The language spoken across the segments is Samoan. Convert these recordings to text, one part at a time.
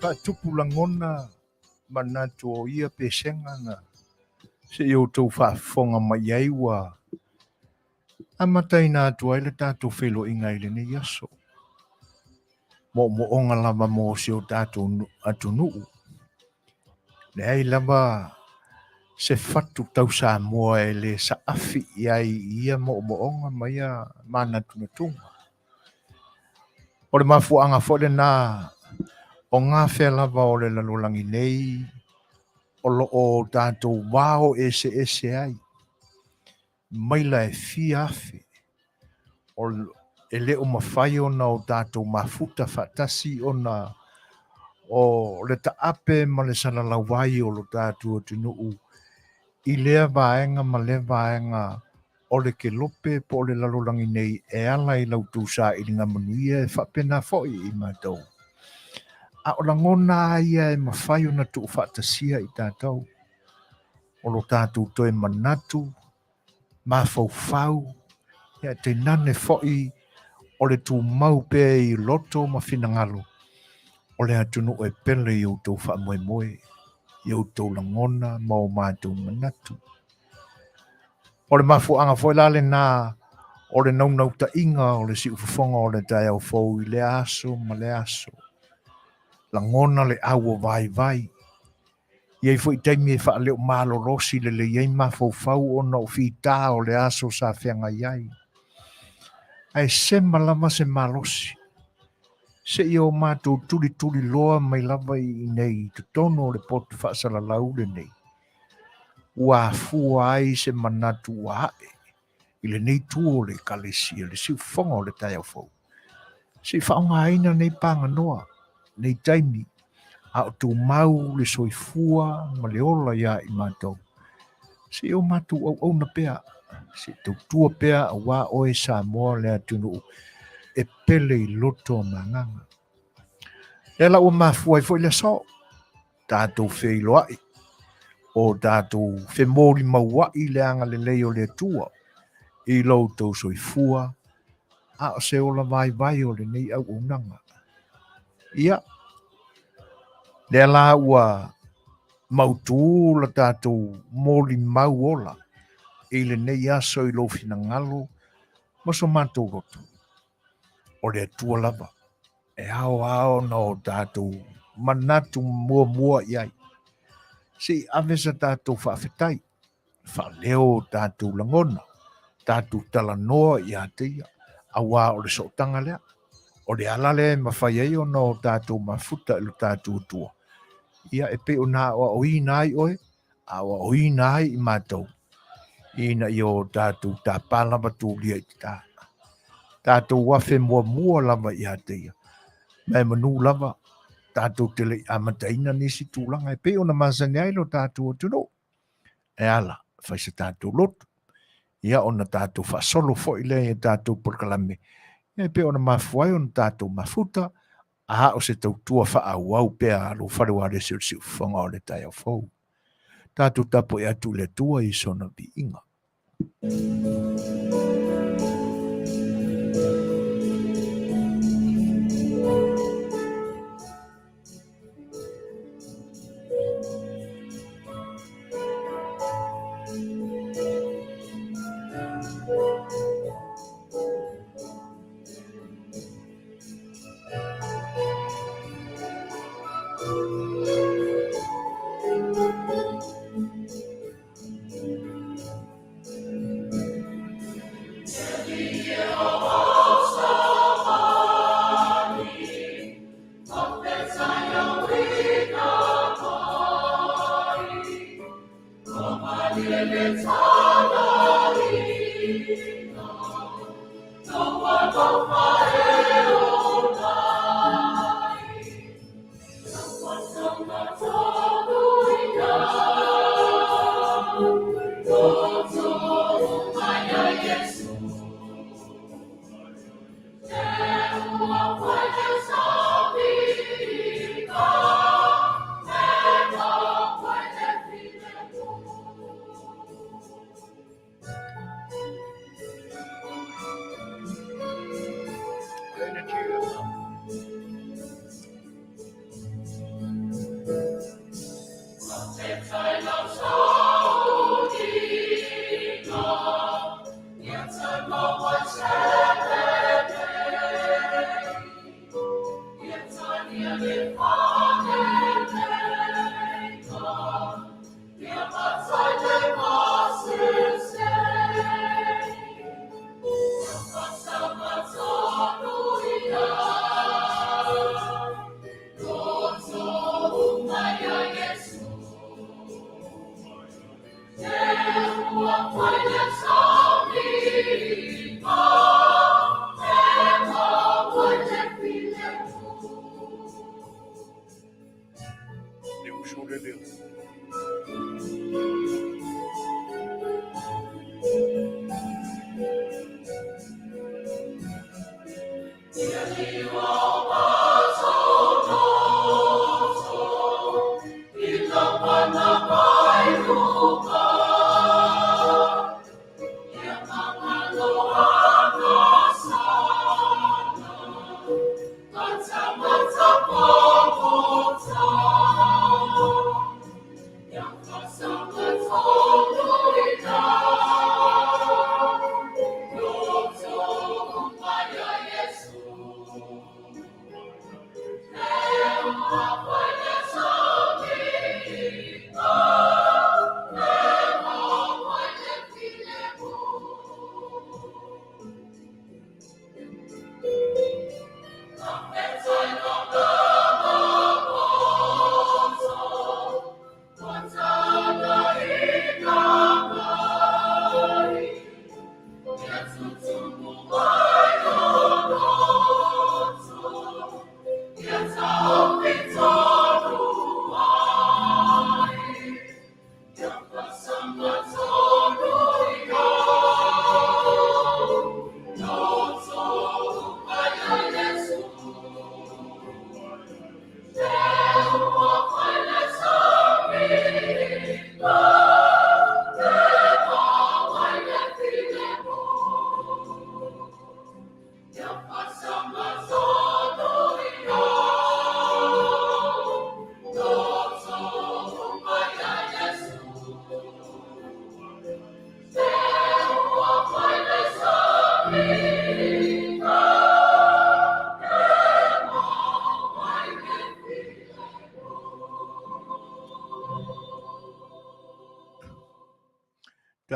Faatupu lagona manatu o ia pesega na seia outou faafofoga mai ai ua amataina atu ai le tatou feiloaiga i lenei aso. Moomooga lava mo si o tatou atunuu. Leai lava se fatu tau Samoa e le saafi i ai i ia moomooga ma ia manatunatuga. O le mafuaaga foi lena o gafea lava o le lalolagi nei o lo o tatou vao eseese ai maila e fia afe o e le o mafai ona o tatou mafuta faatasi ona o le taape ma le salalau ai o lo tatou atunuu i lea vaega ma lea vaega o le kelope po o le lalolagi nei e ala i la outou sailiga manuia e faapena foi i matou. A o lagona lava ia e mafai ona tuufaatasia i tatou, o lo tatou toe manatu, mafaufau, ia tainane foi o le tumau pea i loto ma finagalo o le atunuu e pele i outou faamoemoe, i outou lagona ma o matou manatu. O le mafuaaga foi la lena o le naunautaiga o le siufofoga o le taeao fou i lea aso ma lea aso. Lagona le au o vaivai. E i ai foi taimi e faaleo malolosi lelei ai mafaufau ona o fita o le aso sa feagai ai. Ae sema lava se malosi seia o matou tulituliloa mai lava i inei i totonu o le potu faasalalau lenei. Ua afua ai se manatu ua ae i lenei tu o le Ekalesia, le siufofoga o le taeao fou. Se i faaaogaina nei paganoa, nei taimi, a o tumau le soifua ma le ola ia i matou. Se i o matou auauna pea, se i tautua pea aua oe Samoa le atunuu e pele i loto o ma agaga. Lea la ua mafua ai foi le aso, tatou feiloai, o tatou femolimauai le agalelei o le Atua i lo outou soifua, a o se ola vaivai o lenei auaunaga. Ia, lea la ua mautu la tatou molimau ola i lenei aso i lou finagalo ma so matou loto. O le Atua lava e ao lava ona o tatou manatu muamua i ai. Se i ave sa tatou faafetai. Faaleo o tatou lagona, tatou talanoa ia te ia, auā o le sootaga lea. O le ala lea e mafai ai ona o tatou mafuta i lo tatou Atua, ia e pei ona aoaoina ai oe, aoaoina ai i matou, ina ia o tatou tapa lava tulia i te tā. Tatou afe muamua lava ia te ia, ma e manu lava tatou te le i amataina nisi tulaga e pei ona masani ai lo tatou atunuu. E ala, fai se tatou lotu, ia ona tatou faasolo foi lea i tatou polokalame, ia e pei ona mafua ai ona tatou mafuta, a o se tautua faaauau pea a lou fale ualesi o le siufofoga o le taeao fou. Tatou tapuai atu i le Atua i sona viiga.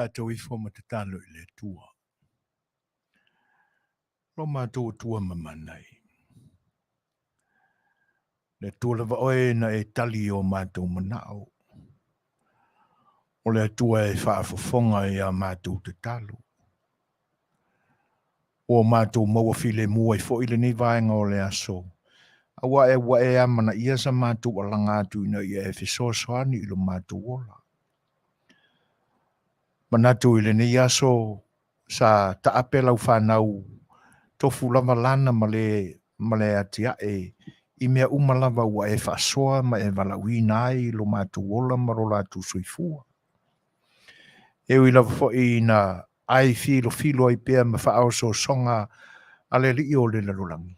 tatou ifo ma tatalo i le Atua. Lo matou Atua mamanai. Le Atua lava oe na e tali i o matou manao. O le Atua e faafofoga i a matou tatalo. Ua matou maua filemu ai foi lenei vaega o le aso, aua e ua e amanaia sa matou alaga atu ina ia e fesoasoani i lo matou ola. Manatu i lenei aso sa taape lau fanau tofu lava lana ma le ma le atiae i mea uma lava ua e faasoa ma e valaauina ai lo matou ola ma lo latou soifua. E ui lava foi ina ai filofilo ai pea ma faaosoosoga a le alii o le lalolagi,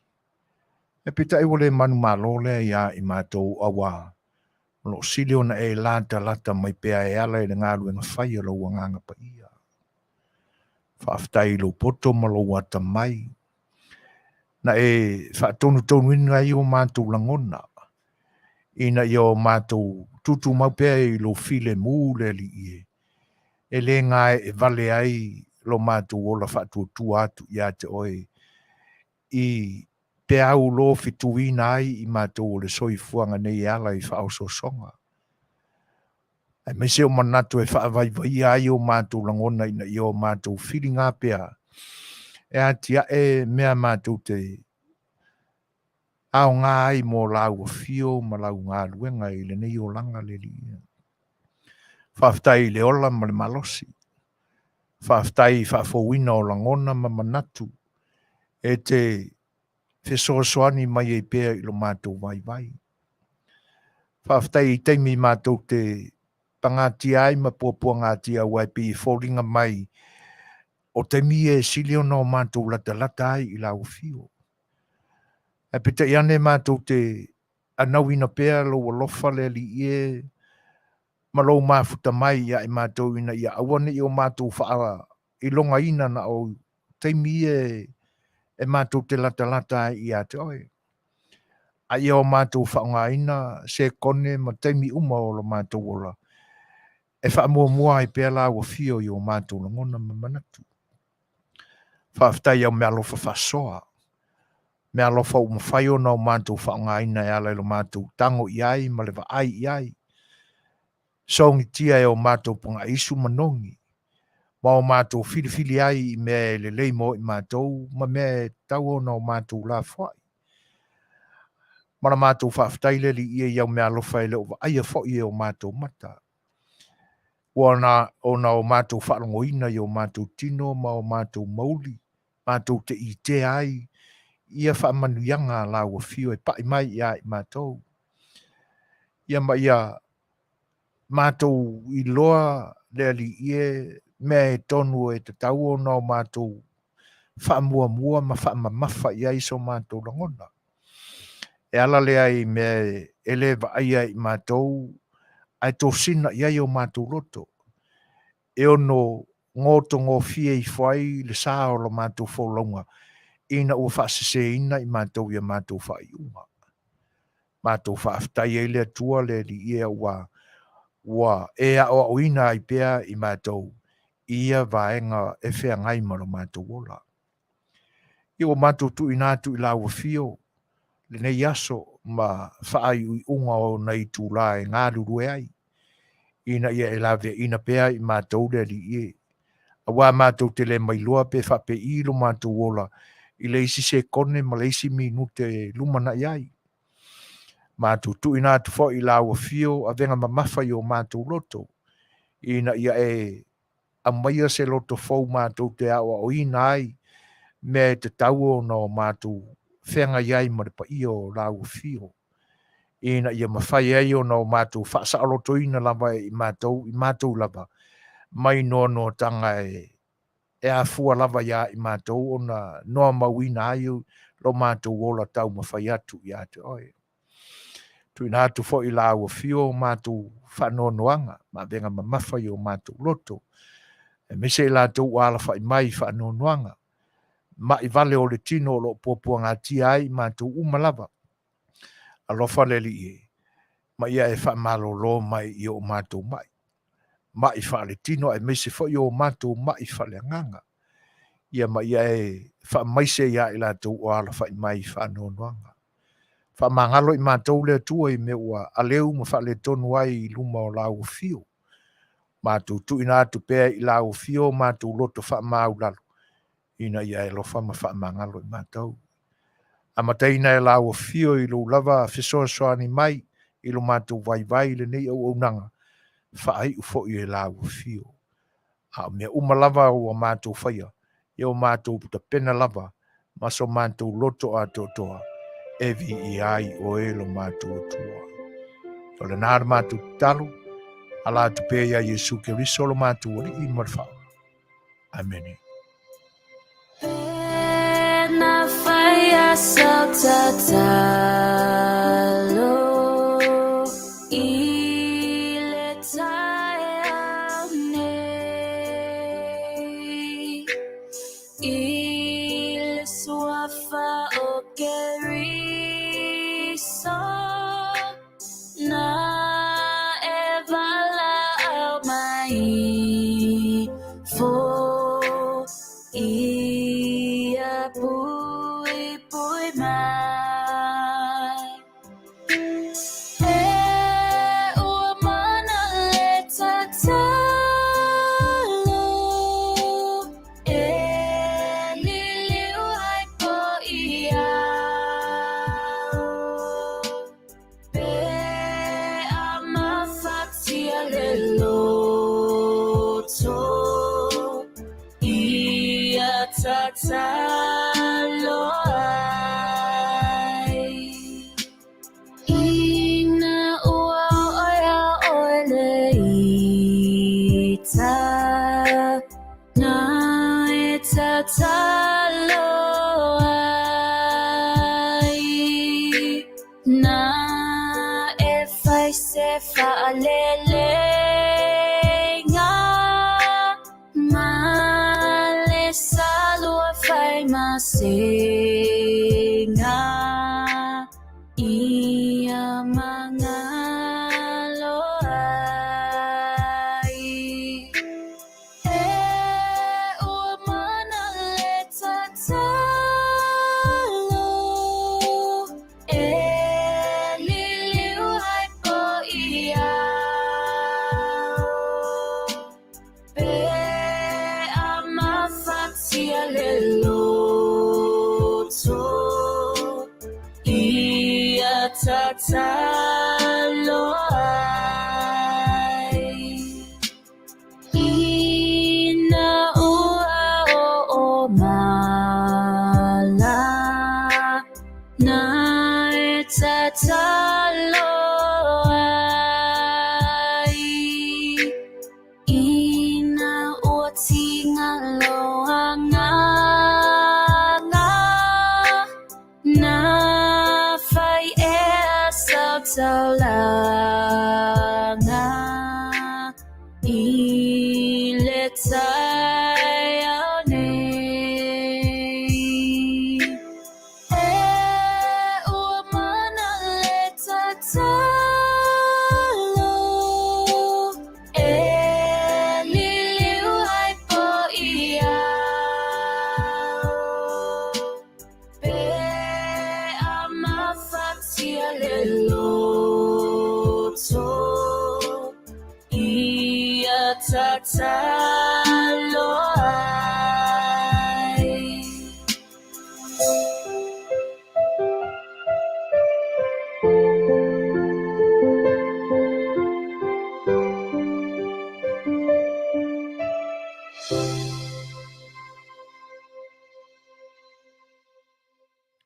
ae peitai ua le manumalo lea iā i matou auā o lo o sili ona e latalata mai pea e ala i le galuega fai a lou Agaga Paia. Faafetai i lou poto ma lou atamai na e faatonutonuina ai o matou lagona ina ia o matou tutumau pea i lou filemu le Alii e, e le gaeevale ai lo matou ola faatuatua atu ia te oe i peau lofituina ai i matou o le soifuaga nei e ala i faaosoosoga, aemaise o manatu e faavaivaia ai o matou lagona ina ia o matou filiga pea e atiae mea matou te aoga ai mo lau afio ma lau galuega i lenei olaga le Alii. Faafetai i le ola ma le malosi. Faafetai i faafouina o lagona ma manatu e te fesoasoani mai ai pea i lo matou vaivai. Faafetai i taimi matou te pagatia ai ma puapuagatia aua e pei e foliga mai o taimi ia e sili ona o matou latalata ai i lau afio. Ae peitai ane matou te anauina pea lou alofa le Alii e ma lou mafuta mai ia i matou ina ia aua ne i o matou faailogaina na o taimi ia e matou te latalata ai ia te oe, a ia o matou faaaogaina sekone ma taimi uma o lo matou ola e faamuamua ai pea lau afio i o matou lagona ma manatu. Faafetai i au meaalofa faasoa, meaalofa ua mafai ona o matou faaaogaina e ala i lo matou tago i ai ma le vaai i ai, sogitia e o matou pagaisu ma nogi, ma o matou filifili ai i mea e lelei mo i matou ma mea e tatau ona o matou lafoai. Ma la matou faafetai le Alii e i au meaalofa e le o vaaia foi e o matou mata. Ua ona o matou faalogoina i o matou tino ma o matou mauli, matou te itea ai ia faamanuiaga a lau afio e pai mai ia i matou. Ia ma ia matou iloa le Alii e mea e tonu e tatau ona o matou faamuamua ma faamamafa i ai so matou lagona. E ala lea i mea e le vaaia i matou ae tosina i ai o matou loto, e ono gotogofie ifo ai le sa o la matou folauga ina ua faaseseina i matou i a matou faaiuga. Matou faafetai ai le Atua le Alii e ua e aoaoina ai pea i matou i ia vaega e feagai ma lo matou ola. Ia ua matou tuuina atu i lau afio lenei aso ma faaiuiuga o nai itulā e galulue ai, ina ia e laveaiina pea i matou le Alii e, auā matou te le mailoa pe faapei lo matou ola i le isi sekone ma le isi minute e lumanai ai. Matou tuuina atu foi i lau afio avega mamafa i o matou loto, ina ia e aumaia se loto fou matou te aoaoina ai mea e tatau ona o matou feagai ai ma le paia o lau afio, ina ia mafai ai ona o matou faasaolotoina lava e i matou i matou lava mai noanoataga e afua lava iā i matou ona noamauina ai lo matou ola taumafai atu ia te oe. Tuuina atu foi i lau afio o matou faanoanoaga ma avega mamafa i o matou loto, aemaise i latou ua alafai mai i faanoanoaga, ma'i vale o le tino o lo o puapuagatia ai i matou uma lava. Alofa le Alii e, ma ia e faamalolo mai i o matou ma'i. ma'i faaletino aemaise foi o matou ma'i faaleagaga. Ia ma ia e faamaise ia i latou o alafa'i mai i faanoanoaga. Faamagalo i matou le Atua i mea ua aleu ma faaletonu ai i luma o lau afio. Matou tuuina atu pea i lau afio o matou loto faamaualalo, ina ia e alofa ma faamagalo i matou. Amataina e lau afio i lou lava fesoasoani mai i lo matou vaivai i lenei auaunaga, faaiu foi e lau afio. A o mea uma lava ua matou faia, ia ua matou tapena lava ma so matou loto atoatoa e viia ai oe lo matou Atua. O lena le matou tatalo, ala atu pea ia Iesu Keriso lo matou Alii ma le Faaola. Amene.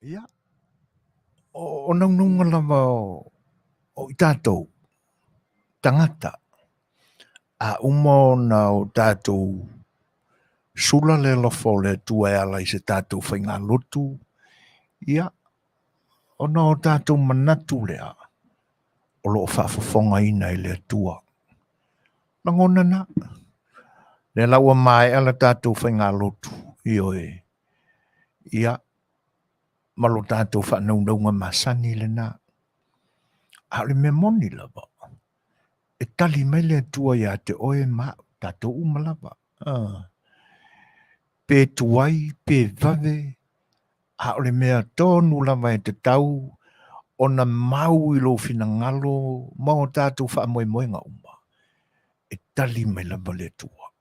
Ia, o naunauga lava o i tatou tagata, a uma ona o tatou sula le alofa o le Atua e ala i se tatou faigalotu, ia, ona o tatou manatu lea o lo o faafofogaina e le Atua. Lagona na, lea la ua maea la tatou faigalotu, ioe, ia, ma lo tatou faanaunauga masani lena. A o le mea moni lava, E tali mai le Atua ia te oe ma au, tatou uma lava. Pe tuai, pe vave, a o le mea tonu lava e tatau ona mau i lou finagalo ma o tatou faamoemoega uma, e tali mai lava le Atua.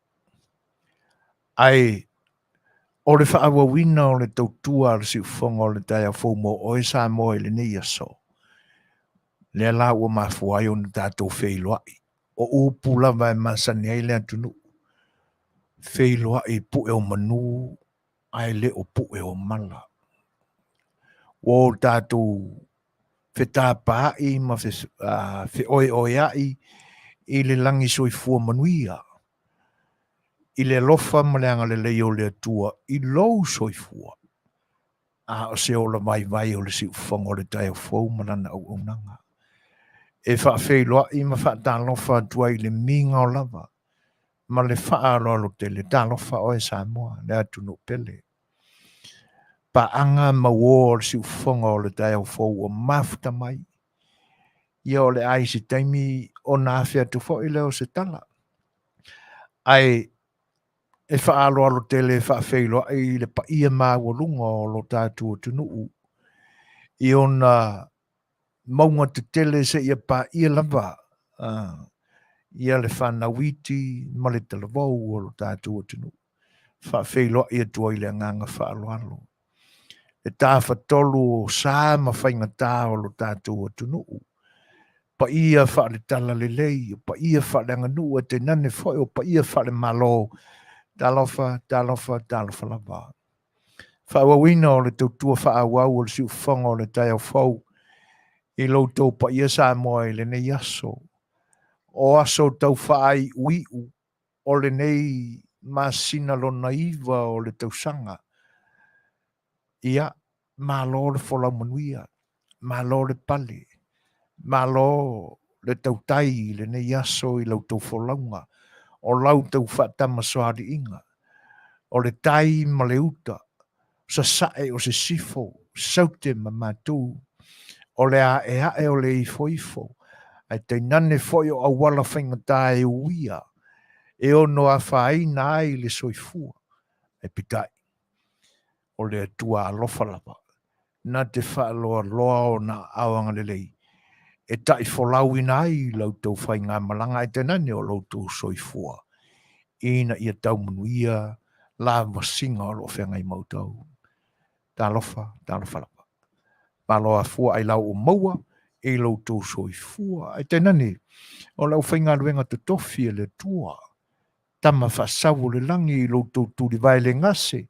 Ae o le faaauauina o le tautua a le siufofoga o le taeao fou mo oe Samoa i lenei aso, lea la ua mafua ai ona tatou feiloai, o upu lava e masani ai le atunuu, feiloai i pue o manu ae le o pue o mala. Ua o tatou fetapaai ma feoeoeai i le lagi soifua manuia, i le alofa ma le agalelei o le Atua i lou soifua, a o se ola vaivai o le siufofoga o le taeao fou ma lana auaunaga. E faafeiloai ma faatalofa atu ai i le migao lava ma le faaaloalo tele. Talofa oe Samoa, le atunuu pele. Paaga ma uo o le siufofoga o le taeao fou ua mafuta mai. Ia o le a i se taimi ona afe atu foi lea o se tala. Ae e faaaloalo tele e faafeiloai i le paia maualuga o lo tatou atunuu i ona mauga tetele seia paia lava ia le fanau iti ma le talavou o lo tatou atunuu. Faafeiloai atu ai le agaga faaaloalo. Le tafatolu o sa ma faigata o lo tatou atunuu, paia faale-talalelei, o paia faaleaganuu, ae tainane foi o paia faale-Malo, talofa, talofa, talofa lava. Faaauauina o le tautua faaauau o le siufofoga o le taeao fou i lo outou paia Samoa i lenei aso, o aso tau faaiuiu o lenei masina lona 9 o le tausaga. Ia, malo le folau manuia, malo le pale, malo le tautai i lenei aso i la outou folauga, o la outou faatamasoaliiga, o le tai ma le uta, sasae o sisifo, saute ma matou, o le aeae o le ifoifo, ae tainane foi o auala faigata e uia, e ono afaina ai le soifua, ae peitai, o le Atua alofa lava, na te faaloaloa ona aao agalelei, e taifolauina ai la outou faigamalaga ae tainane o lo outou soifua, ina ia tau manuia lavasiga o lo o feagai ma outou. Talofa, talofa lava. Malo afua ailao ua maua i lo outou soifua, ae tainane o le aufaigaluega totofi a le Atua, Tama faasau o le lagi i lo outou tulivae le gase,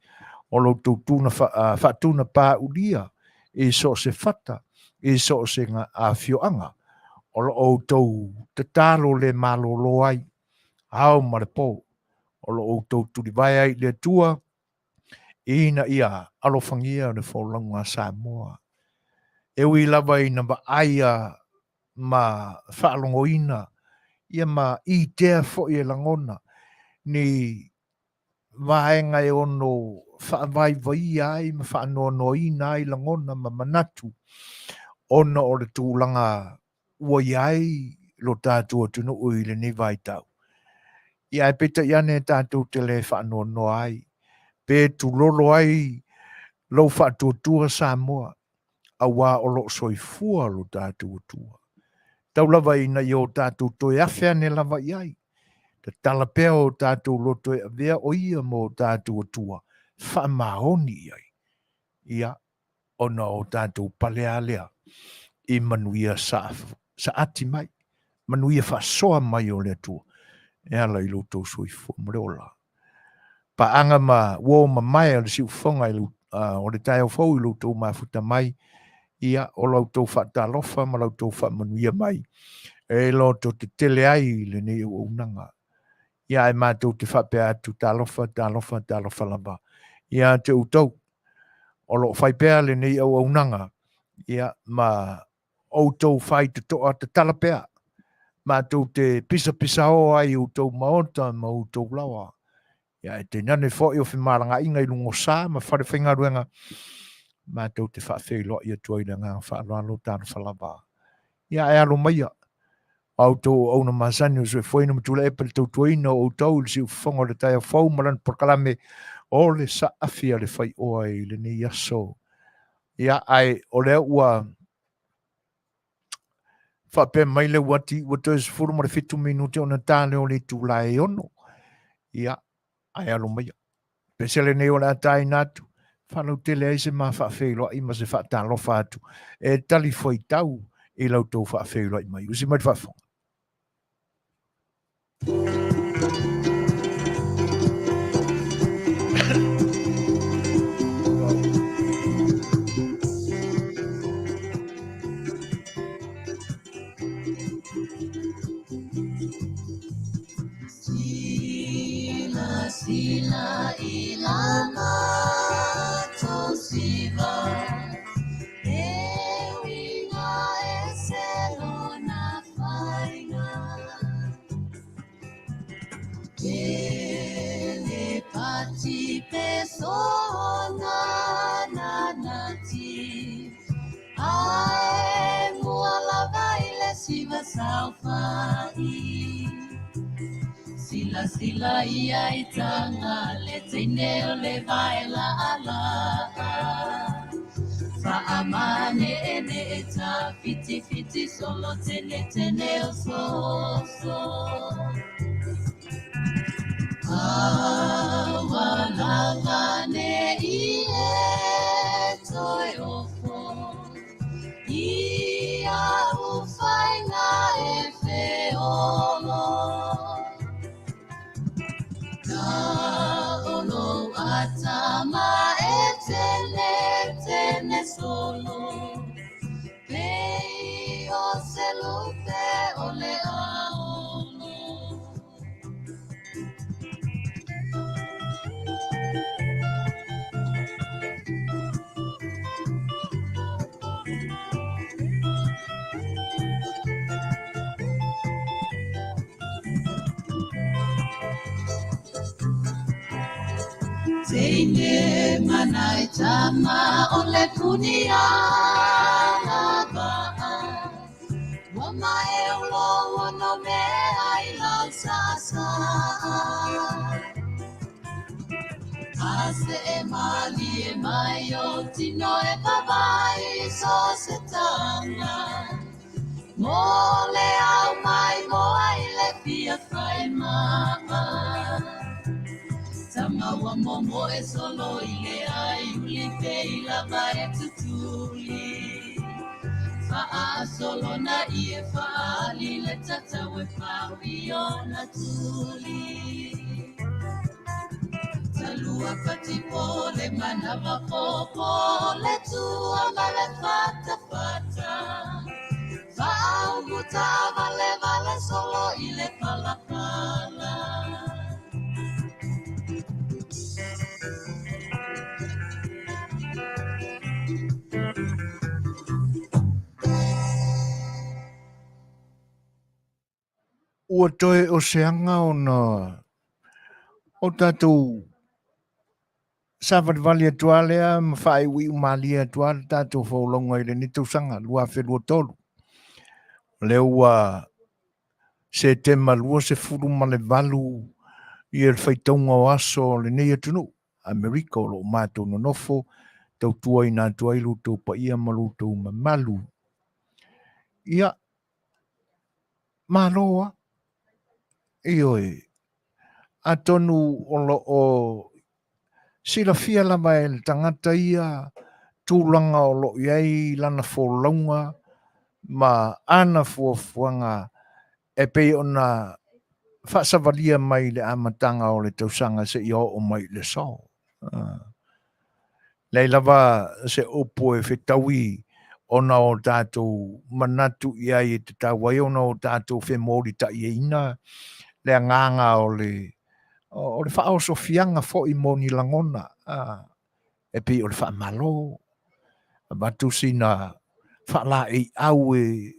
o lo outou tuna faatuna paulia i so o se fata, i so o se afioaga, o lo outou tatalo le malolo ai, ao ma le po, o lo outou tulivae ai i le Atua, ina ia alofagia le folauga a Samoa. E ui lava ina vaaia ma faalogoina ia ma itea foi e lagona ni vaega e ono faavaivaia ai ma faanoanoaina ai lagona ma manatu ona o le tulaga ua i ai lo tatou atunuu i lenei vaitau. Ia ae peitai ane tatou te le faanoanoa ai, pe tulolo ai lou faatuatua Samoa, aua o lo o soifua lo tatou Atua. Tau lava ina ia o tatou toe afe ane lava i ai, tatala pea o tatou loto e avea o ia ma o tatou Atua, faamaoni i ai, ia, ona o tatou pale a lea i manuia saati mai, manuia faasoa mai o le Atua, e ala i lo outou soifua ma le ola. Paaga ma uo mamae o le siufofoga i o le taeao fou i lo outou mafuta mai, ia, o la outou faatalofa ma la outou faamanuia mai, e loto tetele ai i lenei auaunaga. Ia, ae matou te faapea atu, talofa, talofa, talofa lava ia te outou o lo o fai pea lenei auaunaga, ia, ma outou faitotoa tatala pea, matou te pisapisao ai i outou maota ma outou laoa. Ia, ae tainane foi o femalagaaiga i luga o sa ma fale faigaluega, matou te faafeiloai atu ai i le agaga faaaloalo, talofa lava. Ia, ae alo maia. A outou auauna masani o soifuaina ma Tuilaepa i le tautuaina o outou i le siufofoga o le taeao fou ma lana polokalame o le saafi a le faioa i lenei aso. Ia, ae o lea ua faapea mai le uati ua toe 17 minute ona ta lea o le itula e 6. Ia, ae alo maia. Pese lenei o le a taina atu, faalautele ai se ma faafeiloai ma se faatalofa atu e talifuaitau i la outou faafeiloai mai. Usi mai le faafofoga. Sila sila i la matou siva E uiga e se lona faiga Ke le pati pe sona nanati Ae mua lava i le siva saofai Sila sila ia i tanga le teine o le vae laalaa Faamane e ne e ta fiti fiti solo tene tene o soso Aua lava ne i e toe ofo I au faiga e feolo Ka olo atama e tene tene solo Pei o se lupe o le aolo. Teine manai tama o le puni ala va'a Ua mae o lo ono mea i lau saasaa A se e malie mai o tino e vavai so se tanga Mo le au mai mo ai le fia fai maa Tama ua momo e solo i le ai uli pe i lava e tutuli Faasolo na ie faali le tatau e fau i ona tuli Talua patipo le manava popo le tua ma le fata fata Faaumuta vale vale solo i le palapala. Ua toe o se aga ona o tatou savalivali atu lava lea ma faaiuiu malie atu lava le tatou folauga i lenei tausaga 2023. O lea ua Setema 28 ia le faitauga o aso o lenei atunuu, Amerika o lo o matou nonofo, tautuaina atu ai lo outou paia ma lo outou mamalu. Ia, malo lava. Ioe, atonu o lo o silafia lava e le tagata ia tulaga o lo o i ai lana folauga ma ana fuafuaga e pei ona faasavalia mai i le amataga o le tausaga seia oo mai i le aso. Leai lava se upu e fetaui ona o tatou manatu i ai e tatau ai ona o tatou femolita'iaina le agaga o le o le faaosofiaga foi mo ni lagona e pei o le faamalo, avatu sina faalaeiau e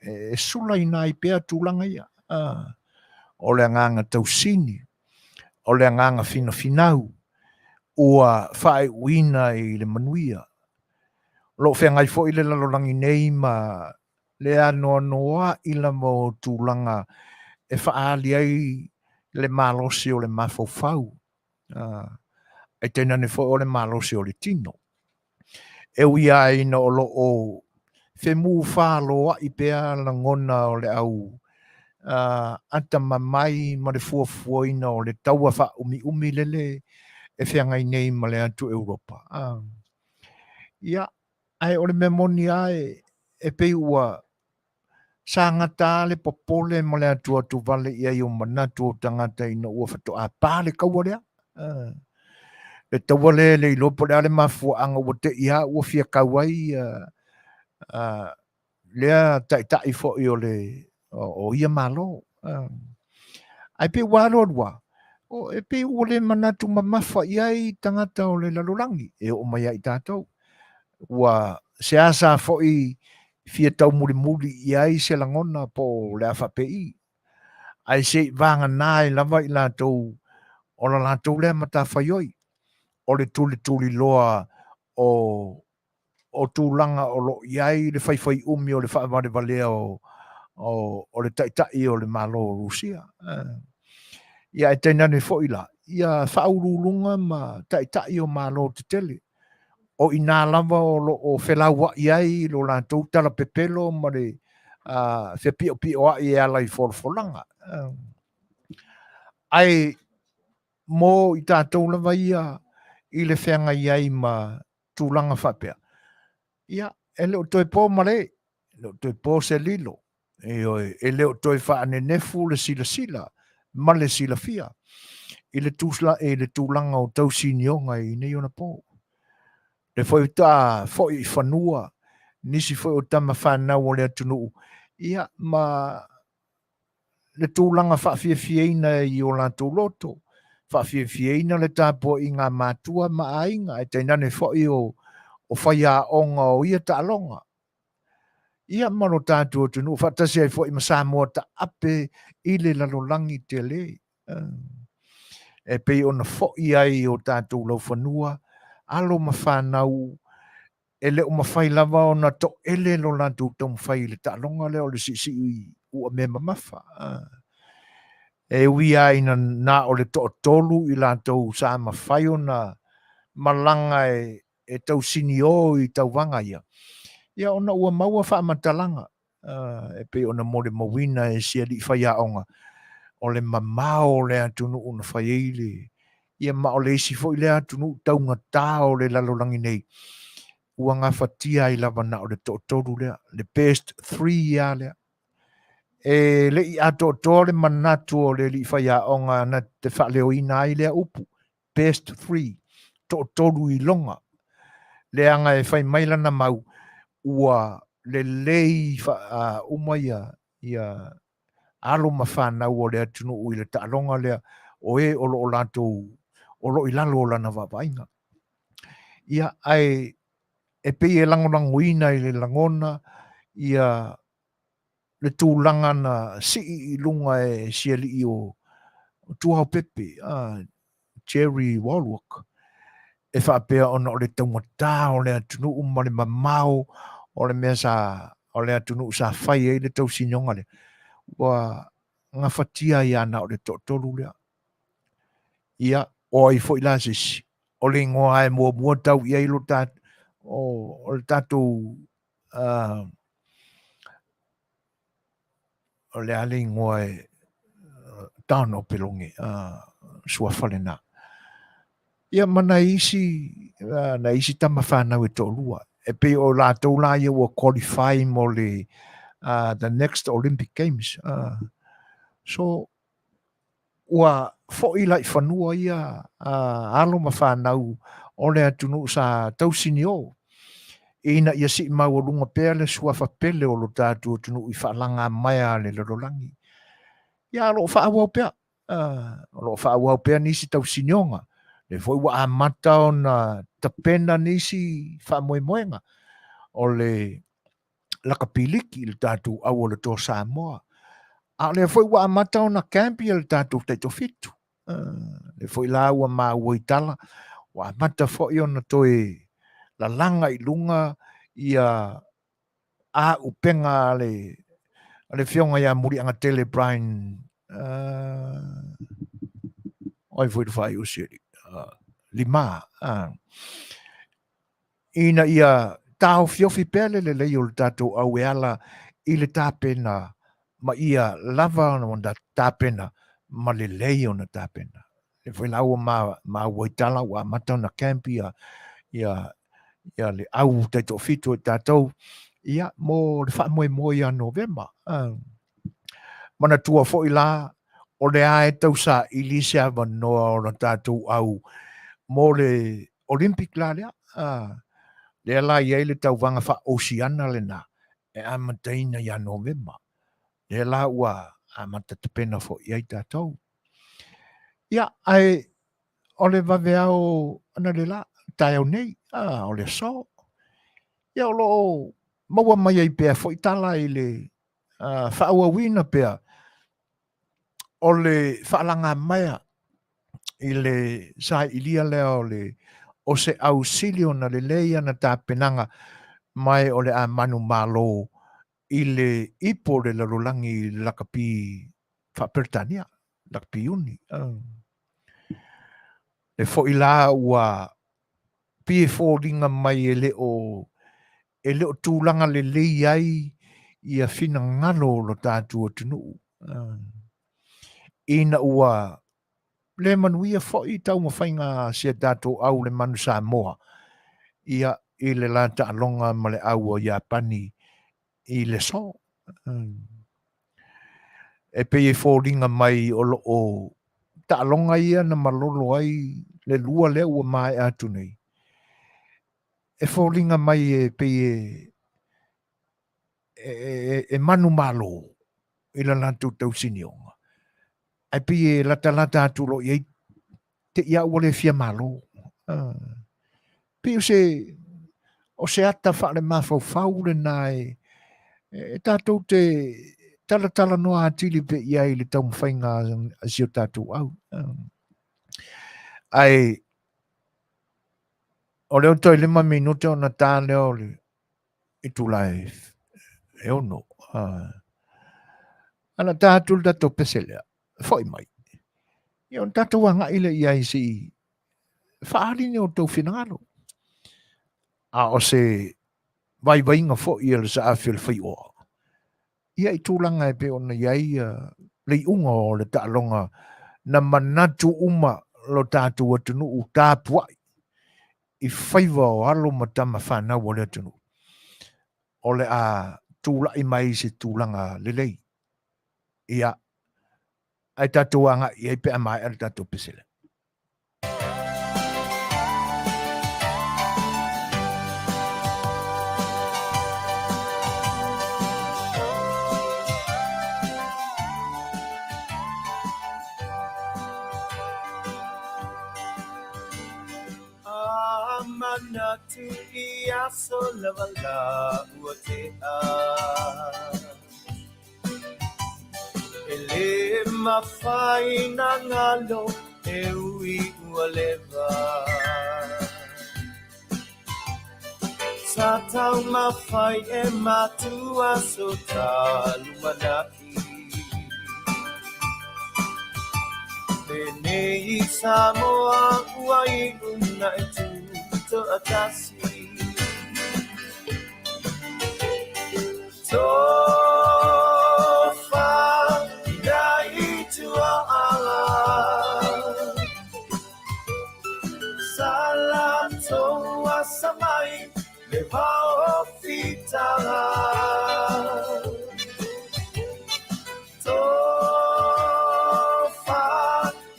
e sulaina ai pea tulaga ia. O le agaga tausini, o le agaga finafinau ua faaiuina i le manuia. O lo o feagai foi le lalolagi nei ma Le anoanoa'i lava o tulaga e faaali ai le malosi o le mafaufau, ae tainane foi o le malosi o le tino. E ui lava ina o lo o femufāloa'i pea lagona o le au atamamai ma le fuafuaina o le taua faaumiumi lele e feagai nei ma le atu Europa. Ia, ae o le mea moni lava e pei ua sagata le popole ma le atuatuvale i ai o manatu o tagata ina ua faatoa pa le taua lea. Le taua lea e le iloa po o le a le mafuaaga ua te i lava ua fia tau ai lea taitai foi o le o ia Malo. Ae pei ua alu alu lava, e pei ua le manatu mamafa i ai tagata o le lalolagi e oo mai ia i tatou. Ua seasea foi fia taumulimuli i ai se lagona po o le a faapei, ae se i vagana ai lava i latou o la latou lea matafaioi o le tulituliloa o o tulaga o lo o i ai le faifaiumi o le faavalevalea o le taitai o le Malo o Rusia. Ia ae tainane foi la, ia faauluuluga ma taitai o Malo tetele. O i ina lava o lo o felauai ai lo latou talapepelo ma le fepiopioai e ala i folafolaga. Ae mo i tatou lava ia i le feagai ai ma tulaga faapea, ia, e le o toe po male, e le o toe po se lilo, ioe, e le o toe faanenefu le silasila ma le silafia i le, i le tulaga o tausinioga i nei ona po. Le foi ta foi i fanua, nisi foi o tama fanau o le atunuu, ia, ma le tulaga faafiafiaina i o latou loto, faafiafiaina le tapuaiga a matua ma aiga, ae tainane foi o faiaoga o ia taaloga. Ia ma lo tatou atunuu faatasi ai foi ma Samoa taape i le lalolagi tele. E pei ona foi ai i o tatou laufanua, alo ma fanau e le o mafai lava ona toele lo latou taumafai i le taaloga lea o le siisii uamea mamafa. E ui lava ina na o le toatolu i latou sa mafai ona malaga e tausinio i tauvaga ia, ia ona ua maua faamatalaga e pei ona molimauina e si alii faiaoga o le mamao o le atunuu na fai ai le ia ma o le isi foi lea atunuu taugata o le lalolagi nei ua gafatia ai lava na o le toatolu lea, le best three lava lea. E le i atoatoa le manatu o le alii faiaoga na te faaleoina ai lea upu, best three, toatolu iloga, leaga e fai mai lana mau ua lelei uma ia ia alo ma fanau o le atunuu i le taaloga lea o e o lo o latou o lo o i lalo o lana vaavaaiga. Ia, ae e pei e lagolagoina i le lagona ia le tulaga na sii i luga e si alii o Tuaopepe, Jerry Wallwork, e faapea ona o le taugata o le atunuu ma le mamao o le mea sa o le atunuu sa fai ai le tausinioga lea, ua gafatia ai lava na o le toatolu lea. Ia, o ai foi la se isi? O le igoa e muamua tau i ai lo ta, o le tatou o le a le igoa e Don o Pelone, suafa lena. Ia ma nai isi, nai isi tama fanau e toalua. E pei o latou la ia ua qualify mo le the next Olympic Games. So, ua foi la i fanua ia alo ma fanau o le atunuu sa tausinio ina ia sii maualuga pea le suafa pele o lo tatou atunuu i faalagamaea a le lalolagi. Ia, o lo o faaauau pea, o lo o faaauau pea nisi tausinioga. Lea foi ua amata ona tapena nisi faamoemoega o le lakapi liki i le tatou au o le Toa Samoa. A o lea foi ua amata ona camp ia le tatou taitoafitu. Lea foi la ua maua i tala, ua amata foi ona toe lalaga i luga ia Auupega a le a le Afioga ia Muliagatele Brian oi foi le faaiusi Lima ina ia taofiofi pea le lelei o le tatou au e ala i le tapena ma ia lava ona tapena ma lelei ona tapena. Le foi la ua maua i tala ua amata ona camp ia ia ia le au taitoafitu o tatou ia mo le faamoemoe ia Novema. Manatua foi la o le a e tausaili se avanoa o le tatou au mo le Olympic la lea. Lea la i ai le tauvaga faa-Oceana lena e amataina ia Novema. Lea la ua amata tapena foi i ai tatou. Ia, ae o le vaveao analeila, taeao nei, o le aso. Ia, o lo o maua mai ai pea foi tala i le faaauauina pea o le faalagamaea i le sailia lea o le o se ausili ona lelei ana tapenaga mai o le a manumalo i le ipo o le lalolagi i le lakapi faa-Peretania, lakapi uni. Le foi la ua pei e foliga mai e le o e le o tulaga lelei ai ia finagalo o lo tatou atunuu. Ina ua le manuia foi taumafaiga a si a tatou au le Manu Samoa ia i le la taaloga ma le au o Iapani i le aso. E pei e foliga mai o lo o taaloga ia na malolo ai le lua lea ua maea atu nei. E foliga mai e pei e manumalo i la latou tausinioga. Ae pei e latalata atu loa i ai te i a ua le fia malo. Pei o se o se ata faalemafaufau lena e e tatou te talatalanoa atili pea i ai i le taumafaiga a si o tatou au. Ae o lea ua toe 5 minute ona ta lea o le itula e 6. Ala ta atu le tatou pese lea, foi mai. Ia ona tatou agai lea i ai se i faaali ni o outou finagalo. A o se vaivaiga foi a le saafi o le faioa, ia i tulaga e pei ona i ai le iuga o le taaloga na manatu uma lo tatou atunuu tapuai i faiva o alo ma tama fanau o le atunuu, o le a tulai mai i se tulaga lelei. Ia, ae tatou agai i ai pe a maea le tatou pese lea. A manatu i aso lava la ua tea. E le mafai na galo e ui ua leva. Sa taumafai e matua so ta lumanai. Penei Samoa ua iu na e tutoatasi. Tofa ina i tuaʻaga. Sa latou asa mai le vao o fitaga. Tofa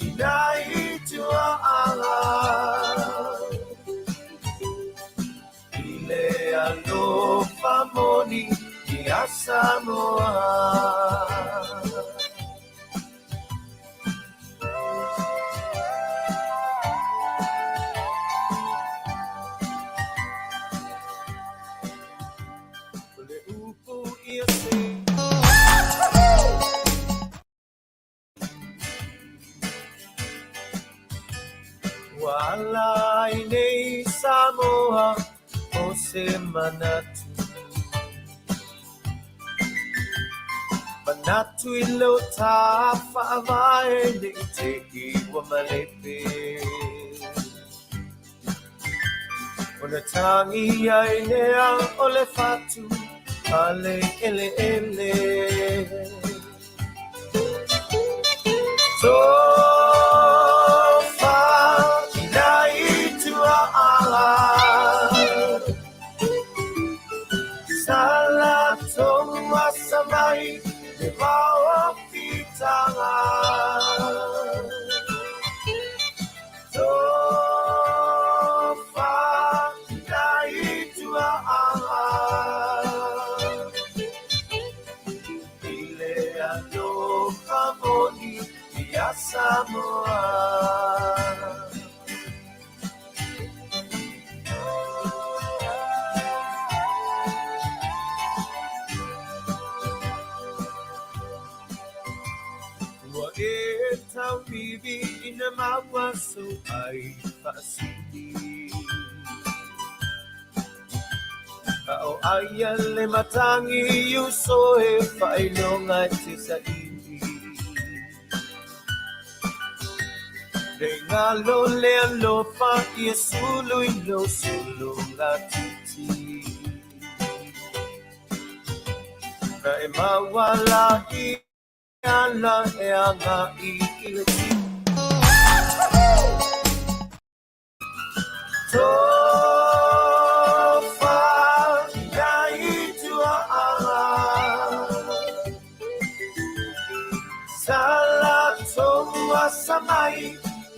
ina i tuaʻaga. I le alofa moni ia Samoa. O le upu ia se. Ua ala ai nei Samoa o se manatu. Manatu i lou tāfaavae ne i te i ua malepe. Ona tangi ai lea o le fatu a le eleele. Tofa ina i tua ala. Sala tou asa mai le vao o fitaga. Tofa ina i tua ala. I le alofa moni ia Samoa. Ua e tauivi ina maua sou ai faasili. A o aia le matangi uso e faailoga e te saili. Le galo le alofa ia sulu i lou sulu gatiti. Na e maua la i ala e agai i le tino. Tofa ina i tua ala. Sala tou asa mai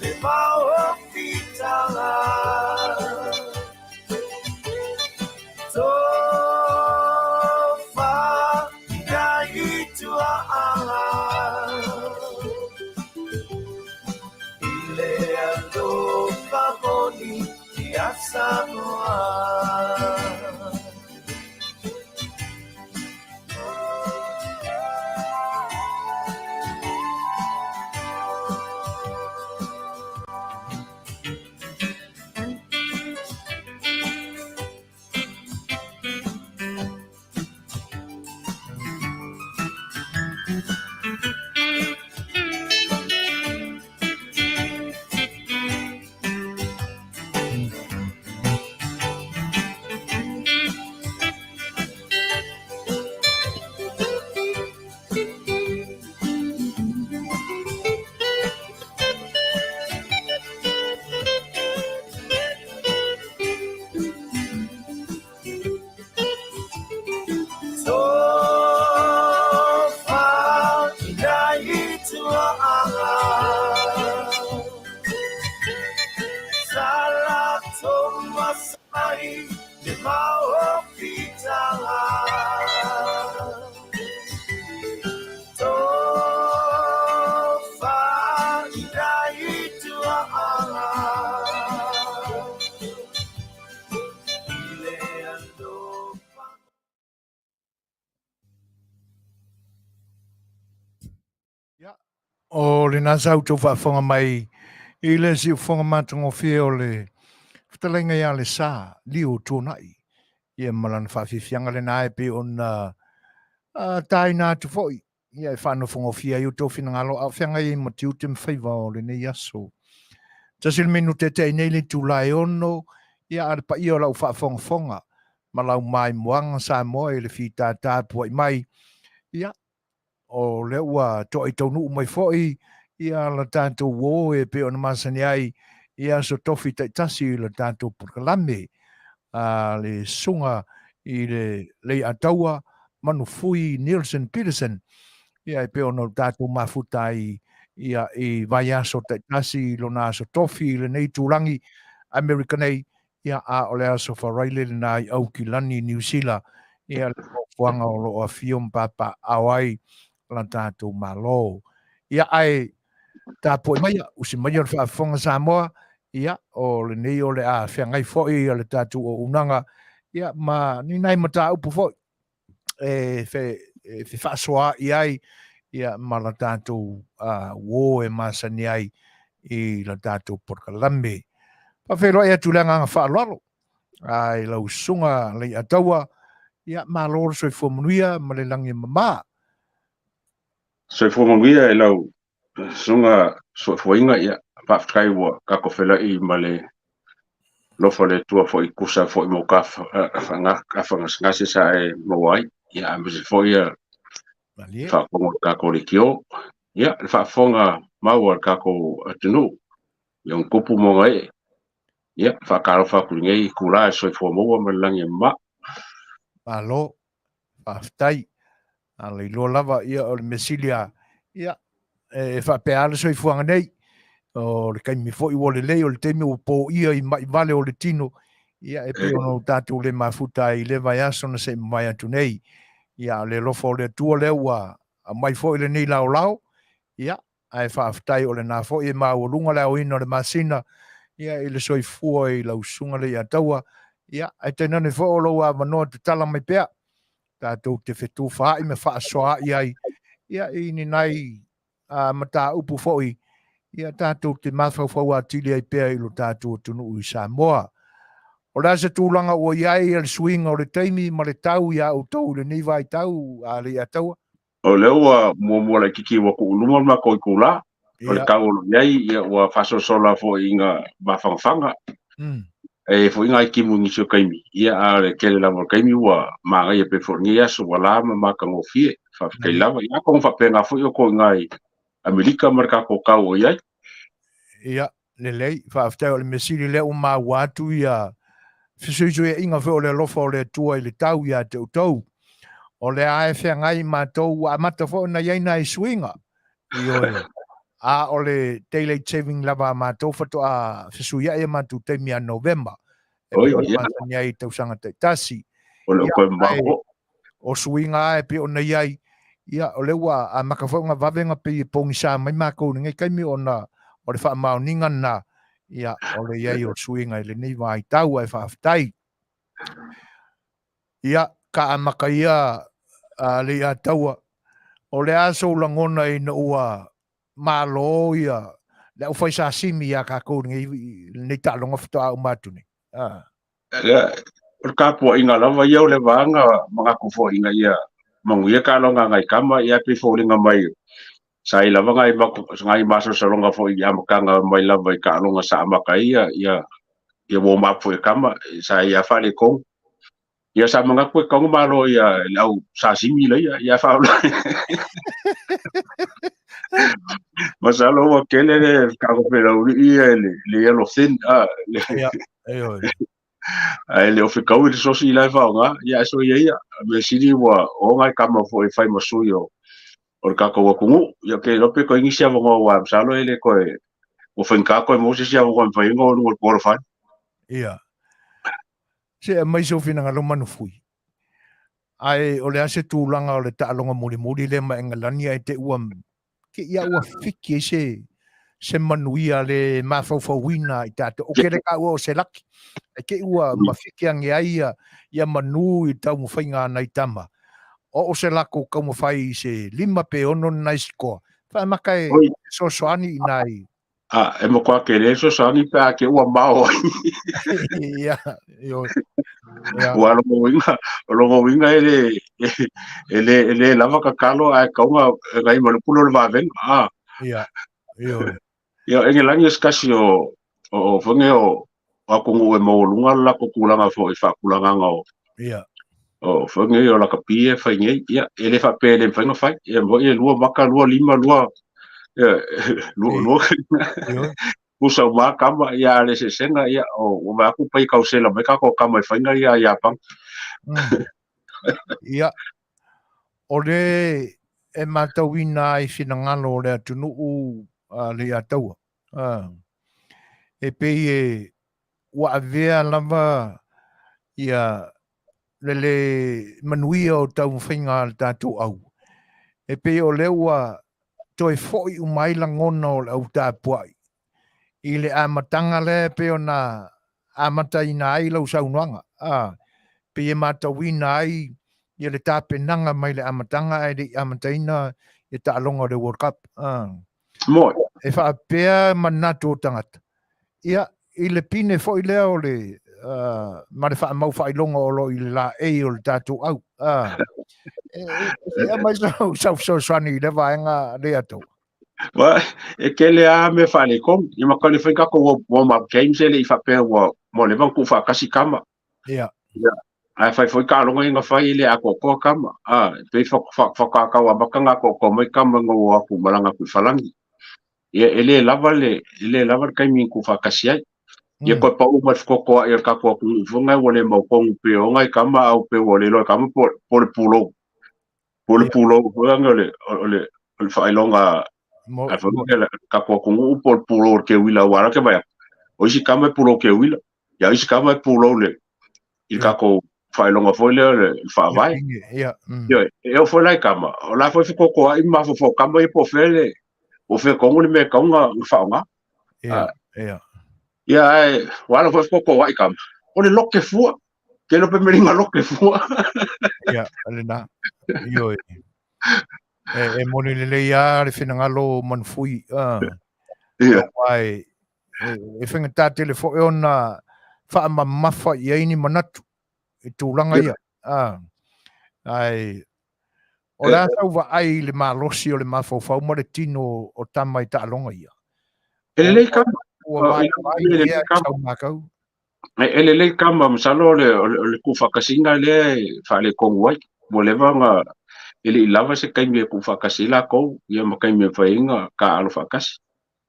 le vao o fitaga. Tofa ina i tua ala. I le alofa moni ia Samoa. Tofa ina i tua ala. Sala tou asa mai le vao o fitaga. Tofa ina i tua ala. I le alofa. Ia, o lena sa outou faafofoga mai i le siufofoga matagofie o le fetalaiga ia Lesa Lio Tuanai, ia ma lana faafiafiaga lena e pei ona taina atu foi, ia e faanofogofie ai outou finagalo a o feagai ai ma tiute ma faiva o lenei aso. Tasi le minute te ai nei le itula e 6, ia a le paia o lau faafogafoga ma lau maimoaga Samoa i le fitātā pua'i mai, ia o lea ua toai taunuu mai foi ia la tatou uō e pei ona masani ai i aso tofi taitasi i la tatou polokalame a le susuga i le Leiataua Manufui Nielsen Peterson, ia e pei ona o tatou mafuta ai ia i vaiaso taitasi i lona aso tofi i lenei itulagi Amerika nei, ia a o le aso Faraile lena i Aukilani, Niu Sila, ia le nofoaga o lo o afio ma papaaao ai la tatou Malo. Ia ae tapuai maia, usi maia le faafofoga Samoa, ia o lenei o le a feagai foi le tatou auaunaga, ia ma ni nai mataupu foi e fe, e faasoa i ai ia ma la tatou uō e masani ai i la tatou polokalame. Faafeiloai atu le agaga faaaloalo ai lau susuga Leiataua, ia malo le soifua manuia ma le lagi e mama. Soifua manuia e lau susuga soifuaina, ia faafetai ua tatou feiloai ma le alofa o le Atua foi tusa foi mo ta faagasegase sa e maua ai, ia aemaise foi ia Malie. faafofoga o le tatou leitio, ia le faafofoga mau a le tatou atunuu i ona tupu ma ona ee. Ia faatalofa atu i lenei itula e soifua maua ma le lagi e mama. Malo, faafetai. A le iloa lava, ia, o le mea sili lava, ia, e faapea lava le soifuaga nei. O le taimi foi ua lelei, o le taimi ua poia i mai vale o le tino, ia, e pei ona o tatou le mafuta ai i le vaiaso na se i mavae atu nei. Ia, a o le alofa o le Atua lea ua aumai foi lenei laolao, ia, ae faafetai o lena foi e maualuga le aoina o le masina, ia, i le soifua i lau susuga Leiataua, ia, ae tainane foi o lou avanoa tatala mai pea, tatou te fetufaai ma faasoaai ai, ia, i ni nai mataupu foi, ia, tatou te mafaufau atili ai pea i lo tatou atunuu i Samoa. O le a se tulaga ua i ai le suiga o le taimi ma le tau iā outou i lenei vaitau, a Leiataua? O lea ua muamua laitiiti ua tuu i luma le matou itula, o le tau o lo o i ai, ia, ua faasolosolo lava foi ina mafanafana. E i ai foi nai timu i nisi o taimi, ia, a o le tele lava o taimi ua manaia pei foi o lenei aso ua la ma matagofie. Faafetai lava. Ia, atonu faapena foi outou i ina i Amerika ma le tatou tau o i ai. Ia, lelei, faafetai o le mea sili lea ua maua atu ia fesuisuiaiga foi o le alofa o le Atua i le tau ia te outou. O lea lava e feagai matou, ua amata foi ona i ai nai suiga, ioe, a o le daylight saving lava a matou faatoa fesuiai a matou taimi ia Novema, e pei ona masani ai i tausaga taitasi. O le toe mamao. O suiga lava e pei ona i ai, ia, o lea ua amata foi ona vave ona pei e pogisa mai matou i lenei taimi ona o le faamaoniga lena, ia, o le i ai o suiga i lenei vaitau, ae faafetai. Ia, ka amata ia a Leiataua, o le a sou lagona ina ua malo ia le aufai sasimi ia tatou i lenei taaloga faatoa uma atu nei? Ah. Ia, o le tapuaiga lava ia o le vaega manatu foi ina ia manuia taaloga a nai tama, ia pei foliga mai sa i lava nai nai masalosaloga foi i amataga mai lava i taaloga sa amata ai ia ia ia warm up foi e tama sa i a faaletonu. Ia sa manatu e tatau ona malo ia le au sasimi laia ia faaola. Masalo ua tele le tago felaulii ia le le yellow fin a le Ia, ioe. Ae le o fekaui le sosi la e faaaoga, ia ae soia ia. Mea sili ua o nai tama foi e fai ma sui o o le tatou atunuu. Ia ou te iloa pe toe nisi avanoa aua masalo e le toe ua faigata toe maua se isi avanoa e mafai ai ona o i luga o le qualify. Ia. Se aumai sou finagalo manufui. Ae o le a se tulaga o le taaloga mulimuli lea ma Engelani ae te ua ke ia ua fiki ai se se manuia le mafaufauina i tatou. O ke le ka ua o se laki. Ae te ua mafiki ange ai ia, ia manu i taumafaiga a nai tama. O o se lako taumafai i se 5 pe 6 ni nai sikoa. Whaamaka e fesoasoani i nai A, e matua tele fesoasoani pe a te ua mao ai. Ia, ioe. Ia. Ua lona uiga, o lona uiga e le, e le, e le lava tatalo ae tatau ona nai ma le pule o le vavega. A. Ia, ioe. Ia, Engelani o se tasi o, o, foi nei o, o atunuu e maualuga le latou tulaga foi i faatulagaga o, Ia. o foi nei o lakapi e fai nei. Ia, e le faapea e le mafai ona fai. Ia, moi e lua maka, lua lima, lua, ia, lua, lua, Ioe. pusa uma kama, ia, a le eseesega, ia, o, ua vaai atu pai kausela mai tatou kama i faiga ia a Iapani. Ia, o le e matauina ai finagalo o le atunuu a Leiataua. E pei e ua avea lava ia le le manuia o taumafaiga a le tatou au. E pei o lea ua toe foi uma ai lagona o le au tapuai i le amataga lea e pei ona amataina ai lau saunoaga. A, pei e matauina ai ia le tapenaga mai le amataga ae le i amataina ia taaloga o le World Cup. A. Moi. E faapea manatu o tagata. Ia, i le pine foi lea o le ma le faamau faailoga o lo o i le laei o le tatou au. E mai sau fesoasoani i lea vaega Leiataua. Wa, e tele lava mea faaletonu. Ia ma tau le fai tatou warm up games e le i faapea ua ua leva ona tuufaatasi tama. Ia. Ia, ae fai foi taaloga ia na fai e le atoatoa tama. A, e pei faatoa tau amata ona atoatoa mai tama ina ua o atu malaga atu i Falani. Ia e le lava le e le lava le taimi na tuufaatasi ai. Ia toe pau ma le fetotoai o le tatou atunuu foi lena ua le mautonu pe o nai tama a pe ua le iloa e tama po o le pulou. Po o le pulou foi lea o le o le o le faailoga a foi le tatou atunuu po o le pulou o le keuila aua la ke vaai atu. O isi tama e pulou keuila, ia isi tama e pulou le i le tatou faailoga foi lea o le faavae. Ia. Ioe, e oo foi la i tama, o la foi fetotoai ma mafaufau tama ia po o fea le po o fea tonu le mea e tatau ona faaaoga. Ia, ia. Ia, ae ua ala foi fetotoai tama. O le lote fua. Ke iloa pe mea lote fua. Ia, lena. Ioe. E moni lelei lava le finagalo o Manufui. Ia. Aua e faigata tele foi ona faamamafa i ai ni manatu i tulaga ia. Ae o le a sau vaai i le malosi o le mafaufau ma le tino o tama i taaloga ia. E lelei tama. Ua vaivai ia sau makau. E lelei tama, masalo o le tuufaatasiga lea e faaletonu ai. Ua leva ona e le i lava se taimi e tuufaatasi ai latou, ia ma taimi e mafai ai ona taaalo faatasi.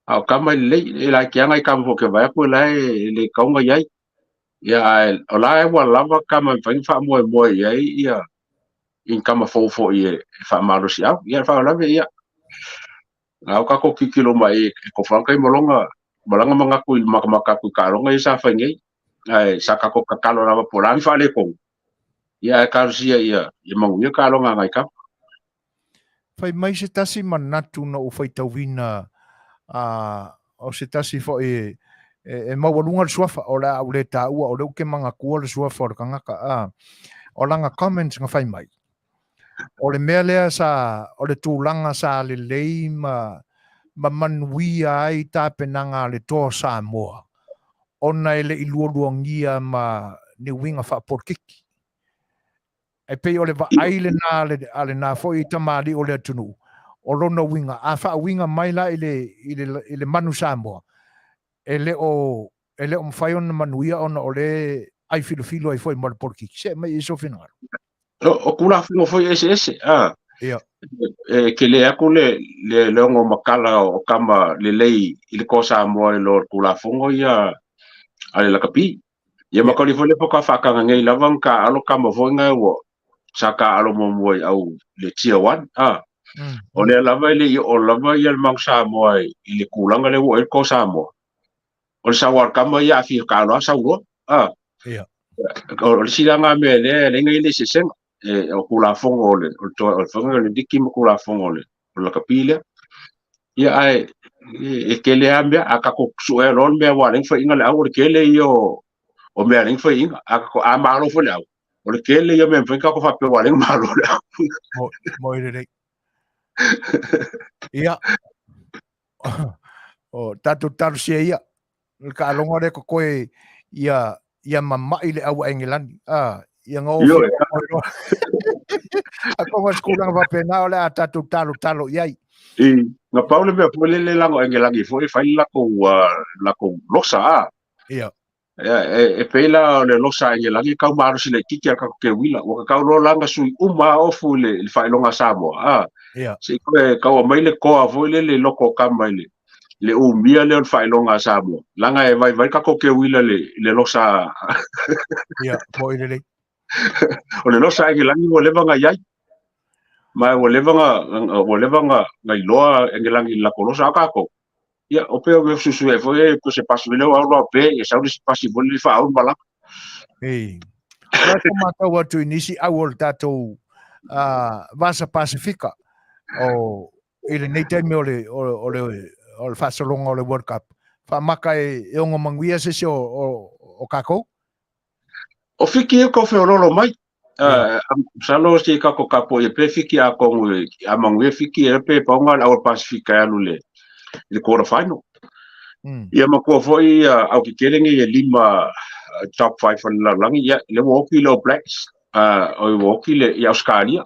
A o tama e lelei, e laiti lava nai tama foi ou te vaai atu o la e le tatau ona i ai. Ia ae o la e ua lava tama e mafai ona faamoemoe i ai ia i ni tama fou foi e faamalosiau. Ia o le faalavelave ia, na o tatou tilotilo mai e tofa tai ma lona manatu i le matamata atu i taaloga ia sa fai nei. Ae sa tatou tatalo lava po o le a ni faaletonu, ia ae talosia ia manuia taaloga a nai tama. Fai mai se tasi manatu na ou faitauina o se tasi foi e maualuga le suafa o le a ou le taua o lea ou te manatua le suafa o le tagata o lana comments na fai mai. O le mea lea sa o le tulaga sa lelei ma ma manuia ai tapenaga a le Toa Samoa ona e le i lualuagia ma ni uiga faapolokiki. E pei o le vaai lena a lena foi tamalii o le atunuu, o lona uiga, a faauiga mai la i le, i le, i le manu Samoa, e le o, e le o mafai ona manuia ona o lea ai filofilo ai foi ma le polokiki. Se mai i sou finagalo. O Tulafono foi eseese, a. Ia. E tele atu le le ono makala o tama lelei i le Toa Samoa i lo le Tulafono ia a le lakapi. Ia ma kauli foi lea faatoa faataga nei lava ona taaalo tama foi na ua sa taaalo muamua i au le tier 1. A. O lea lava e le i oo lava ia le Manu Samoa i le tulaga lea ua oo i ai le Toa Samoa. O le sau lava o le tama ia a fia taaalo lava sau loa. A. Ia. O le isi la na mea lea e leai le eseesega. E, o Tulafono o le o le o le faiga o le liki ma Tulafono o le o le lakapi lea. Ia ae e tele lava mea, a tatou suea loa le mea ua ala ai ona faiaina le au, o le tele ia o mea e ala ai ona faiaina. A tatou a malo foi le au, o le tele ia o mea e mafai ona tatou faapea ua ala ai ona malo le au. Mo i lelei. Ia, o tatou talosia ia, le taaloga lea totoe ia ia mama'i le au a Engelani. A, ia ga Ioe. Atonu o se tulaga faapena o le a tatou talotalo i ai. I, na pau le mea foi lele lago Engelani foi e fai le latou, latou losa, a. Ia. Ia, e pei la o le losa a Engelani e tau malosi laitiiti a le tatou keuila. Ua tatau loa la ona sui uma lava ofu i le, i le faailoga a Samoa, a. Ia. Se i toe tau aumai le toa foi lele i loko o tama i le, le umia lea o le faailoga a Samoa. Leaga e vaivai le tatou keuila i le losa. Ia, moni lelei. O le losa a Engelani ua leva ona i ai. Ma ua leva ona ua leva ona iloa Engelani i le latou losa. A o tatou, ia, o pei o mea fesuisui ai foi e se pasi foi lea ua au loa pe, ia sau le isi pasi foi lele faaau le malaga. Ei. O la e matau atu i nisi au o le tatou Vasa Pasifika o i lenei taimi o le, o, o le, o le faasologa o le World Cup. Faamaka e ono manuia se isi o kākou? O Fiki e ko feololo mai. Masalo se kako kapo ia pe Fiki a kongu a manuia Fiki e pe paunga le aua Pasifika e alu le le quarter final. Ia makua foi au ke kele ngi e lima top 5 o le lalolagi ia le ua oki le All Blacks o ua oki le i Australia.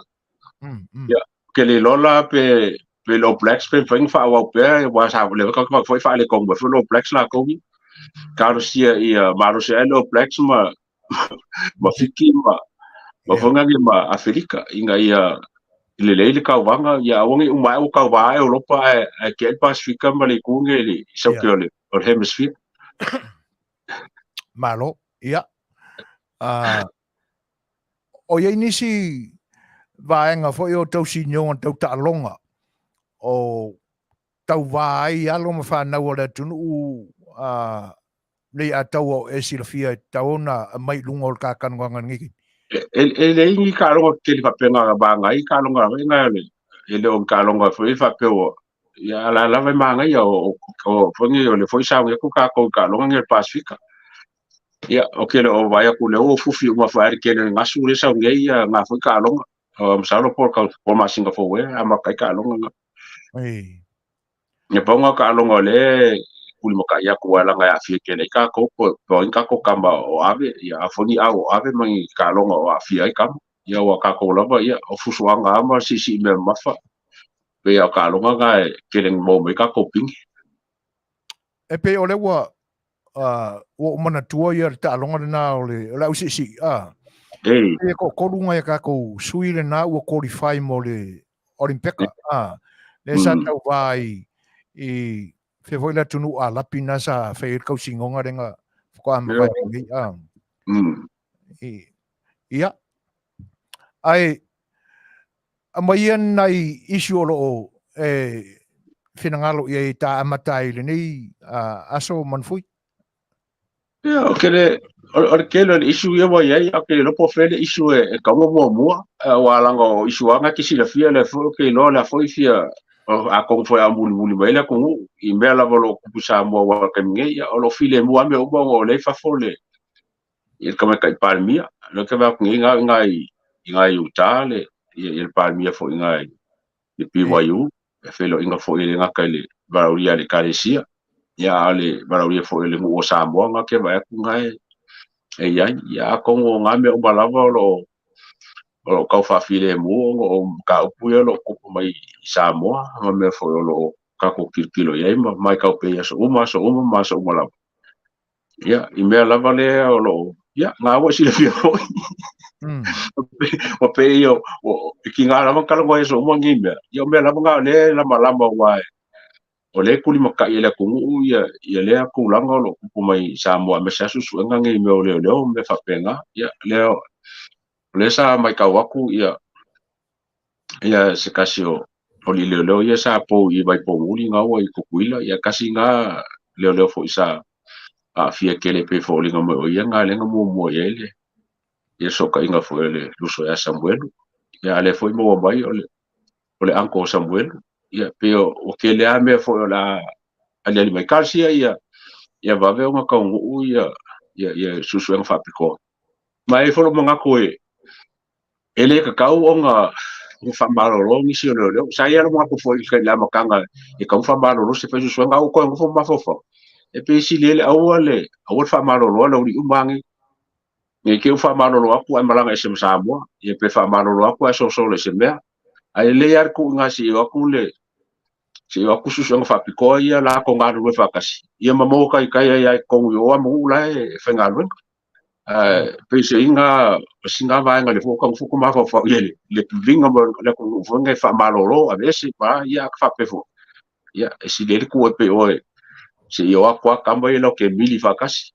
Ia, ke le iloa la pe pe le All Blacks pe mafai ona faaauau pea aua sa lea foi tatou te faaletonu mai foi le All Blacks latou ia. Talosia ia malosi ae le All Blacks ma ma Fiti ma ma foi nani ma Aferika ina ia lelei le tauvaga ia aua ne i uma ae ua tauva lava Europa ae ae tiai le Pasefika ma le itu nei i le saute o le o le hemisphere. Malo. Ia. O i ai nisi vaega foi o tausinioga tau taaloga o tauvā ai alo ma fanau a le atunuu a nei a taua o e silafia e tatau ona aumai i luga o le kakanoaga i lenei taimi? E leai ni taaloga tetele faapea na vaga ai taaloga foi na e le o ni taaloga foi faapea ua ia a la lava e manaia o foi nei o le foi sauni atu tatou i taaloga nei o le Pasefika. Ia, ou te le o vaai atu lea ua fufi uma foi le tele o le gasu lea sau nei ia ngā foi taaloga. O masalo po o po masina fou e amata ai taaloga ngā. Ei. Ia pau ngā taaloga o le kulimakaʻi atu ai laga e aafia tele ai tatou po po ai tatou tama o ave ia a foi ni au o ave ma ni taaloga o aafia ai tama. Ia ua tatou lava ia o fusuaga lava ma siisii mea mamafa. Pei o taaloga ngā e tele na maua mai ai tatou pine. E pei o lea ua ua ou manatua ia le taaloga lena o le o le ausiisii a. Ei. E toatolu nai a tatou sui lena ua qualify mo le Olimpeka a. Lea sa tauvā i i fea foi le atunuu Alapi na sa fai ai le kausinoga lea na faatoa mavae mai nei a. Ia. Ae aumai ia nai issue o lo o e finagalo i ai ta amata ai i lenei aso Manufui. Ia, o kele, o le tele o le issue ia ua i ai, a ke iloa po o fea le issue e taua muamua, aua laga o issue lava na e te silafia lea foi ou te iloa o le a foi fia, atonu foi a mulimuli mai le atunuu i mea lava o lo o tupu i Samoa aua o le taimi nei, ia, o lo o filemu lava mea uma ona o lea e i fafo le, i le tamaitai Palemia. O lea ou te vaai atu nei na i na i na i Utah le ia le Palemia foi na i le BYU, e feiloaiga foi e le gata i le valaaulia a le Ekalesia, ia a o le valaaulia foi o le nuu o Samoa na te vaai atu na e e i ai. Ia atonu o na mea uma lava o lo o tau faafilemu ona o mataupu ia o lo o tupu mai i Samoa ma mea foi o lo o tatou tilotilo i ai ma matau pea i aso uma, aso uma ma aso uma lava. Ia, i mea lava lea o lo o, ia, ngā ua silafia foi. Ua pei o, e ki ngā lava talanoa i aso uma nei mea. Ia, o mea lava ngā o lea e lamalama aua e, o lea e tulimatai e le atunuu ia, ia lea tulaga o lo o tupu mai i Samoa aemaise lava suesuega nei i mea o leoleo ma mea faapena. Ia, lea, o lea sa matau atu ia, ia se tasi o alii leoleo ia sa pou i Vaipoumuli na ua i Tutuila, ia tasi na leoleo foi sa aafia tele pei foliga mai o ia na lea na muamua i ai le ia fesootaiga foi o le luso ia Samuelu. Ia a lea foi maua mai o le o le uncle o Samuelu. Ia pei o ua tele lava mea foi o le a aliali mai. Talosia ia ia vave ona taunuu ia ia ia suesuega faapitoa. Ma e i ai foi lou manatu e e le tatau ona faamalolo nisi o leoleo. Sa i ai lou manatu foi i le amataga e tatau ona faamalolo se fai suesuega, a ua toe nofo ma mafaufau. E pei e sili ai le aua le aua le faamalolo a le aualii uma nei. Ne i te i ua faamalolo atu ae malaga ese ma Samoa, ia pe faamalolo atu ae solosolo i se mea. Ae lelei lava le tuu i ina se i o atu le se i o atu suesuega faapitoa ia latou galulue faatasi, ia ma maua taitai ai lava i totonu i o lava ma nuu la e faigaluega. Ae pei se iga o sina vaega le foi ka fuku mafaufau i le piviga mo le atunuu foi nei faamalolo aveese ma ia faapea foi. Ia e sili ai le tuu e pei oe se i o atu lava tama ia latou te mili faatasi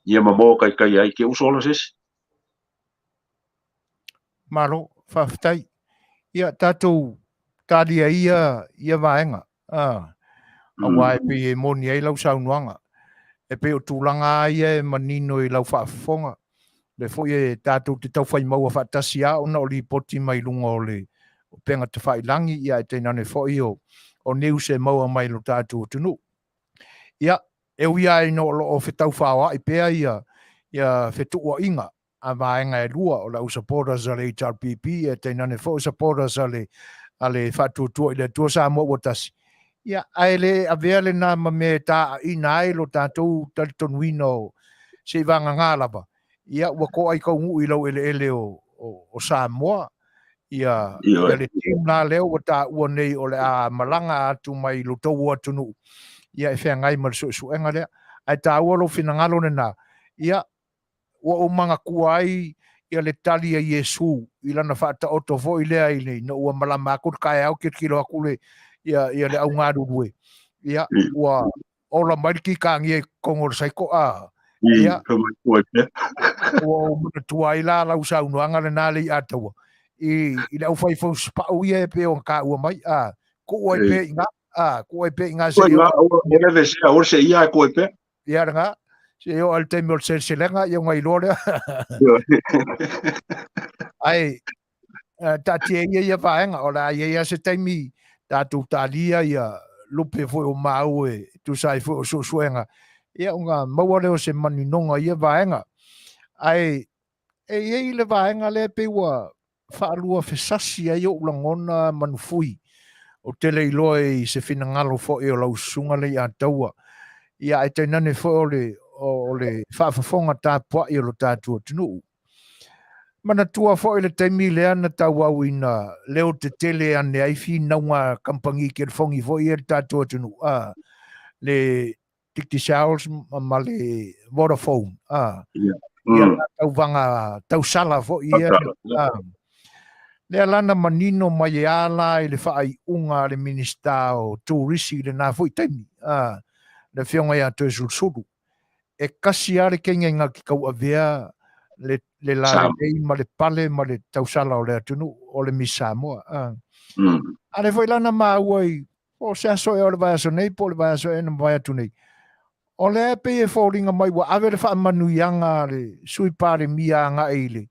ia ma maua taitai ai te uso ola se isi. Malo, faafetai. Ia tatou talia ia ia vaega. Aua e pei e moni ai lau saunoaga. E pei o tulaga lava ia e manino i lau faafofoga, lea foi e tatou te taufai maua faatasi lava ona o lipoti mai luga o le upega tafailagi, ia ae tainane foi o news e maua mai lo tatou atunuu. Ia, e ui lava ina o lo o fetaufaoai pea ia fetuuaiga a vaega e lua, o le au supporters a le HRPP ae tainane foi o supporters a le a le Faatuatua i le Atua Samoa ua tasi. Ia, ae le avea lena ma mea e taaiina ai lo tatou talitonuina o seivagana lava, ia ua to'a i taunuu i laueleele o Samoa. Ia ia le team la lea ua taua nei o le a malaga atu mai lo tou atunuu ia e feagai ma le suesuega lea. Ae taua lou finagalo lena, ia ua ou manatua ai ia le tali a Iesu i lana faataoto foi lea i le ina ua malama atu le taeao tilotilo atu le ia ia le au galulue ia ua ola mai le kikāgia i totonu o le saiko a ia ua ou manatua ai la lau saunoaga lena le Leiataua i le aufai fausipau ia e pei ona taua mai a tuu ai pea i ina a tuu ai pea i ina seia o se ia tuu ai pea. Ia lena seia oo i le taimi o le seleselega ia ona iloa lea. Ae taatia ia ia vaega o le a i ai lava se taimi tatou talia ia lupe foi o mau e tusa ai foi o suesuega ia ona maua lea o se maninoga i ia vaega. Ae e i ai le vaega lea pei ua faalua fesasi ai ou lagona manufui ou te le iloa i se finagalo foi o lau susuga Leiataua ia ae tainane foi o le o le faafofoga tapuai o lo tatou atunuu. Manatua foi le taimi lea na tauau ina leo tetele ane ai finauga kamupani telefoni foi ia i le tatou atunuu, a, le Digicel ma le Vodafone, a, ia la tauvaga tausala foi ia, a, lea la na manino mai a la i le faaiuga a le Minisita o Turisi i lena foi taimi, a, le Afioga ia Toeolesulusulu, e kasi lava le kenge na te tauavea le, le lalelei ma le pale ma le tausala o le atunuu o le Miss Samoa. A A lea foi la na maua i po o se aso ea o le vaiaso nei po o le vaiaso ea na mavae atu nei, o lea e pei e foliga mai ua ave le faamanuiaga a le Sui Palemia agai i le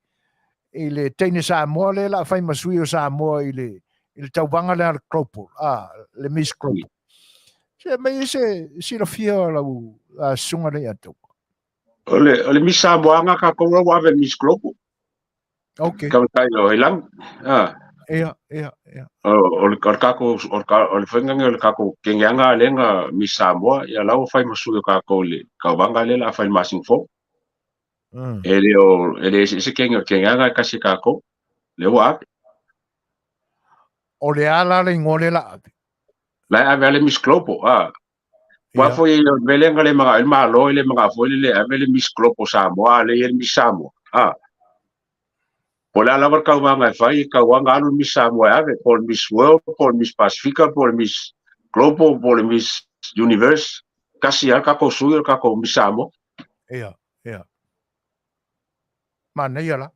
i le teine Samoa lea o le a fai ma sui o Samoa i le i le tauvaga lea a le Global, a, le Miss Global. Se mei se silafia o lau susuga Leiataua. O le Miss Samoa nga kākou ua ave Miss Global. Ka tai o Helang. Ah. Ia, ia, ia. O le kākou o le faiga o le kākou kengeanga lenga Miss Samoa ia lau fai ma sui o kākou le kauvaga le la fai masing fo. E le o e le se kenge kengeanga kasi kākou le ua ave. O le ala le ingoa le la ave. La ave ale Miss Global. Ah. Ua foi o velenga le mga il malo le mga foi le ave le Miss Global Samoa le le Miss Samoa. Ah. Po le ala war kauvaga e fai kauvaga alu Miss Samoa e ave po le Miss World, po le Miss Pacifica, po le Miss Global, po le Miss Universe, kasi a kākou sui o kākou Miss Samoa. Ia, ia. Manaia la.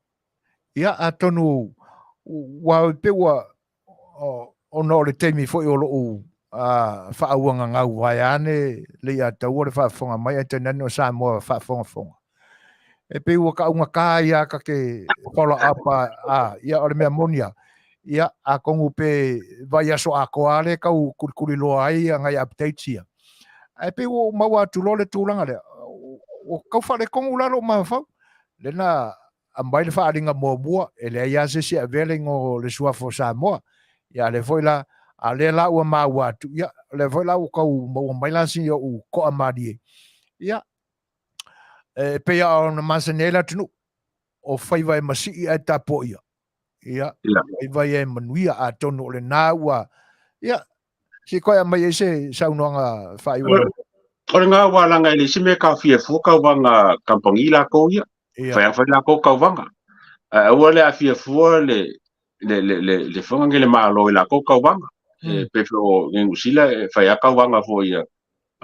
Ia, atonu ua pe ua ona o le taimi foi o lou faauagagau vaeane Leiataua le faafofoga mai ae tainane o Samoa faafogafoga. E pei ua taugata ia ta te follow up a, ia o le mea moni lava. Ia, atonu pe vaiaso atoa lava le tau kulikuliloa ai nai updates ia. Ae pei ua ou maua atu loa le tulaga lea, ua tau faaletonu la lou mafaufau. Lena aumai le faaaliga muamua, e leai lava se isi e avea le igoa o le suafa o Samoa. Ia a lea foi la, a lea la ua maua atu, ia, o lea foi la ua tau maua mai la si ou toa malie. Ia, e pei lava ona masani ai le atunuu, o faiva e masii ae tapuaia. Ia, faiva ia e manuia, atonu o lena ua, ia, se i koe aumai ai se saunoaga faaiu. O le ngā wālanga e le isi mea ka fia fua kauvaga kampangi lākou ia. Whai whai lākou kauvaga. Aua le a fia fua le le le le le whanga nge le malo i lākou kauvaga. E pepe o nge ngusila e whai a kauvaga fo ia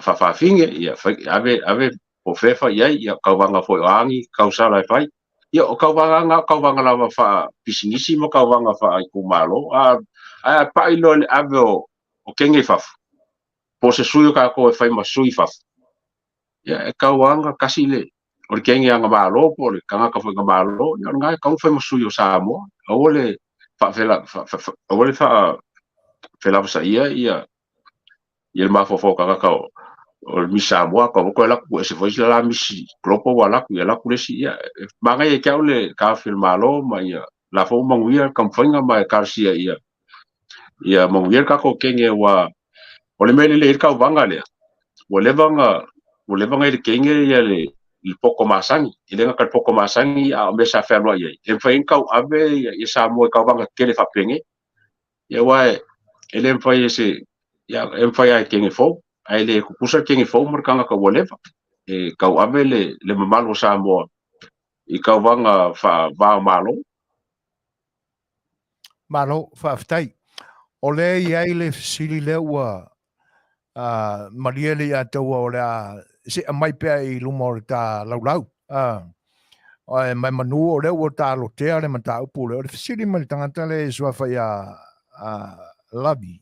whawhawhinge ia whai ave ave po whewha ia ia kauvaga fo o angi kausala e whai. Ia o kauvaga nga kauvaga lava wha pisinisi mo kauvaga wha i kumalo. A a pa ilo le ave o kenge fafu. Po se sui o kākou e whai ma sui fafu. Ia e kauanga kasi le o le kenge anga malo po le kangaka foi nga malo ia o le ngai kau whai ma sui o Samoa. Aua le wha aua le wha whela sa ia ia ia le mafofo kangaka o le Miss Samoa ka ko la ku se foi la Miss Global wa la ku ia la ku le si ia manga ia kia le ka fil malo ma ia la fo manguia kam whainga ma e karsia ia ia manguia ka ko kenge wa o le mele le ka vanga le ua leva nga ua leva nga i le kenge ia le le poko masani, e le gata i le poko masani a o mea sa fealuai ai, e mafai ai ona tauave ia Samoa i tauvaga tetele faapenei. Ia aua e le mafai e se, ia e mafai lava e kege fou, ae le tutusa le kege fou ma le tagata ua leva. E tauave le mamalu o Samoa i tauvaga faava-o-Malo. Malo, faafetai. O lea e i ai le fesili lea ua malie le ia taua o le a se aumai pea i luma o le ta laulau. Ae mai manu o lea ua ta lotea le mataupu lea. O le fesili mai le tagata lea e suafa ia Lavi.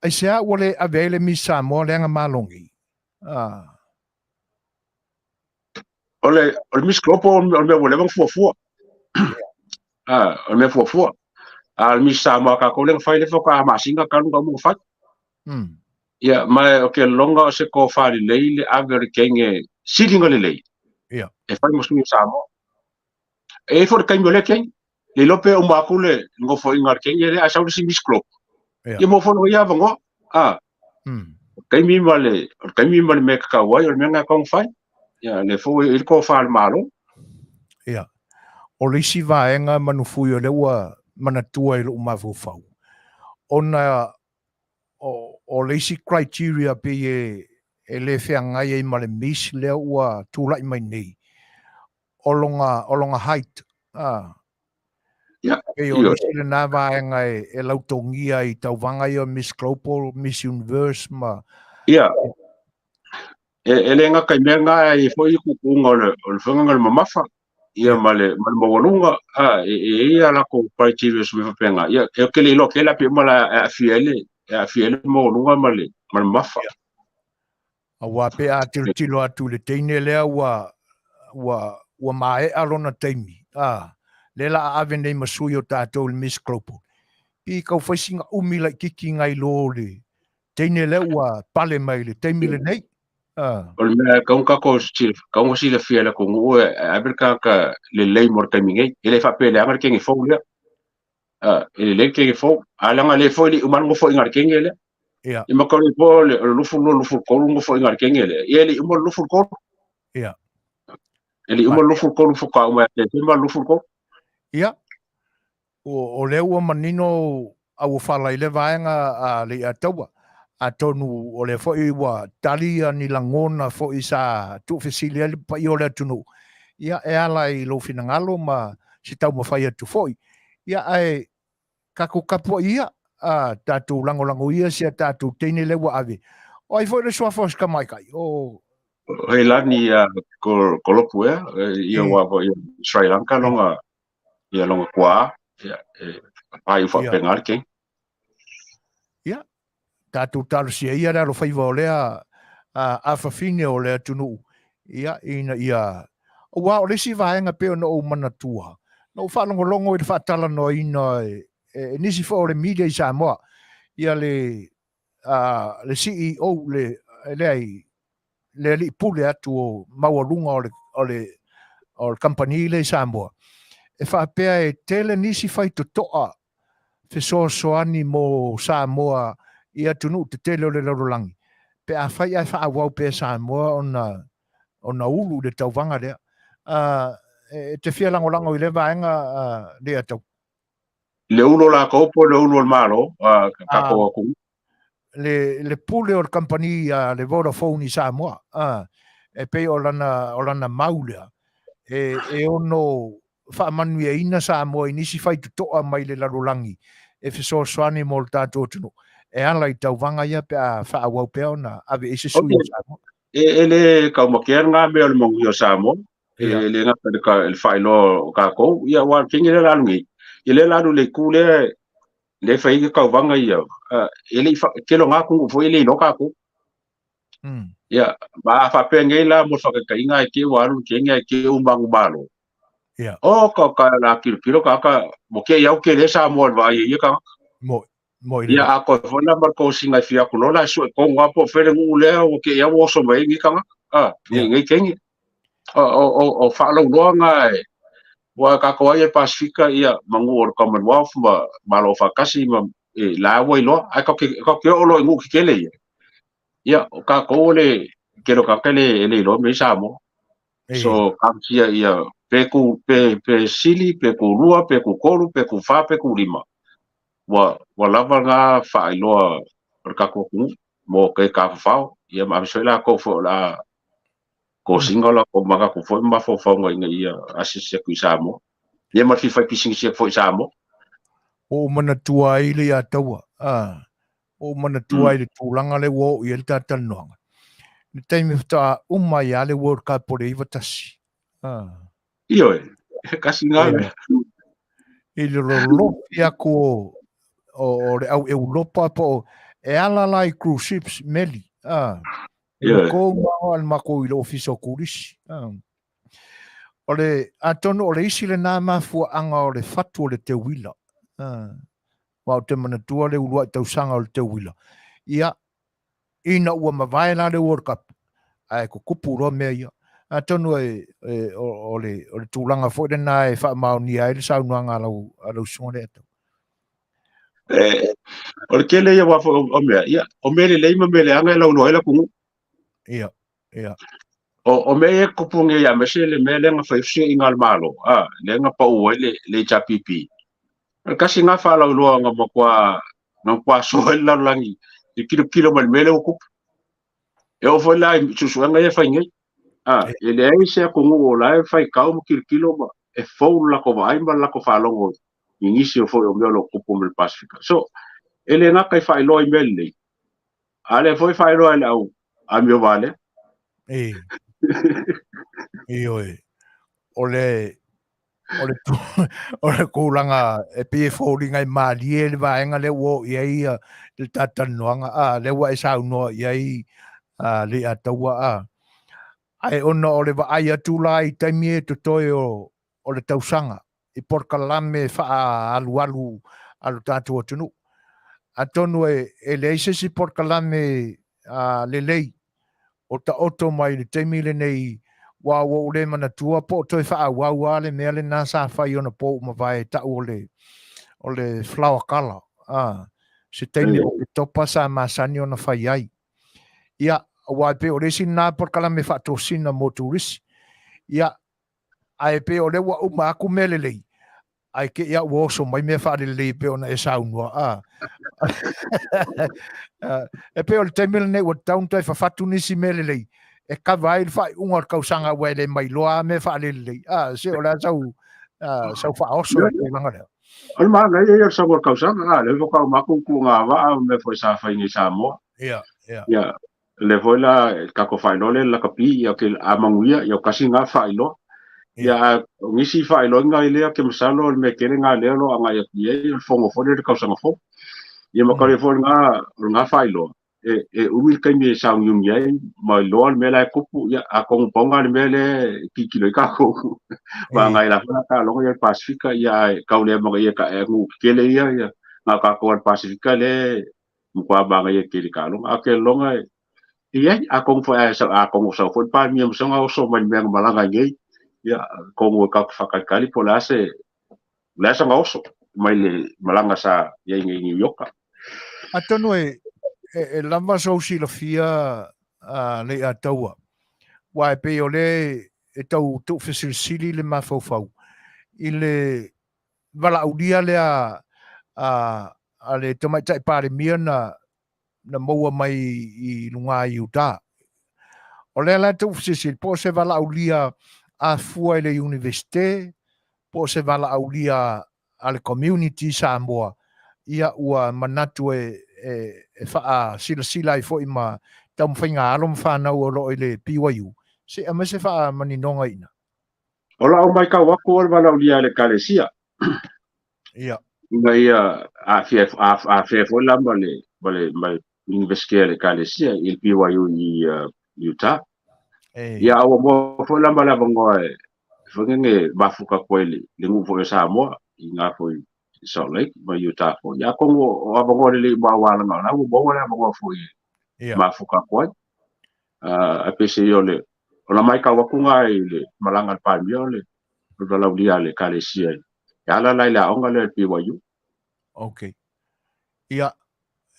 Aisea ua le ave ai le Miss Samoa leaga malogi? O le Miss Global o le mea ua leva ona fuafua. O le mea fuafua. A o le Miss Samoa a tatou lea na fai lea faatoa masina talu ona uma ona fai. Ia, ma o ke lona o se tofa lelei le ave o le kenge siliga lelei. E fai mo sui o Samoa. E i ai foi le taimi o lea kenge. Le iloa pe uma atu le nofoaiga a le kenge lea ae sau le isi Miss Global. Ia mo foi lona ia avanoa. O le taimi ma le, o le taimi ma le mea e tatau ai, o le mea lena e tatau ona fai. Ia, lea foi ua i ai le tofa a le Malo. Ia. O le isi vaega manufui o lea ua manatua i lou mafaufau, ona o le isi criteria pei e le feagai ai ma le Miss lea ua tulai mai nei, o lona height. Pei o le isi lena vaega e lautogia i tauvaga ia o Miss Global, Miss Universe ma... Ia, e le gata i mea na, e i ai foi tuutuuga o le faiga o le mamafa, ia ma le maualuga, e i ai a latou criteria mea faapena. Ia, ou te le iloa tele pe uma la e aafia ai le, e aafia ai le maualuga ma le mamafa. Aua pe a tilotilo atu i le teine lea ua, ua, ua maea lona taimi, a, lea la a ave nei ma sui o tatou i le Miss Global. Pi kau fai sina umi laititi nai lo le teine lea ua pale mai i le taimi lenei. A. O le mea kau kako kau ona silafia e le atunuu e ave le tagata lelei mo le taimi nei. E le faapea e leaga le kenge fou lea. E lelei le kenge fou, ae leaga lea foi e le i uma le nofoaiga a le kenge lea. Ia. I maka le po le 22 23 nofoaiga a le kenge lea. Ia e le i uma le 23. Ia. E le i uma le 23 faatoa uma ia Tesema le 23. Ia. O lea ua manino auofala i le vaega a Leiataua. Atonu o lea foi ua tali ia ni lagona foi sa tuufesili ai le paia o le atunuu. Ia, e ala i lou finagalo ma se taumafai atu foi. Ia, ae tatou tapuai ia, a tatou lagolago ia si a tatou teine lea ua ave. O ai foi le suafa o si tamaitai? O Heilani ia Kolopu ea, ia ua foi Sri Lanka longa ia longa tuaa, ia e faaiu faapena le kenge. Ia, tatou talosia ia le alofaiva o lea afafine o le atunuu, ia, ina ia, aua o le isi vaega pei ona ou manatua, na ou faalogologo i le faatalanoaina e nisi foi o le media i Samoa, ia le, le CEO, le, leai, le alii pule atu o maualuga o le, o le, o le kamupani lea i Samoa, e faapea e tele nisi faitotoa fesoasoani mo Samoa i atunuu tetele o le lalolagi, pe afai ae faaauau pea Samoa ona, ona ulu i le tauvaga lea. E te fia lagolago i lea vaega, Leiataua? Le ulu o latou po o le ulu o le Malo, tatou atunuu? Le pule o le kamupani a le Vodafone i Samoa, e pei o lana, o lana mau lea, e ono faamanuiaina Samoa i nisi faitotoa mai le lalolagi e fesoasoani mo le tatou atunuu e ala i tauvaga ia pe a faaauau pea ona ave i ai se sui o Samoa. E le taumatea lena mea o le manuia o Samoa, e le gata i le faailoa o tatou, ia aua o le kenge lea o le a alu nei, ia lea o le a alu i le itu lea lea e fai ai tauvaga ia, e le i tele o na atunuu foi e le iloa tatou. Ia, ma a faapea nei la mo le faataitaiga ai te i ua alu le kenge ai te i ua manumalo. O ka ka la tilotilo ka ka mo ke iau ke le Samoa i le vaai e ia tagata. Mo mo i Ia a koe foi la ma le kosiga e fia atu loa la e sue tonu lava po o fea le nuu lea ua te i ua oso mai ai nei tagata. A, nei nei kenge. O o o o faalauiloa na e ua tatou ai e le Pasefika ia ma nuu o le Commonwealth ma Malo Afaatasi ma e la ua iloa ae tatou te oo loa i nuu tetele ia. Ia o tatou o le tele o tagata e le iloa mea i Samoa. So talosia ia pe ku pe pe sili pe ku lua pe ku tolu pe ku fa pe ku lima. Ua ua lava lena faailoa o le tatou atunuu mo ke tafafao ia ma aemaise foi latou foi o le a kosiga o latou manatu foi ma mafaufauga ina ia asiasi atu i Samoa. Ia ma le fia fai pisinisi atu foi i Samoa. Ua ou manatua ai le ia taua, a, ua ou manatua ai le tulaga lea ua oo i ai le ta talanoaga. I le taimi faatoa uma ai lava le World Cup o le 91. A. Ioe, e kasi ngā mea. I le lolofi atu o, o, o le au Europa po o, e ala la i cruise ships, meli. A. I le kou mago al makou i le ofisa o turisi. A. O le, atonu o le isi lena mafuaaga o le fatu o le teuila. A. Aua ou te manatua le uluai tausaga o le teuila. Ia, ina ua mavae la le World Cup, ae tutupu loa mea ia. Atonu e, e, o, o, le, o le tulaga foi lena e faamaonia ai le saunoaga a lau, a lau susuga lea tau. E, o le tele ia wā foi o mea, ia, o mea lelei ma mea leaga e lauloa ai le atunuu. Ia, ia. O, o mea ia e tupu nei aemaise le mea lea na fai fesuiaiga a le Malo, a, lea na pau ai le, le HRPP. O le tasi lena faalauiloa na matua, na matua soa ai le lalolagi i le tilotilo mai i le mea lea ua tupu. E oo foi la i suesuega ia e fai nei, a, e leai se atunuu o la e faitau ma tilotilo ma e fou le latou vaai ma le latou faalogo i nisi o foi o mea o lo o tupu ma le Pasefika. So, e le gata i faailoa i mea lelei, a lea foi faailoa i le au amio valea. E, ioe, o le, o le, o le tulaga e pei e foliga e malie le vaega lea ua oo i ai ia le talatalanoaga, a, lea ua e saunoa i ai a, le Ataua, a. Ae ona o le vaai atu la i taimi e totoe o, o le tausaga i polokalame faaalualu a lo tatou atunuu. Atonu e, e leai se isi polokalame a, lelei o taoto mai i le taimi lenei aua ua ou le manatua po o toe faaauau lava le mea lena sa fai ona po ua mavae e tau o le, o le flower colour, a, se taimi o Oketopa sa masani ona fai ai. Ia, aua e pei o le isi lena polokalame faatosina mo turisi. Ia, ae pei o lea ua uma atu mea lelei, ae te i a ua oso mai mea faalelelei e pei ona e saunoa, a. E pei o le taimi lenei ua tatau ona toe fafatu nisi mea lelei e kava ai le faaiuga o le tausaga aua e le mailoa lava mea faalelelei. A, se o le a sau, sau faaoso i le tulaga lea? O le manaia ia o le sau o le tausaga, a, lea faatoa uma atu tuuga vaa ma mea foi sa fai nei i Samoa. Ia, ia. Ia, lea foi la tatou faailoa lea le lakapi, ia ke a manuia, ia o kasi lena faailoa. Ia, a o nisi faailoaga i lea, ke masalo o le mea tele lena lea o lo o agai atu i ai, o le fono foi lea i le tausaga fou. Ia ma tau foi lena, o lena faailoa, e, e umi le taimi e sauniuni ai ma iloa le mea la e tupu, ia, atonu pau lena le mea lea e tilotilo ai tatou. Ma agai la foi la taaloga ia le Pasefika, ia ae tau le amanaia e ka e atunuu tetele ia, ia, na o tatou lava i le Pasefika lea e matua manaia tele taaloga. Ae ou te lagona e i ai, atonu foi a atonu o sau foi le Palemia ma soga oso mai le mea na malaga ai nei, ia, atonu e tatou te faatalitali po o le a se, o le a sana oso mai le malaga sa i ai nei i Niu Ioka. Atonu e, e, e lava sou silafia a Leiataua, aua e pei o lea e tau tuufesilisili le mafaufau i le valaaulia lea a, a le Tamaitai Palemia na, na maua mai i luga i Utah. O lea la e tuufesilisili, po o se valaaulia a fua i le Iunivesite, po o se valaaulia a le community Samoa, ia ua manatu e, e, e faasilasila ai foi ma taumafaiga a alo ma fanau o lo o i le BYU, se i aumai se faamaninoga i ina. O lau matau atu o le valaaulia a le Ekalesia. Ia. Ina ia aafia aafia foi la ma le ma le ma le Universite a le Ekalesia i le BYU i Utah. E. Ia a ua maua foi la ma le avanoa e foi nene mafuta atu ai le, le nuu foi o Samoa i ngā foi i Salt Lake ma Utah foi. Ia atonu o avanoa lelei uma aua leaga o la ua maua le avanoa foi e Ia. mafuta atu ai. Ae peiseai o le o la matau atu nga i le malaga a le Palemia o le o le valaulia a le Ekalesia e ala la i le aoga lea i le BYU. Okay. Ia,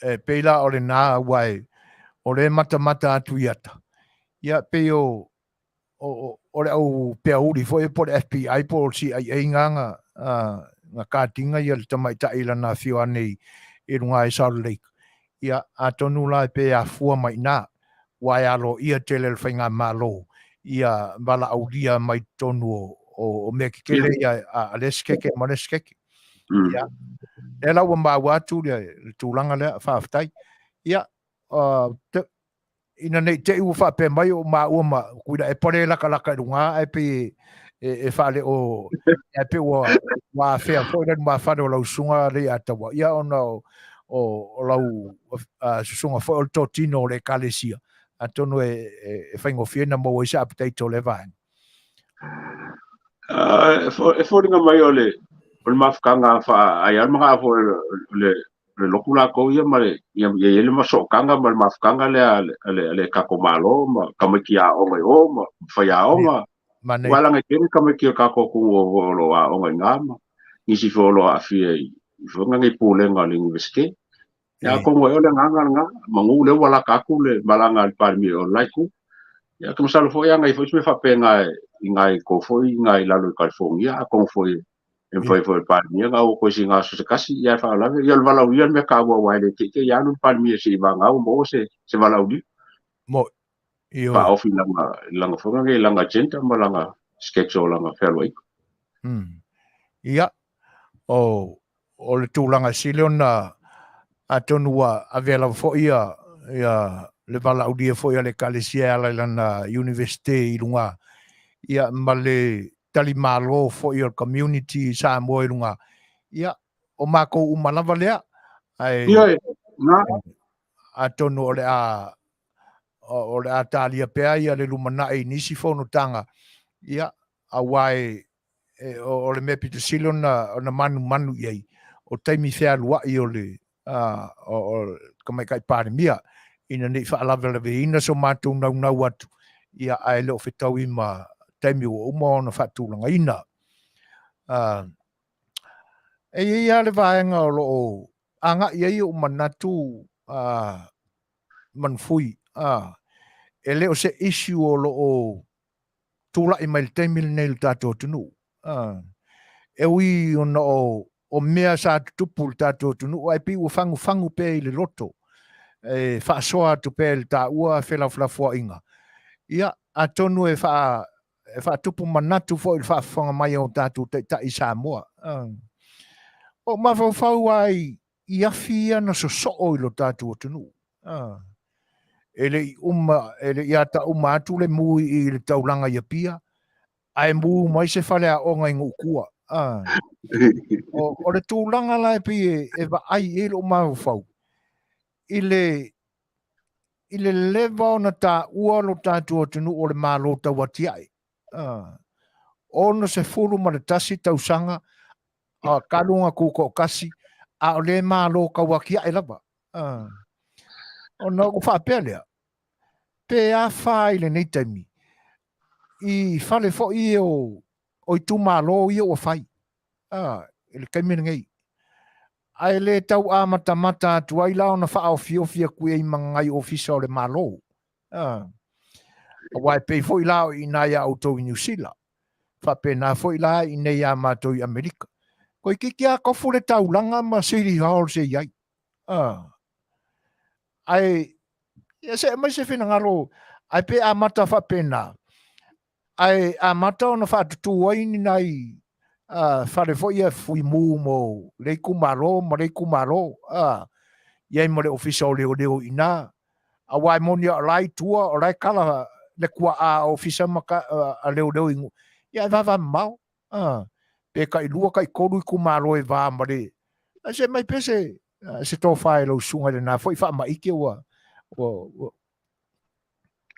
e pei la o lena aua e o lea e matamata atu i ata. Ia, pei o, o, o o le au peauli foi po o le FBI po o le CIA nga na katiga ia le tamaitai i lana afio ane i luga i Salt Lake. Ia, atonu la pe afua mai iina, ua e aloaia tele le faigamalo ia valaaulia mai totonu o mea tetele ia a le isi keke ma le isi keke. Ia, lea la ua maua atu le tulaga lea, faafetai. Ia, ina nei te i ua faapea mai o maua ma Tuilaepa le lakalaka i luga ae pei e faaleo ae pei ua afea foi le lumafale o lau susuga Leiataua, ia ona o lau susuga foi o le totino o le ekalesia, atonu e faigofie na maua ai se update o lea vaega. E foliga mai o le mafutaga ai lava le manao foi o le lotu latou ia ma le ia i ai le masootaga ma le mafutaga lea a le tatou Malo ma tamaiti aoga i o ma faiaoga. Ua alaga tele tamaiti o le tatou atunuu o lo o aoga i ina ma nisi foi o lo o aafia i foi nei pulega o le Iunivesite. Ia atonu ai o le agaga lena, manu lea ua lata atu le malaga a le Palemia o le la itu. Ia te masalo foi ana i foi se mea faapena i nai tou foi i nai lalo i California, atonu foi e mafai foi e le Palemia na o toe sina aso se tasi, ia e faalavelave. Ia o le valaaulia le mea taua aua e le te i te i alu le Palemia seia vagana ua maua se valaaulia. Mo, ioe. Faaofi lana foi nei lana agenda ma lana schedule lana fealuaiga. Ia, o le tulaga sili ona atonu ua avea lava foi ia le valaaulia foi a le ekalesia e ala i lana Universite i luga, ia ma le talimalo foi o le community i Samoa i luga. Ia, o makou uma lava lea, ae Ioe, na. atonu o le a talia pea ia le lumanai i nisi fonotaga, ia, aua o le mea pito sili ona manumanu i ai, o taimi fealuai o le o tamaitai Palemia, ina nei faalavelaveina so matou naunau atu, ia, ae le o fetaui ma taimi ua uma ona faatulagaina. E i ai lava le vaega o lo o agai ai ou manatu Manufui, e le o se issue o lo o tulai mai le taimi lenei i le tatou atunuu. E ui ona o mea sa tutupu i le tatou atunuu, ae pei ua fagufagu pea i le loto, e faasoa atu pea i le taua felafolafoaiga. Ia, atonu e faatupu manatu foi i le faafofoga mai o tatou taitai i Samoa. O mafaufau lava i afi ia na sosoo i lo tatou atunuu. E le i uma, e le i ata uma atu le mu i le taulaga i Apia, ae mu mai se faleaoga i Nuutua. O le tulaga la e pei e vaai i ai lou mafaufau, i le leva ona taua lo tatou atunuu o le Malo tauatiae. 61 tausaga talu ona tutoatasi, a o le Malo tauatiae lava. Ona ou faapea lea, pe afa i lenei taimi, i fale foi o itumalo ia ua fai i le taimi lenei, ae le tau amatamata atu ai la ona faaofiofi atu i ai ma nai ofisa o le Malo. Aua e pei foi la o i ina iā outou i Niu Sila, faapena foi la i nei iā matou i Amerika. Toeitiiti lava tofu le taulaga ma City Hall se i ai. Ae ia se aumai se finagalo, ae pe amata faapena, ae amata ona faatutu ai ni nai fale foi ia fuimu mo le itumalo ma le itumalo, i ai ma le ofisa o leoleo i ina, aua e moni o la i tua, o la e kala le tuaa ofisa ma a leoleo i Nuu, ia e vavamamao, pe tailua taitolu itumalo e va ma le, ae se mai pea se tofa e lau susuga i lena foi faamaite ua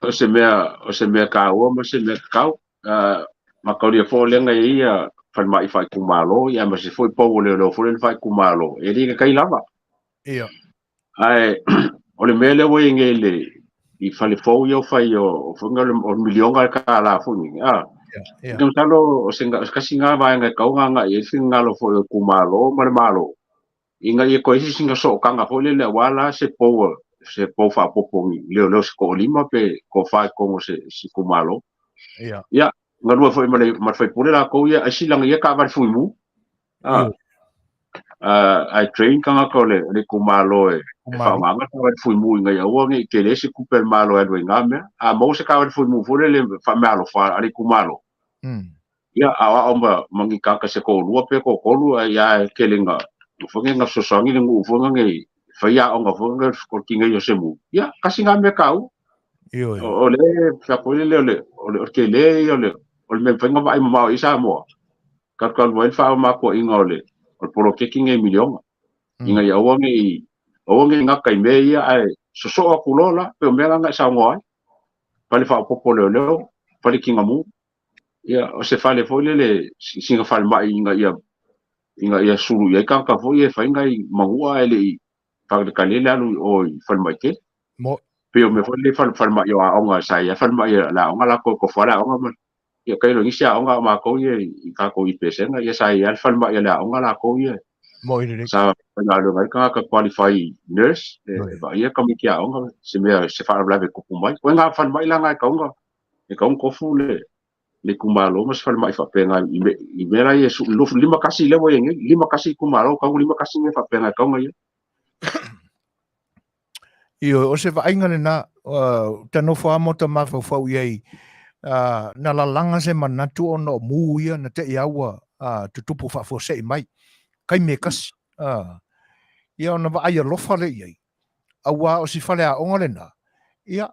O se mea taua ma se mea tatau. Mataulia foi o lea na i ai ia falemai faaitumalo, ia ma se foi pou o leoleo foi lea faaitumalo, e le tatai lava. Ae o le mea lea ua i ai nei le i fale fou ia o fai o foi o miliona e tala foi nei. Ia. Ke masalo o se kasi ngā vaega e tau ngā i ai finagalo foi o itumalo ma le Malo, ina ia toe isi sina sootaga foi lele aua la se pou faaopoopo leoleo se toalima pe toafa i totonu o se itumalo. Ia. Galue foi ma le ma le faipule lakou ia ai silaga ia taavale fuimu. A ai train tagata o le le itumalo e faaaogaina taavale fuimu ina ia aua ne i tele se tupe a le Malo e alu ai i na mea. A maua se taavale fuimu foi lele faameaalofa a le itumalo, ia aoao ma ma ni tagata se toalua pe toatolu, ae ia e tele ina foi nei na fesoasoani le nuu foi nei fai aoga foi nei o le tinei o se mu. Ia tasi na mea taua. Ioe. O le fea foi lele o le tele ia o le mea mafai ona vaai mamao i Samoa. Talu ai le faamatuaiga o le poloketi nei miliona. Ina ia aua nei gata i mea ia, ae sosoo atu loa la, pe o mea na e saunoa ai. Fale faaopoopo leoleo, fale tineimu, ia o se fale foi lele sina falemai ina ia sulu i ai tagata foi e fai nai manua ae le i faalekalele alu i o i falemai tele. Mo. Pe o mea foi lele falemai o aoga sa ia falemai le aoga latou e tofu le aoga ma ia kailo nisi aoga o matou ia i tatou i pesega ia sa ia le falemai le aoga latou ia Mo i lelei. Sa faigaluega ai tagata qualify nurse e vaaia tamaiti aoga se mea se faalavelave tupu mai. O ngā falemai la e kaunga tofu le itumalo ma se falemai faapena i mea la ia 51 lea ua i ai nei, 51 itumalo, kaunga 51 mea faapena e kaunga ia. Ioe, o se vaaiga lena, ta nofo lava ma ta mafaufau i ai, na lalaga se manatu ona o mu ia na te i lava ua tutupu faafuasei mai, taimi e tasi. Ia ona vaai alofa lea i ai, auā o si faleaoga lena, ia,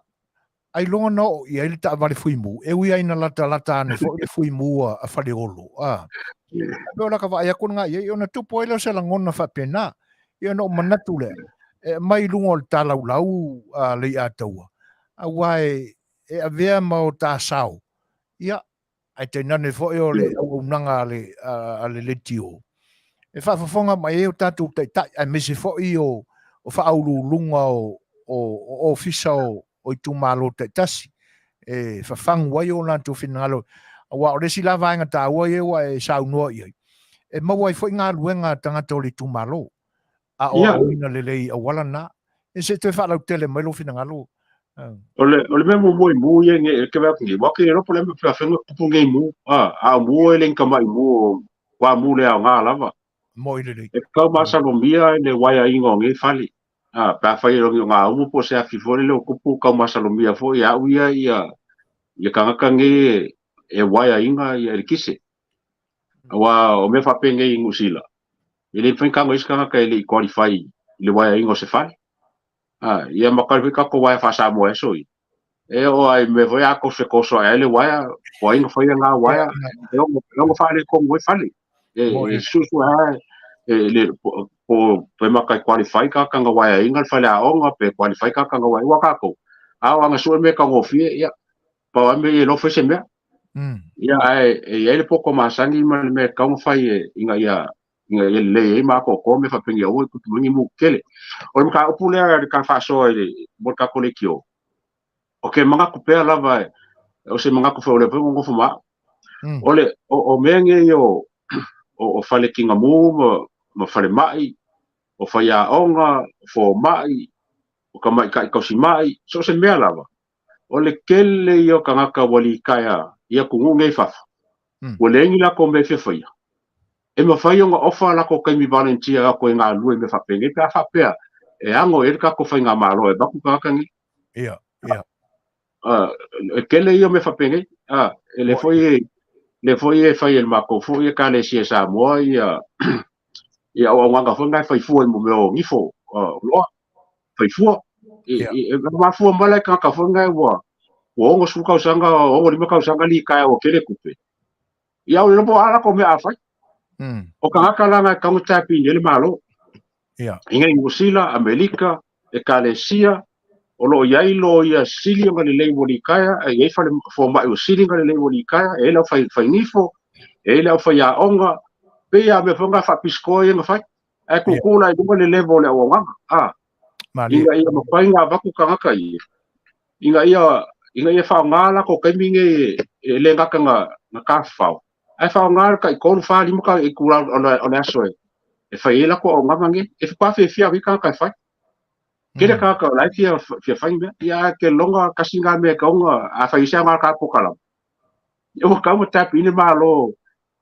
ailoga na oo i ai le taavale fuimu, e ui ai na latalata ane foi le fuimu a Faleolo. Ae pei o laka vaai atu lena i ai, ona tupu ai lea o se lagona faapena. Ia ona ou manatu lea, e aumai i luga o le talaulau a Leiataua, aua e avea ma o ta sao, ia, ae tainane foi o le auaunaga a le leitio, e faafofoga mai ai o tatou taitai, aemaise foi o faauluuluga o ofisa o itumalo taitasi, e fafagu ai o latou finagalo. Aua o le isi la vaega taua ia ua e saunoa i ai, e maua ai foi galuega a tagata o le itumalo, a o aoina lelei i auala na. E se toe faalautele mai lou finagalo. O le mea muamua i mu ia nge ke va ku wa ke ro po le me fenga kupu nge mu a mu e le ka mai mu o kwa mu le ao ngā lava. Mo i lelei. E kau masalomia le waia ingo nge fale. A pa fai ro ngā umu po se afi fo le o kupu kau masalomia fo ia au ia ia ia kangaka nge e waia inga ia le kise. Wa o me fa penge i Ngusila. E le fai kanga iska ka le qualify le waia ingo se fale. Ia ma ka ka ko waia fa sa mo eso i. E o ai me foi a ko se ko so ai le waia, o inga foi nga waia, e o fa le ko mo fale. E su su ha e le po pe ma ka qualify ka ka nga waia inga fale a onga pe qualify ka ka nga waia wa ka ko. A o anga su me ka ngofie ia. Pa me e lo fe se mea. Ia ae e i ai le poko masangi ma le mea kaunga fai e ina ia lelei ai ma ko me faapengi aua i tupu mai mu kele. O le mataupu lea le ka faasoa i le mo le tatou leitio. O ke manatu pea lava o se manatu foi o le foi nofo ma au. O le o mea nei o fale tineimu ma falemai, o faiaoga, o fomai, o tamaitai tausimai, so o se mea lava. O le tele ia o tagata ua litaea i atunuu nei i fafo. Ua leai ni latou mea e fia faia. E mafai ona ofa latou taimi volunteer atu e galulue i mea faapenei pe a faapea e ano i ai le tatou faigamalo e avatu tagata nei. Ia, ia. E tele ia o mea faapenei. E le foi le foi e fai e le matou foi ekalesia Samoa ia ia auaunaga foi na e fai fua i mo mea o nifo loa fai fua. E mafua mai la i tagata foi na ua 60 tausaga, 65 tausaga litaea ua tele tupe. Ia o le lopo ala ko mea a fai. O tagata la na e kaunga tapini e le Malo. Inga i Niu Amerika, ekalesia, o loo i ai loia sili ona lelei ua litaea, e i ai fale fomai ua sili ona lelei ua litaea, e i ai le aufai faigifo, e i ai le aufai aoga, pei a mea foi na faapisikoa ia na fai. Ae tuutuu la i luga le level o le auaunaga. Ina ia mafai ona avatu tagata ia, ina ia faaaoga latou taimi nei e le gata na tafafao, ae faaaoga le tai 3, 4, 5 ka itula o le aso e fai ai latou auaunaga nei. E faatoa fiafia ai tagata e fai. Tele tagata o la e fia fia fai mea. Ia ae ke loga kasi ngā mea e kaunga a fai se nga ka pokalama. Ua kau ma tapi le malo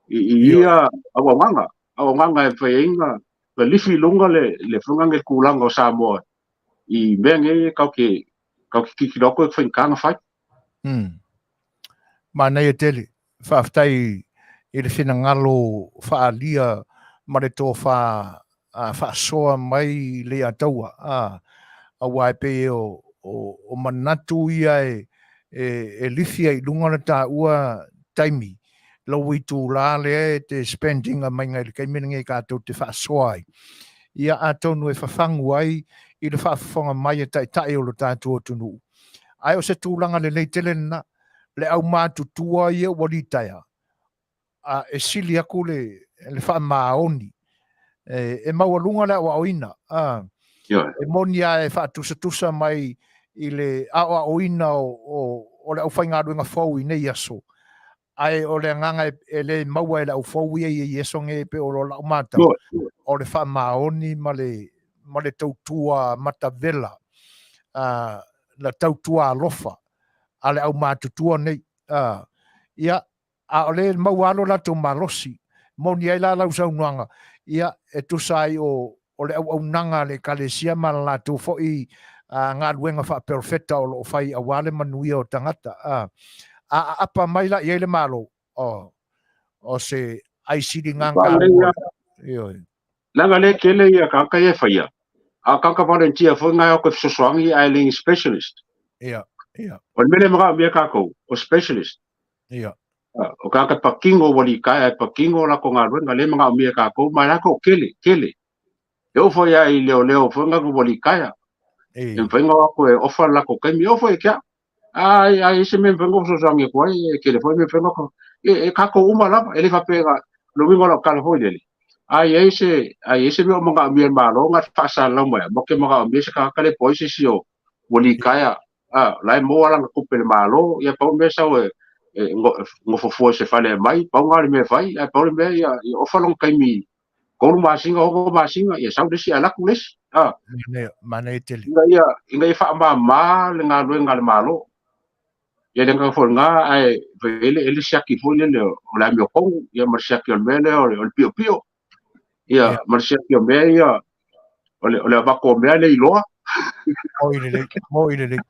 i ia auaunaga, auaunaga e fai ai na lifi i luga le faiga le tulaga o Samoa i mea nei e kau ke tilotilo atu e faigata ona fai. Manaia tele. Faafetai i le finagalo faaalia ma le tofa faasoa mai Leiataua, aua e pei o manatu ia e lifi ai i luga le taua taimi lou itulā lea e te spend ina mai i le taimi lenei tatou te faasoa ai. Ia atonu e fafagu ai i le faafofoga mai a taitai o lo tatou atunuu. Ae o se tulaga lelei tele lena, le aumatutua ia ua litaea, a e sili atu le faamaoni e maualuga le aoaoina. E moni lava e faatusatusa mai i le aoaoina o le aufaigaluega fou i nei aso, ae o le agaga e le maua e le au fou ia i aso nei, pe o lau matau, o le faamaoni ma le tautua matavela, la tautua alofa a le aumatutua nei. Ia, a o le maua alo latou malosi, moni ai la lau saunoaga, ia, e tusa ai o le auaunaga a le Ekalesia ma la latou foi galuega faaperofeta o lo o fai aua le manuia o tagata. A aapa mai la i ai le Malo, o se aisiliga taua. Ioe. Leaga le tele ia tagata ia e faia, a o tagata volunteer foi na e o atu e fesoasoani ae le ni specialist. Ia, ia. O le mea lea e manaomia e tatou, o specialist. Ia. O tagata patino ua litaea e patino latou galuega lea e manaomia e tatou, ma e la toatele, tele. E oo foi lava i leoleo foi na ua litaea. E mafai ona o atu e ofa le latou taimi, e oo foi ia te au. Ai, ai se mea e mafai ona fesoasoani atu ai, e tele foi mea e mafai ona e tatou uma lava, e le faapea na, le uiga o lau tala foi lele, a i ai se, a i ai se mea o manaomia e le Malo na te faasalalau mai, matou te manaomia se tagata lea po o ai se isi o ua litaea, a, la e maua lana tupe i le Malo, ia pau le mea sau e nofo fua i se fale e aumai, pau lena o le mea e fai, ae pau le mea ia ofa lona taimi 3 masina, 6 masina, ia sau le isi ae alu atu le isi. A. Manaia tele. Ina ia faamama le galuega a le Malo. Ia le agaga foi lena, ae e le siaki foi lele o le amiotonu, ia ma le siaki o le mea lea o le piopio, ia ma le siaki o mea ia, o le avatu o mea le iloa. Moi lelei, moi lelei.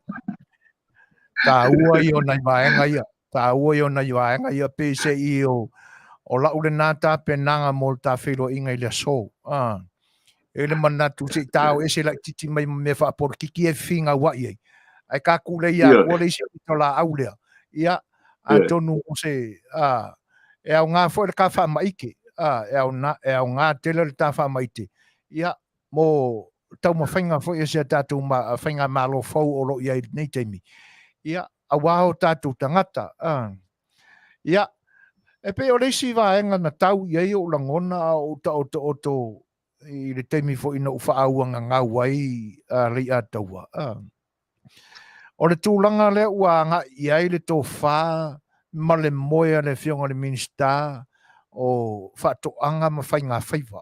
Taua ia o nai vaega ia. Taua ia o nai vaega ia pei se i o lau lena tapenaga mo le ta feiloaiga i le aso. E le manatu se i tao ese laitiiti mai ma mea faapolokiki e fefinauai ai. Ae ka kulei atoa le isi pitolaau lea. Ia, atonu o se, e aoga foi le ta faamaite. E aoga tele le ta faamaite. Ia, mo taumafaiga foi a si a tatou faigamalo fou o lo o i ai i lenei taimi. Ia, aua o tatou tagata. Ia, e pei o le isi vaega na tau i ai ou lagona a o ou taotooto i le taimi foi na ou faaauagagau ai a Leiataua. O le tulaga lea ua agai i ai le tofa ma le moe a le Afioga i le Minisita o Faatoaga ma Faigafaiva.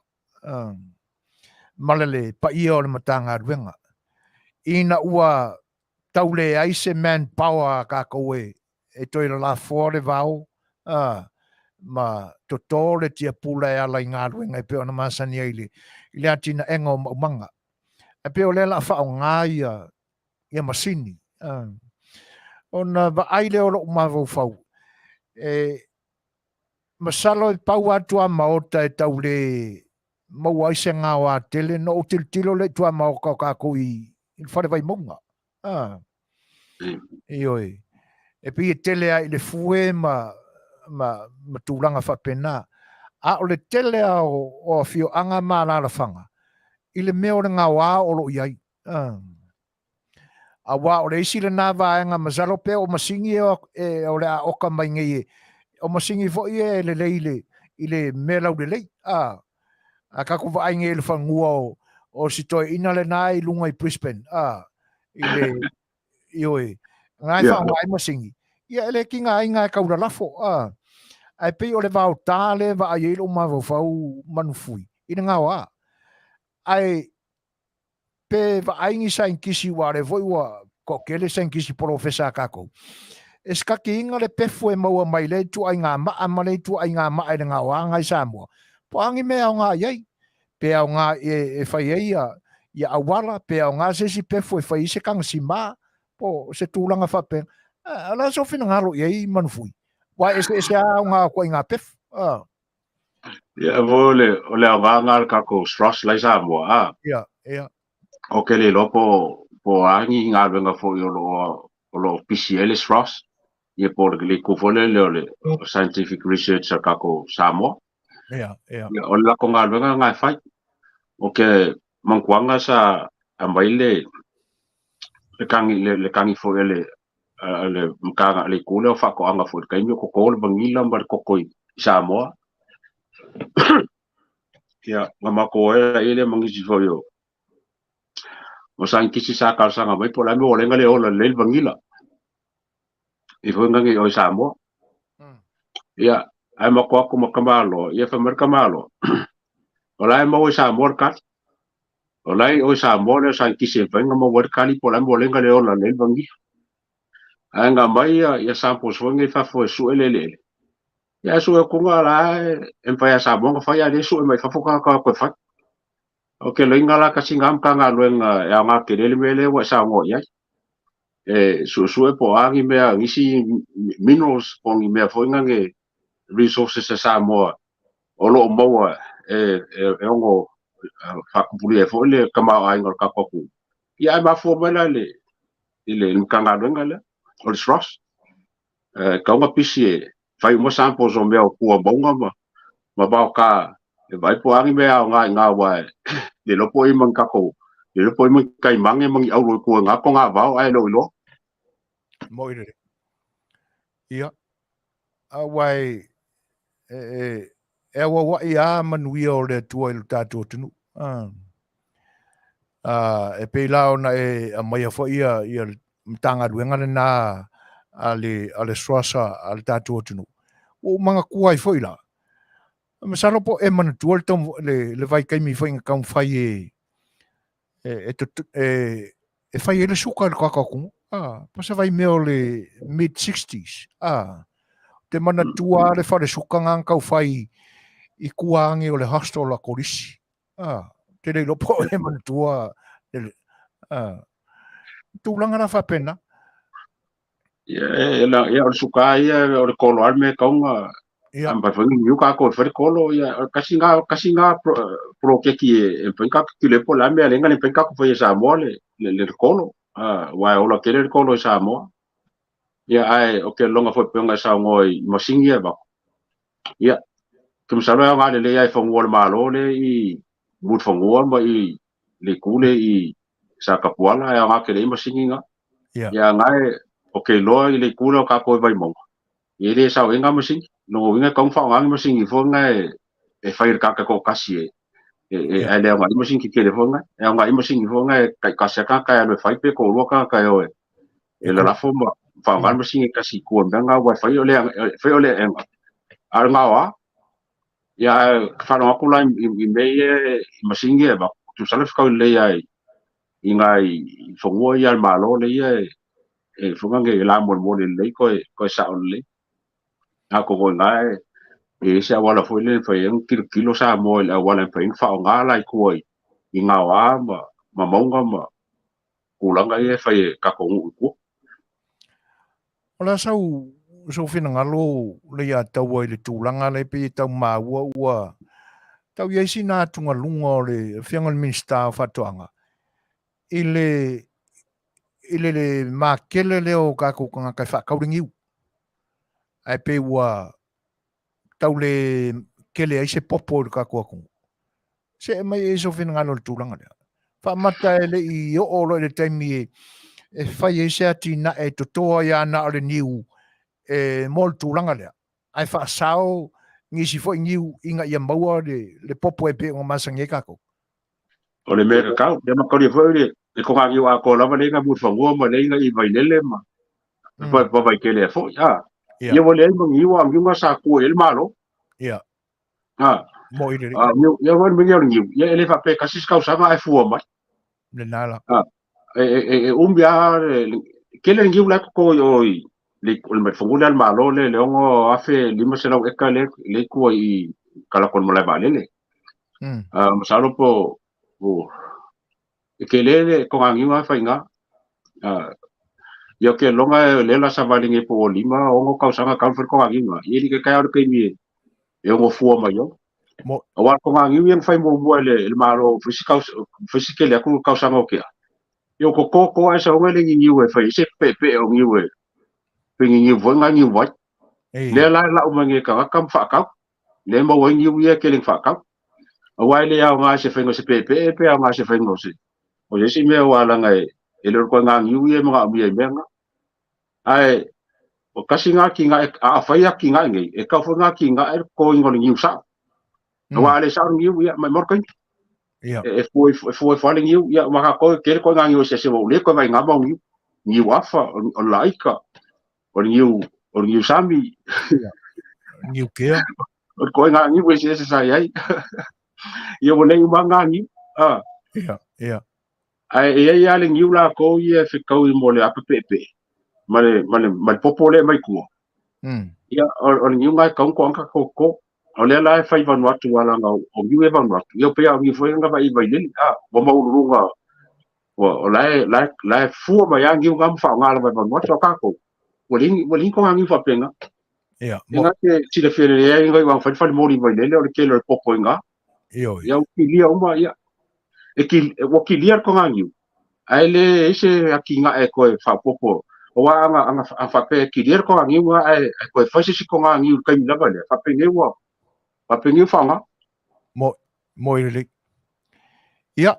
Ma le paia o le Matagaluega, ina ua tau leai se manpower a tatou e toe lalafoa le vao ma toto le tiapula e ala i galuega e pei ona masani ai i le atinaega o maumaga. Ae pei o lea o le a faaaoga ia masini. Ona vaai lea o lou mafaufau, e masalo e pau lava tuamaota e tau le maua ai se gaoa tele, na ou tilotilo lea i tuamaota o tatou i le fale Vaimauga. Ioe. E pei e tele lava i le fue ma tulaga faapena. A o le tele lava o afioaga ma alaalafaga i le mea o le gaoa o lo o i ai. Aua o le isi lena vaega masalo pe o masini e o le a oka mai nei e, o masini foi e lelei i le mea laulelei. A tatou vaai nei i le fanua o si toeaina lena i luga i Brisbane, i le, ioe, na e faaaoga ai masini, ia e le tigaina e taulalafo, ae pei o le vaota lea e vaai ai lou mafaufau manufui i le gaoa. Ae pe vaai ni saienitisi, aua o lea foi ua toatele saienitisi polofesa a tatou, E sikakiina le pefu e maua mai lea ituaiga maa ma lea ituaiga maa i le gaoaga i Samoa, po o a ni mea e aoga i ai, pe aoga e fai ai ia auala, pe aoga se isi pefu e fai ai se tagasima, po o se tulaga faapena. O le a sou finagalo i ai Manufui? Aua e eseese lava aoga o ituaiga pefu. Ia, foi o le aoga lena o le tatou SROS la i Samoa, a? Ia, ia. Ou te le iloa po o a ni galuega foi o lo o pisi ai le SROS, ia po o le itu foi lele o le Scientific Research a tatou Samoa. Ia, ia. Ia, o le latou galuega lena e fai. O ke manatuaga sa aumai le le tagi foi a le Matagaluega le itu lea o Faatoaga foi i le taimi o toto le vanilla ma le koko i Samoa. Ia, na matou o ai lea ma nisi foi o saienitisi sa talosaga mai po o le a le mea ua ala ai ona le ola lelei le vanilla i foi nani o i Samoa. Ia, ae matou atu ma tamaloa, ia fai mai le tamaloa, o la e maua i Samoa le tali. O la e i o i Samoa le saienitisi e mafai ona maua ai le tali po o le a le mea ua ala ai ona le ola lelei le vanilla. Ae na aumai ia samples foi nei fafo e sue le eleele. Ia ae sue atu la e mafai lava e Samoa ona fai, a o lea e sue mai fafo tagata o atu e fai. O ke loiga la tasi lena Matagaluega e aoga tele le mea lea ua e saunoa i ai. E suesue po o a ni mea, nisi minerals po o ni mea foi na ne resources a Samoa o lo o maua e ono faatupulia ai foi le tamaoaiga o le tatou atunuu. Ia ae mafua mai la i le Matagaluega lea o le SROS. E tatau ona pisi e fai uma samples o mea o tua mauga ma vaoka e vaai po o a ni mea e aoga i ina aua e le iloa po o i ai ma ni tatou, le iloa po o i ai ma ni taimane ma ni auro i tua i na togavao ae le o iloa. Mo'i lelei. Ia, aua e, e, e, e auauai lava manuia o le Atua i lo tatou atunuu. Ah. E pei la ona e aumaia foi ia le Matagaluega lena a le SROS a le tatou atunuu. Ua ou manatua ai foi la, masalo po o e manatua le vaitaimi foi na taumafai e fai ai le suka i le tatou atunuu. Po o se vaimea o le mid 60s. Ou te manatua lava le fale suka na tau fai i tua ane o le hostel a Kolisi. Ou te le iloa po o e manatua tulaga la faapena. Ia, ia, o le suka ia, o le kolo lava le mea e tatau ona mafai foi ona niu tatou e fai le kolo, ia, tasi na, tasi na poloketi e mafai ona tatou tilotilo ai po o le a le mea e ala ai ona le mafai ona tatou faia e Samoa le kolo. Aua e ola tele le kolo i Samoa. Ia, ae ou te lagona foi pei ona e saunoa i masini ia e avatu. Ia, ke masalo e aoga lelei lava i fanua o le Malo lea i Mulifanua ma i le itu lea i Satapuala, e aoga tele ai masini na. Ia, na e, o ke iloa i le itu lea o tatou i Vaimauga, e le sao ai ngā masini. Lona uiga e tatau ona faaaoga ni masini foi na e fai e le tagata toatasi e ae le aoga ai masini tetele foi na. E aoga ai masini foi na e taitasi lava tagata e alu e fai pe toalua tagata e o e lalafo ma faaaoga le masini e tasi i tua i mea na aua e fai o le fai o le aega. A o le gaoa, ia ae faalogo atu la i mea ia i masini ia e avatu, tusa la fetaui lelei lava i nai fanua ia a le Malo lea ia e foi lea e lamolemole lelei toe sao lelei. Atonu o i ina e i ai se auala foi lea e mafai ai ona tilotilo Samoa i le auala e mafai ai ona faaaoga la i tua i gaoa ma mauga ma tulaga ia e fai e tatou nuu i tua. O le a sou finagalo Leiataua i le tulaga lea pei e tau maua ua tau i ai sina atugaluga o le Afioga i le Minisita o Faatoaga i le i le makele lea o tatou tagata e faatau le niu, ae pei ua tau le tele ai se popo i le tatou atunuu. See mai i ai sou finagalo i le tulaga lea. Faamata e le i oo loa i le taimi e fai ai se atinae e toto ai lava na o le niu e mo le tulaga lea, ae faasao nisi foi niu ina ia maua le popo e pei ona masani ai tatou. O le mea tatau, ia makalia foi le toganiu atoa lava lea ina Mulifanua ma lea ina i Vailele ma pa Vaitele foi. Ia ua leai ma niu a o niu na sa tua i ai le Malo. Mo i le Ia ua le mea o le niu, ia e le faapea e tasi se tausaga ae fua mai. Lena la. E umi lava, tele le niu la e toto i o i Le o le fanua lea a le Malo le le 6,500 eka le le i tua i Kalako i le malae vaalele. Masalo po o e tele le togagiga e faiga. Ia o ke loga e le la savali nei po o 5 6 tausaga talu fai le togagiga. Ia li ke kai o le taimi e ono fua mai ai. Aua o le togagiga ia na fai muamua e le Malo faisi kau faisi tele atu tausaga o tea. Ia o toto ae sauga le niniu e fai ai se peepee o niu e pe niniu foi nga niu vai. Lea la e lau mai nei e tagata ma faatau. Lea e maua ai niu ia e tele ina faatau. Aua e le aoga i se faiga o se peepee pe aoga i se faiga o se o se isi mea aua leaga e e le o le ituaiga niu ia e manaomia i mea na. Ae o tasi na atinae a fai atinae nei, e tatau foi ona atinae le totoina o le niu sao. Aua a le sao le niu, ia maumau le taimi. E fua e fua ifo lava le niu, ia ma tatou e tele ituaiga niu eseese ua ou le toe vaai i na mau niu. Niu afa, o le laaita, o le niu, o le niu sami. Niu kea. O le ituaiga niu eseese sa i ai. Ia ua leai uma lava na niu. Ia, ia. Ae e i ai lava le niu latou ia e fetaui mo le apa peepee ma le, ma le, ma le popo lea e mai tua. Ia, o le niu lena e tatau ona toaga tatou toto. O lea la e fai i Vanuatu aua leaga o niu ia i Vanuatu, ia pei lava o niu foi ia na vaai i Vailele, ua maualuluga, ua, o la e, la e, la e fua mai lava niu na ma faaaoga lava e Vanuatu, a o tatou, ua leai ni, ua leai ni toga niu faapena. Ia, E na te silafia lelei ai ngai ua fai le falemoli i Vailele, o le tele o le popo i ina. Ioe. Ia, ua kilia uma, ia, e ki, ua kilia le toga niu, ae leai se atinae e toe faaopoopo. Aua ana, ana, ana faapea e kilia le toga niu lena ae, ae toe fai se isi toga niu i le taimi lava lea, faapenei ua, faapenei ua faaaoga. Mo, mo i lelei. Ia,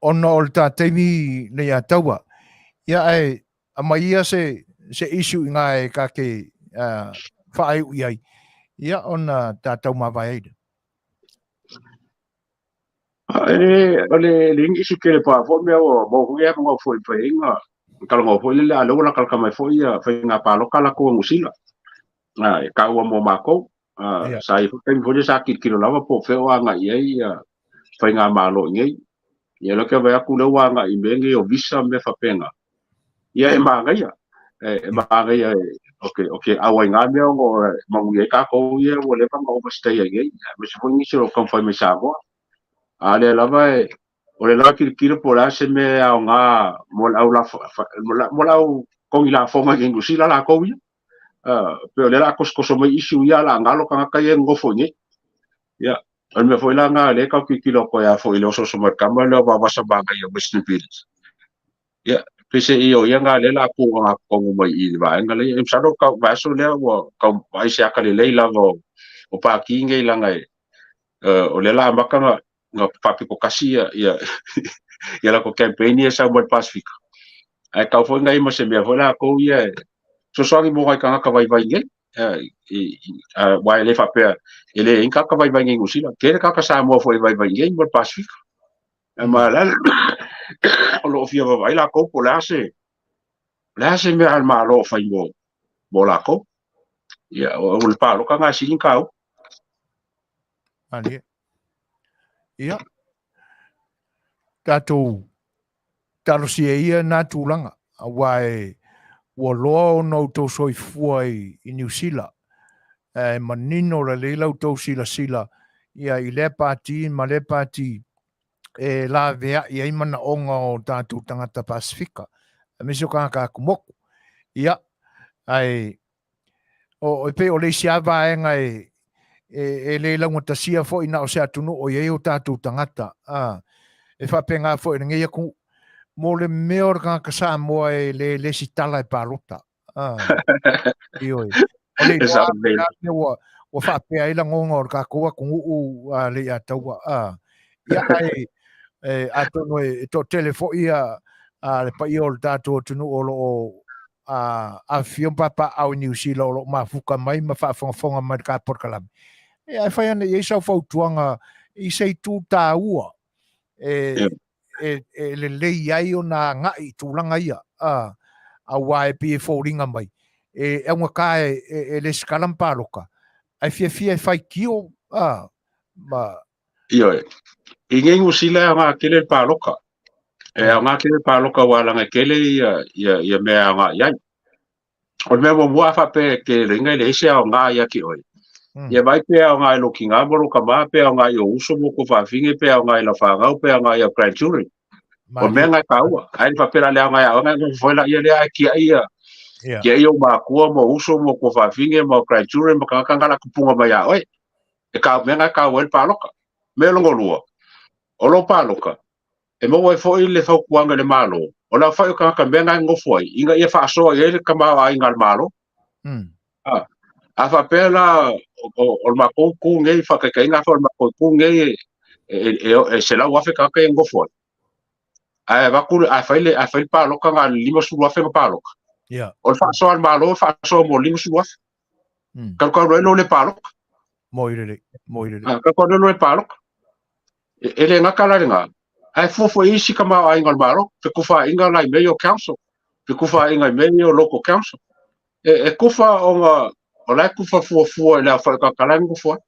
ona o le tā taimi nei a taua. Ia, ae aumai ia se, se issue i ngā e ka ke whaaiu i ai. Ia, ona tā tau mavae ai lea. E, o le le isi tele pa foi mea ua maua foi avanoa foi e fai ai na talanoa foi lele a o lea ua latalata mai foi ia faiga paloka latou a Niu Sila. E taua mo matou. Sa i ai foi taimi foi lea sa tilotilo lava po o fea o agai i ai ia faigamalo i inei. Ia o lea ou te vaai atu o lea ua agai i mea nei o visa ma mea faapena. Ia e manaia, e manaia o ke ʻau ai nā mea ona e manuia ai kākou ia ua leva ona overstay ai nei, aemaise foi nisi o lo o taumafai mai Samoa. A o lea lava e, o lea lava e tilotilo po o le a se mea e aoga mo le au lafo, mo le au togi lafoga i Niu Sila latou ia. Pei o lea o le a tosotoso mai issue ia o le a galo tagata ia e nonofo i inei. Ia, o le mea foi la lena o lea e tau tilotilo atu ai lava foi i le osooso mai o le tama lea o Vaovasa Manaia Western Village. Ia, peiseai o ia na lea o le a tu agatonu mai i le vaega lea. E masalo tau vaiaso lea ua tau vaai se aka lelei lava o Pati nei leaga e o lea o le a amata ona faapito tasi ia ia ia latou campaign ia e sau mai le Pasefika. Ae tau foi ona i ai ma se mea foi latou ia e fesoasoani mo nai tagata vaivai nei. Aua e le faapea e leai ni tagata vaivai nei i Niu Sila. Tele tagata Samoa foi e vaivai nei mo le Pasefika. Ma le o lo o fia vaavaai latou po o le a se o le a se mea a le Malo o fai mo latou. Ia, o le paloka lena e sili ona taua. Malie. Ia, tatou talosia ia na tulaga, aua e ua loa ona outou soifua i Niu Sila, e manino lelei la outou silasila ia i lea pati ma lea pati e laveai ai manaoga o tatou tagata Pasefika, aemaise o tagata atumotu. Ia, ae o, e pei o le isi lava vaega e, e, e le laugatasia foi na o se atunuu o i ai o tatou tagata. A, e faapena foi i lenei atunuu. Mo le mea o le tagata Samoa e le lesitala e palota. A, ioe. O le iloa lava mea ua, ua faapea ai lagona o le tatou atunuu a Leiataua. A, ia, ae, e, atonu e, e toatele foi ia a le paia o le tatou atunuu o lo o a afifio ma papaaao i Niu Sila o lo o mafuta mai ma faafogafoga mai i le ta polokalame. Ia, e fai ane i ai sau fautuaga i se itu taua e, e, e lelei ai ona agai i tulaga ia, a, aua e pei e foliga mai, e augata e, e, e lesitala ma paloka, ae fiafia e faitio, a, ma... Ioe. I nei Niu Sila e aoga tele le paloka. E aoga tele le paloka aua leaga e tele ia, ia, ia mea e aoga i ai. O le mea muamua a faapea e te loiga e leai se aoga ia te oe. Ia vaai pe aoga i lou tina ma lou tama, pe aoga i ou uso ma outou faafine, pe aoga i lau fanau, pe aoga i au grandchildren. O le mea lena e taua. Ae le faapea la le aoga ia oe ona e nofo foi laia lea ae tiai ia tiai ou matua ma ou uso ma outou faafine ma grandchildren ma tagata na o le a tupuga mai ia oe. E ka mea lena e taua ai le palota. Mea lona lua, o lou palota, e maua ai foi le fautuaga i le Malo, o le aofai o tagata mea na e nonofo ai, ina ia faasoa i ai le tamaoaiga a le Malo. A, a faapea la o le matou itu nei, faataitaiga afai o le matou itu nei e, e, e, e 100,000 tagata e nonofo ai, ae avatu, a fai le, a fai le palota na o le 50,000 na palota. O le faasoa a le Malo e faasoa mo le 50,000. Talu ai lo le palota. Moi lelei, moi lelei. A, talu ai lo le palota. E le gata la lena, ae fua foi i isi tamaoaiga o le Malo, fetufaaiga la i mea ia o council, fetufaaiga i mea ia o local council. E tufa ona o la e tufa fuafua i le aofai o tagata la e nonofo ai.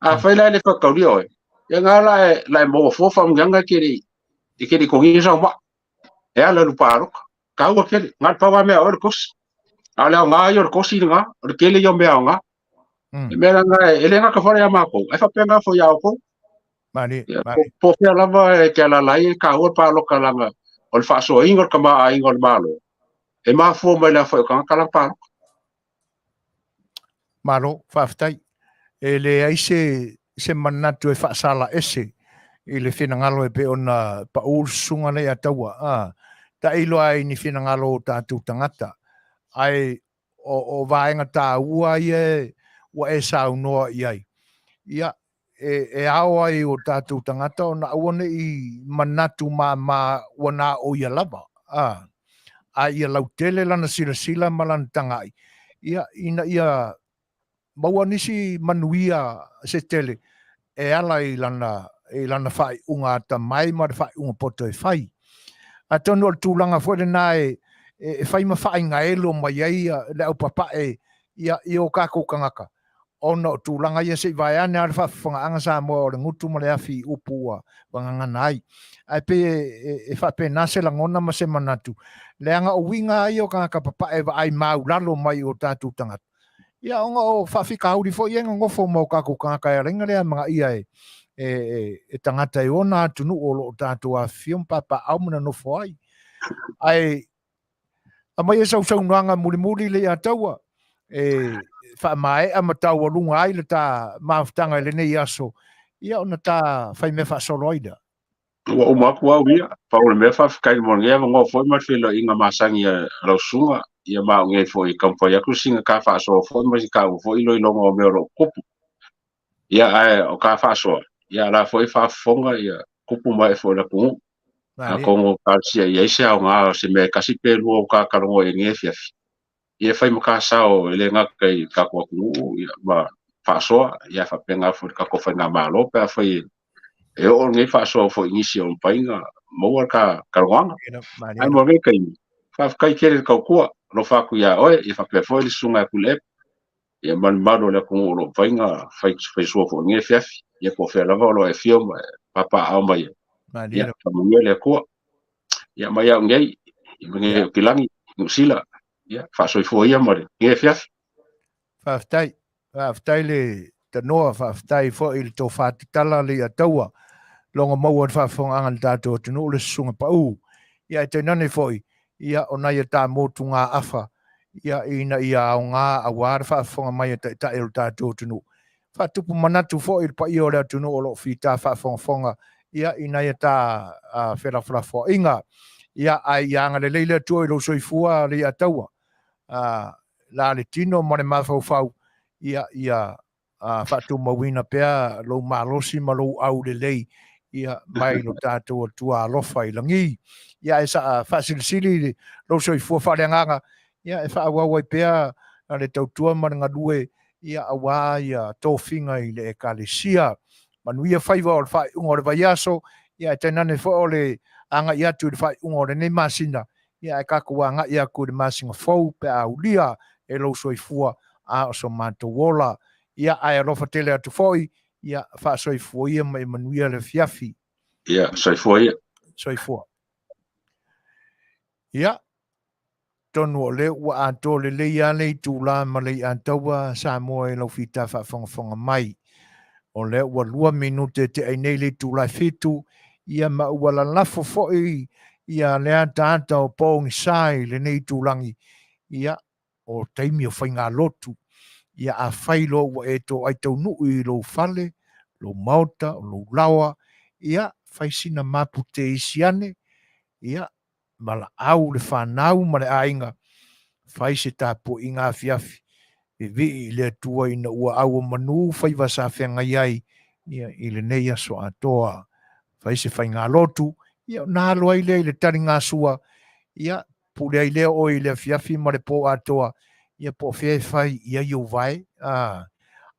Afai la e le faataulia oe, ia na la e, la e maua fua faamanuiaga e te le i, e te le i togia sau maa. E ala i le palota. Taua tele, na o le pau lava mea a oe o le kosi. A o le aoga ia o le kosi lena, o le tele ia o mea aoga. Le mea lena e le gata foi ia matou, ae faapena foi ia outou. Malie, Ia, malie. po o fea lava e te alaala ai e taua le palota leaga o le faasoaina o le tamaoaiga o le Malo, e mafua mai le aofai o tagata la palota. Malo, faafetai. E leai se, se manatu e faasala ese i le finagalo e pei ona pau le susuga lea ia Taua. A, tailo lava i ni finagalo o tatou tagata, ae o, o vaega taua ia ua e saunoa i ai. Ia, e, e ao ai o tatou tagata ona aua ne i manatu māmā ua na o ia lava, a, a ia lautele lana silasila ma lana tagai, ia, ina ia maua nisi manuia se tele e ala i lana, i lana faaiuga atamai ma le faaiuga poto e fai. Atonu o le tulaga foi lena e, e fai ma faaigaelo mai ai le aupapae ia, i o tatou tagata, ona o tulaga ia se i vaeane lava le faafofogaaga Samoa o le gutu ma le afi i upu ua gagana ai. Ae pei e, e, e faapena se lagona ma se manatu, leaga o uiga lava ia o tagata papae vaai maulalo mai i o tatou tagata. Ia, ona o faafitauli foi ia e nonofo ma o tatou tagata e ala ai ona le amanaia e, e, e, e tagata e ona atunuu o lo o tatou afifio ma papaaao ma nonofo ai. Ae aumai e sausaunoaga mulimuli le ia taua e faamaea ma taualuga ai le ta mafutaga i lenei aso, ia ona ta fai mea faasolo ai lea. Ua uma atu au ia, pau le mea faafetai mo lenei avanoa foi ma le feiloaiga masani a lau susuga, ia ma au nei foi e taumafai atu sina ta faasoa foi ma si taua foi iloiloga o mea o lo o tupu. Ia ae o ta faasoa, ia o la foi e faafofoga ia tupu ma ee foi o le atunuu. Atonu o talosia i ai se aoga o se mea e tasi pe lua o ta talanoa i lenei afiafi, ia e fai ma ta sao e le gata i le tatou atunuu ia ma faasoa, ia faapena foi i le tatou faigamalo pe afai e oo lenei faasoa foi i nisi o mafai ona maua le ta talanoaga. Ae mo lenei taimi, faafetai tele i le tautua, alofa atu ia oe, ia faapea foi le susuga ia Tuilaepa, ia ma le mamalu o le atunuu o lo o mafai ona fai sua foi i lenei afiafi, ia po o fea lava o lo o e afio ma e papaaao mai ai. Ia, faamanuia le Atua. Ia, mai au nei, i lenei Aukilagi, Niu Sila, ia, faasoifua ia ma lenei afiafi. Faafetai, faafetai le tanoa, faafetai foi i le tofa tatala le ia taua, logo maua i le faafofogaaga a le tatou atunuu le susuga pau. Ia ae tainane foi, ia o nai a ta motugaafa, ia ina ia aoga aua le faafofoga mai a taitai o le tatou atunuu. Faatupu manatu foi i le paia o le atunuu o lo o fita faafogafoga ia i nai a ta felafolafoaiga. Ia ae ia agalelei le Atua i lou soifua le ia taua, la le tino ma le mafaufau, ia ia faatumauina pea lou malosi ma lou aulelei ia mai lo tatou Atua alofa i lagi. Ia ae saa faasilisili lou soifua faaleagaga, ia e faaauau ai pea le tautua ma le galue ia aua ia tofiga i le Ekalesia. Manuia faiva o le faaiuga o le vaiaso, ia ae tainane foi o le agai atu i le faaiuga o lenei masina, ia ae tatou agai atu i le masina fou pe a aulia e lou soifua a o so matou ola. Ia ae alofa tele atu foi, ia faasoifua ia ma ia manuia le afiafi. Ia, soifua ia. Soifua. Ia. Tonu o lea ua atoa lelei lava le itula ma le iataua Samoa i lau fita faafogafoga mai. O lea ua 2 minute tea ai nei le itula e 7, ia ma ua lalafo foi ia le ataata o pogisa i lenei itulagi, ia o taimi o faigalotu. Ia afai loa ua e toai taunuu i lou fale, lou maota, o lou laoa, ia fai sina mapu teisi ane, ia valaau le fanau ma le aiga, fai se tapuaiga afiafi, vivii i le Atua ina ua auomanu faiva sa feagai ai ia i lenei aso atoa. Fai se faigalotu, ia ona alo ai lea i le taligasua, ia pule ai lea oe i le afiafi ma le po atoa, ia po o fea e fai i ai ou vae.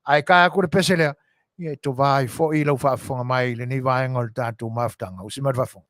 Ae tae atu le pese lea, ia e tovā ai foi lau faafofoga mai i lenei vaega o le tatou mafutaga. Usi mai le faafofoga.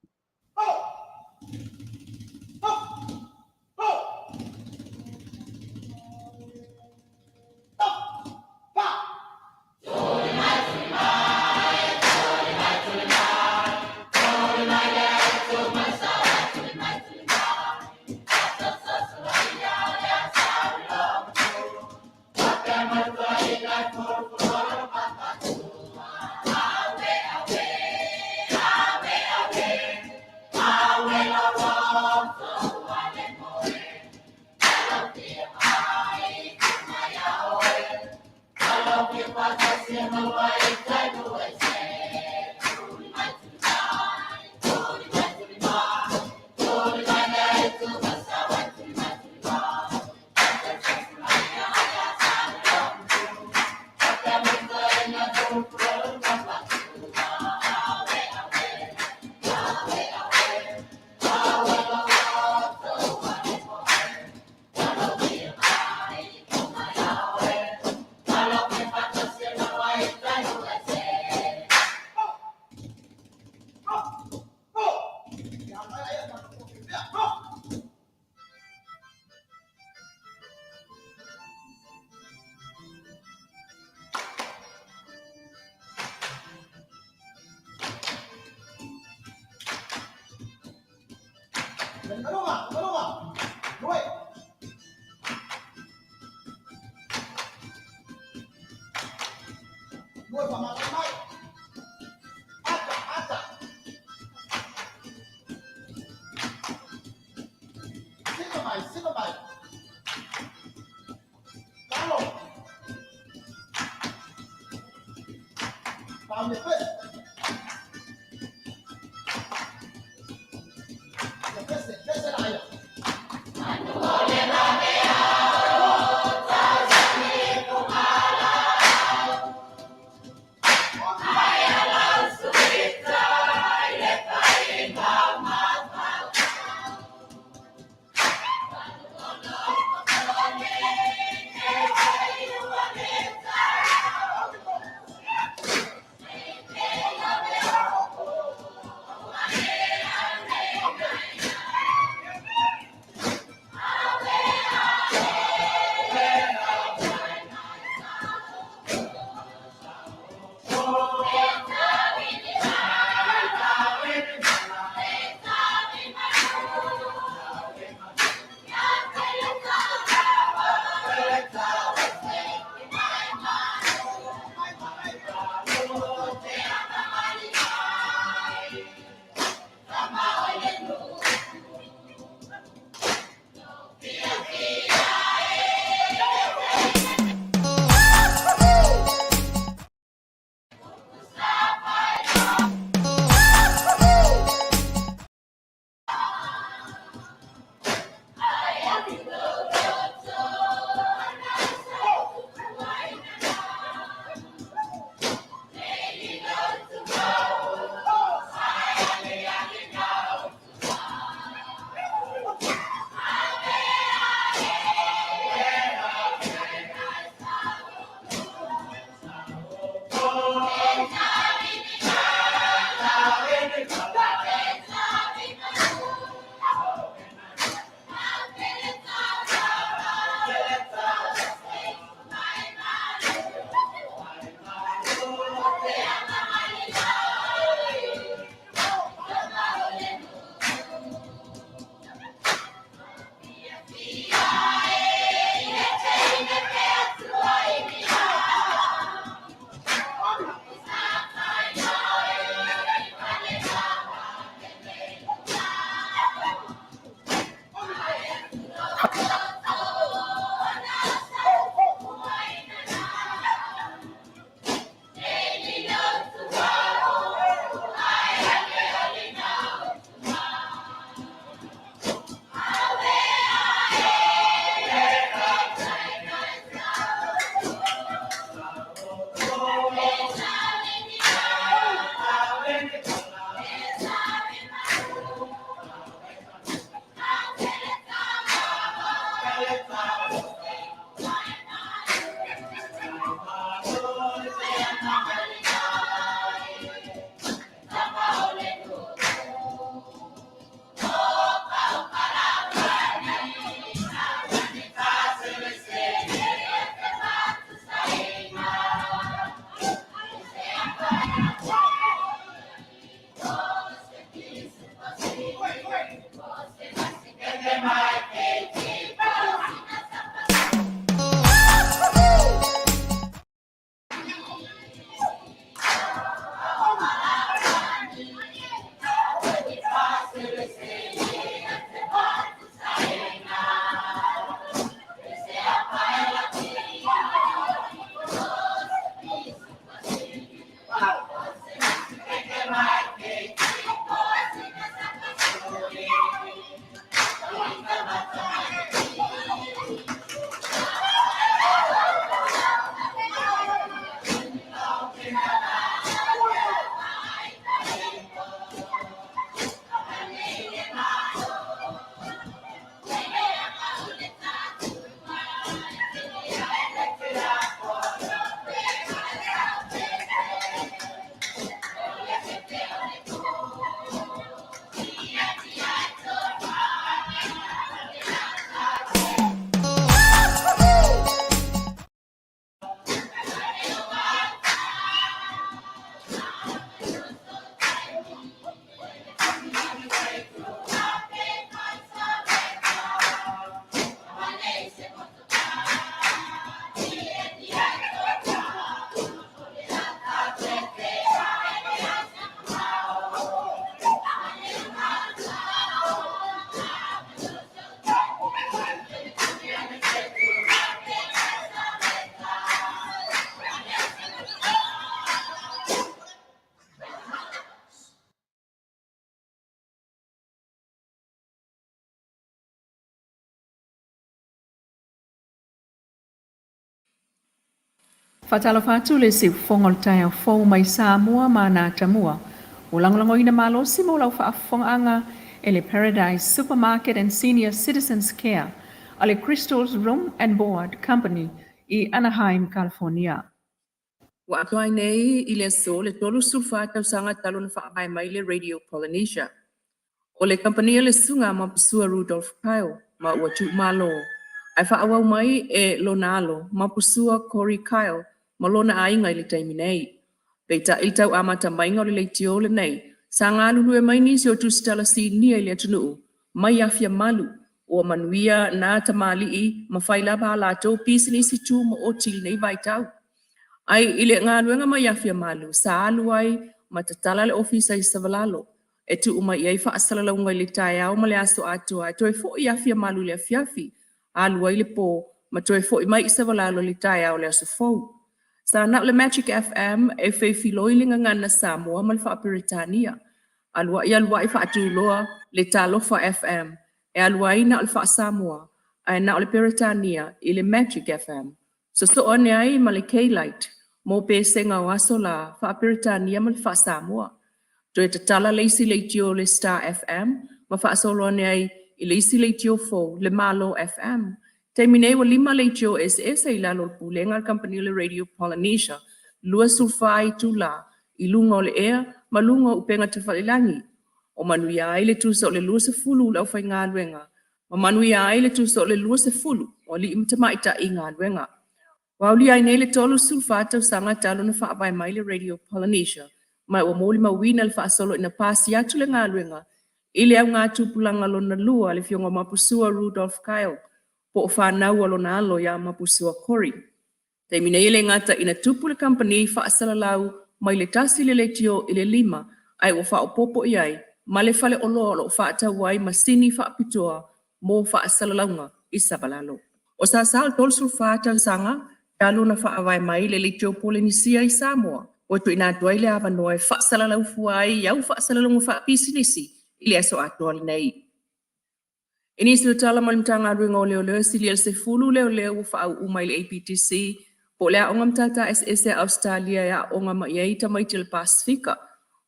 Faatalofa atu le siufofoga o le taeao fou mai Samoa ma ana atamua. Ua lagolagoina malosi mo lau faafofogaaga e le Paradise Supermarket and Senior Citizens Care a le Crystals Room and Board Company i Anaheim, California. Ua atoa ai nei i le aso le 34 tausaga talu ona faavae mai le Radio Polynesia. O le kamupani a le Susuga a Mapusua Rudolf Kyle ma ua tuumalo ae faaauau mai e lona alo Mapusua Corey Kyle ma lona aiga i le taimi nei. Peitai i le tau amata maiga o le leitio lenei, sa galulue mai nisi o tusitala sinia i le atunuu mai Afiamalu, ua manuia na tamalii ma fai lava a latou pisinisi tumaoti i lenei vaitau. Ai i le galuega mai Afiamalu, sa alu ai ma tatala le ofisa i Savalalo e tuu mai i ai faasalalauga i le taeao ma le aso atoa ae toe foi i Afiamalu i le afiafi, alu ai le po ma toe foi mai i Savalalo i le taeao o le aso fou. Sa na o le Magic FM e feifiloi le gagana Samoa ma le Faa-Peretania. Alua'i alua'i faatuloa le Talofa FM e alu ai na o le Faa-Samoa ae na o le Peretania i le Magic FM. Sosoo ane ai ma le K-Lite mo pesega o aso la Faa-Peretania ma le Faa-Samoa. Toe tatala le isi leitio le Star FM ma faasolo ane ai i le isi leitio fou le Malo FM. Taimi nei ua lima leitio eseese i lalo o le pulega a le kamupani o le Radio Polynesia, 24 itula i luga o le ea ma luga o upega tafalelagi. O manuia ai le tusa o le 20 o le aufaigaluega ma manuia ai le tusa o le 20 o alii ma tamaitai i galuega. Ua aulia ai nei le 34 tausaga talu ona faavae mai le Radio Polynesia, ma ua molimauina le faasolo ina pasi atu le galuega i le augatupulaga lona lua a le Afioga Mapusua Rudolf Kyle, po o fanau a lona alo ia Mapusua Corey. Taimi nei e le gata ina tupu le kamupani faasalalau mai le tasi le leitio i le lima, ae ua faaopoopo i ai ma le faleoloa o lo o faatau ai masini faapitoa mo faasalalauga i Savalalo. O Sasa o le 34 tausaga talu ona faavae mai le Leitio Polenisia i Samoa, ua tuuina atu ai le avanoa e faasalalau fua ai i au faasalalauga faapisinisi i le aso atoa lenei. I nisi o tala mai le Matagaluega o Leoleo e silia i le 10 leoleo ua faauu mai le APTC po o le Aoga Matata Eseese a Ausetalia e aooga mai ai tamaiti o le Pasefika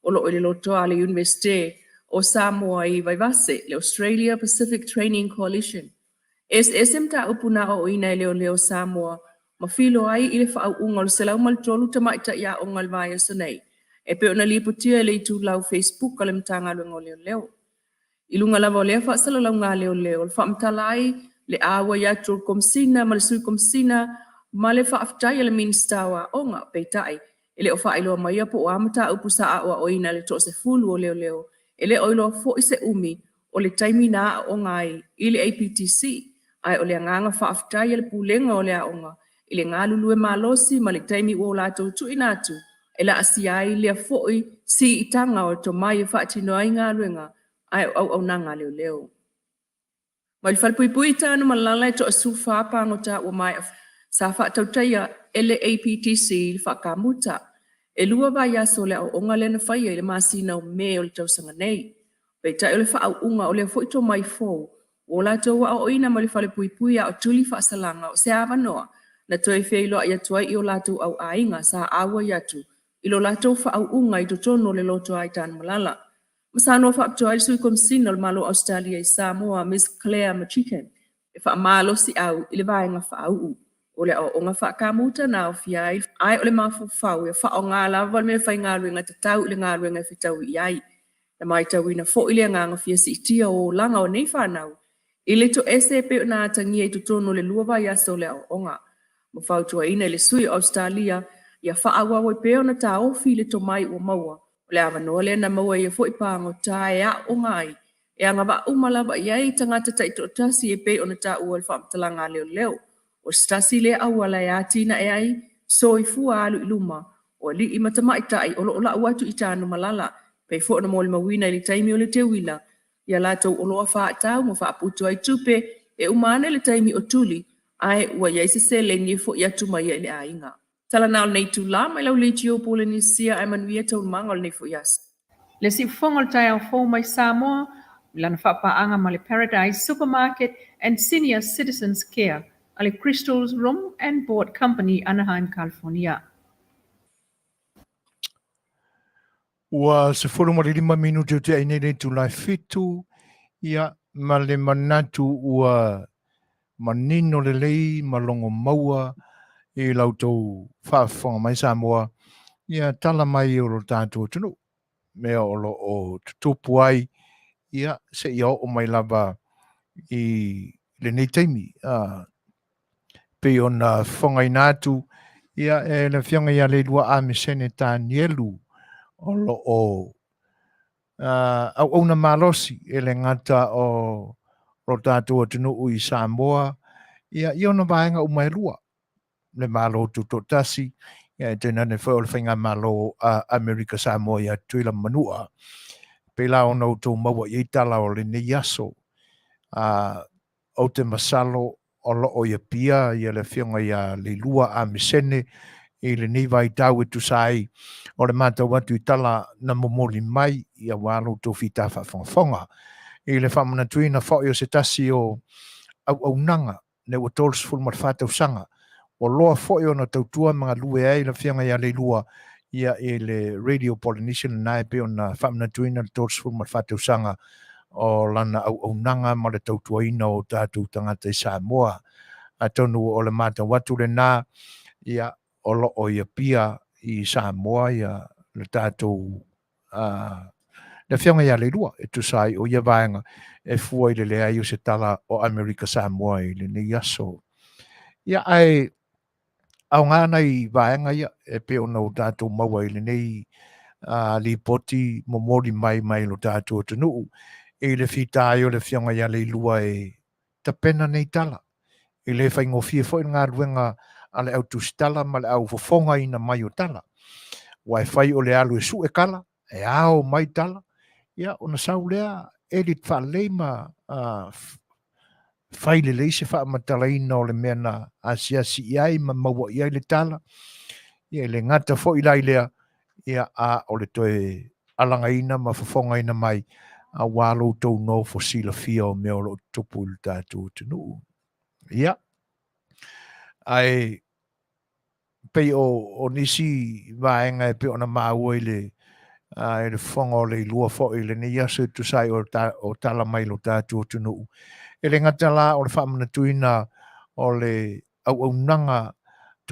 o lo o i le lotoa a le Iunivesite o Samoa i Vaivase, le Australia Pacific Training Coalition. E eseese mataupu na aoaoina e leoleo Samoa ma filoa ai i le faauuga o le 103 tamaitai aoga i le vaiaso nei, e pei ona lipotia i le itulau Facebook a le Matagaluega o Leoleo. I luga lava o lea faasalalauga a leoleo, o le faamatala ai le auai atu o le Komesina ma le Sui Komesina ma le faafetai a le Minisita o Aoga. Peitai, e le o faailoa maia po o a mataupu sa aoaoina e le toasefulu o leoleo, e le o iloa foi se umi o le taimi na aooga ai i le APTC, ae o le agaga faafetai a le Pulega o le Aoga i le galulue malosi ma le taimi ua o latou tuuina atu e laasia ai lea foi siitaga o le tomai e faatino ai galuega ae o auaunaga a leoleo. Mai le falepuipui i Tanumalala e toa-14 pagota ua maea sa faatautaia e le APTC i le faakamuta. E 2 vaiaso o le aoaoga lea na faia i le masina o Me o le tausaga nei. Peitai o le faauuga o lea foi tomai fou ua o latou aoaoina mai le falepuipui a o tuli faasalaga o se avanoa na toe feiloai atu ai i o latou auaiga sa auai atu i lo latou faauuga i totonu o le lotoa i Tanumalala. Ma saunoa faapitoa ai le Sui Komesina o le Malo o Ausetalia i Samoa, Miss Claire McChicken, e faamalosiau i le vaega faauu o le aoaoga faakamuta na aofia ai, ae o le mafaufau e faaaoga lava le meafaigaluega tatau i le galuega e fetaui i ai. Na matauina foi le agaga fia siitia o olaga o nei fanau i le toese e pei ona atagia i totonu o le 2 vaiaso o le aoaoga. Ma fautuaina i le sui o Ausetalia ia faaauau ai pea ona taofi i le tomai ua maua. O le avanoa lea na maua e ia foi pagota e aooga ai, e agavaa uma lava i ai tagata taitoatasi e pei ona taua i le faamatalaga a leoleo. O se tasi lea auala e atinae ai soifua alu i luma o alii ma tamaitai o lo o lau atu i Tanumalala, pei foi ona molimauina i le taimi o le teuila i a latou oloa faatau ma faaputu ai tupe e uma ane le taimi o tuli ae ua i ai se seleni e foi atu mai ai i le aiga. Tala na o lenei itula mai lau Leitio Polenisia ae manuia taualumaga o lenei foi aso. Le siufofoga o le taeao fou mai Samoa i lana faapaaga ma le Paradise Supermarket and Senior Citizens Care a le Crystals Room and Board Company, Anaheim, California. Ua 15 minute o tea nei le itula e 7, ia, ma le manatu ua manino lelei ma logo maua i la outou faafofoga mai Samoa, ia tala mai o lo tatou atunuu, mea o lo o tutupu ai, ia, seia oo mai lava i lenei taimi. Pei ona fofogaina atu ia e le Afioga ia Leilua Amesene Tanielu o lo o auauna malosi e le gata o lo tatou atunuu i Samoa ia i ona vaega uma e lua, le Malo Tutoatasi ia e tainane foi o le Faigamalo a Amerika Samoa ia Tutuila ma Manua. Pei la ona outou maua i ai tala o lenei aso. Ou te masalo o lo o i Apia ia le Afioga ia Leilua Amesene i lenei vaitau e tusa ai o le matau atu i tala na momoli mai aua lo outou fita faafogafoga. I le faamanatuina foi o se tasi o auaunaga lea ua 34 tausaga ua loa foi ona tautua ma galue ai le Afioga ia Leilua ia i le Radio Polynesian lena e pei ona faamanatuina le 34 tausaga o lana auaunaga ma le tautuaina o tatou tagata i Samoa. Atonu o le matau atu lena, ia, o lo o i Apia i Samoa ia le tatou le Afioga ia Leilua e tusa ai o ia vaega e fua i le leai o se tala o Amerika Samoa i lenei aso. Ia, ae aoga nai vaega ia e pei ona o tatou maua i lenei lipoti momoli mai mai lo tatou atunuu i le fita ai o le Afioga ia Leilua e tapena nei tala. E le faigofie foi le galuega a le au tusitala ma le au fofogaina mai o tala. Ua e fai o le alu e sue tala, e ao mai tala, ia ona sau lea edit faalelei ma fai lelei se faamatalaina o le mea na asiasi i ai ma maua i ai le tala. Ia e le gata foi la i lea, ia a o le toe alagaina ma fofogaina mai aua lo outou nofo silafia o mea o lo o tutupu i le tatou atunuu. Ia, ae pei o nisi vaega e pei ona maua i le i le fofoga o Leilua foi i lenei aso e tusa ai o tala mai lo tatou atunuu. E le gata la o le faamanatuina o le auaunaga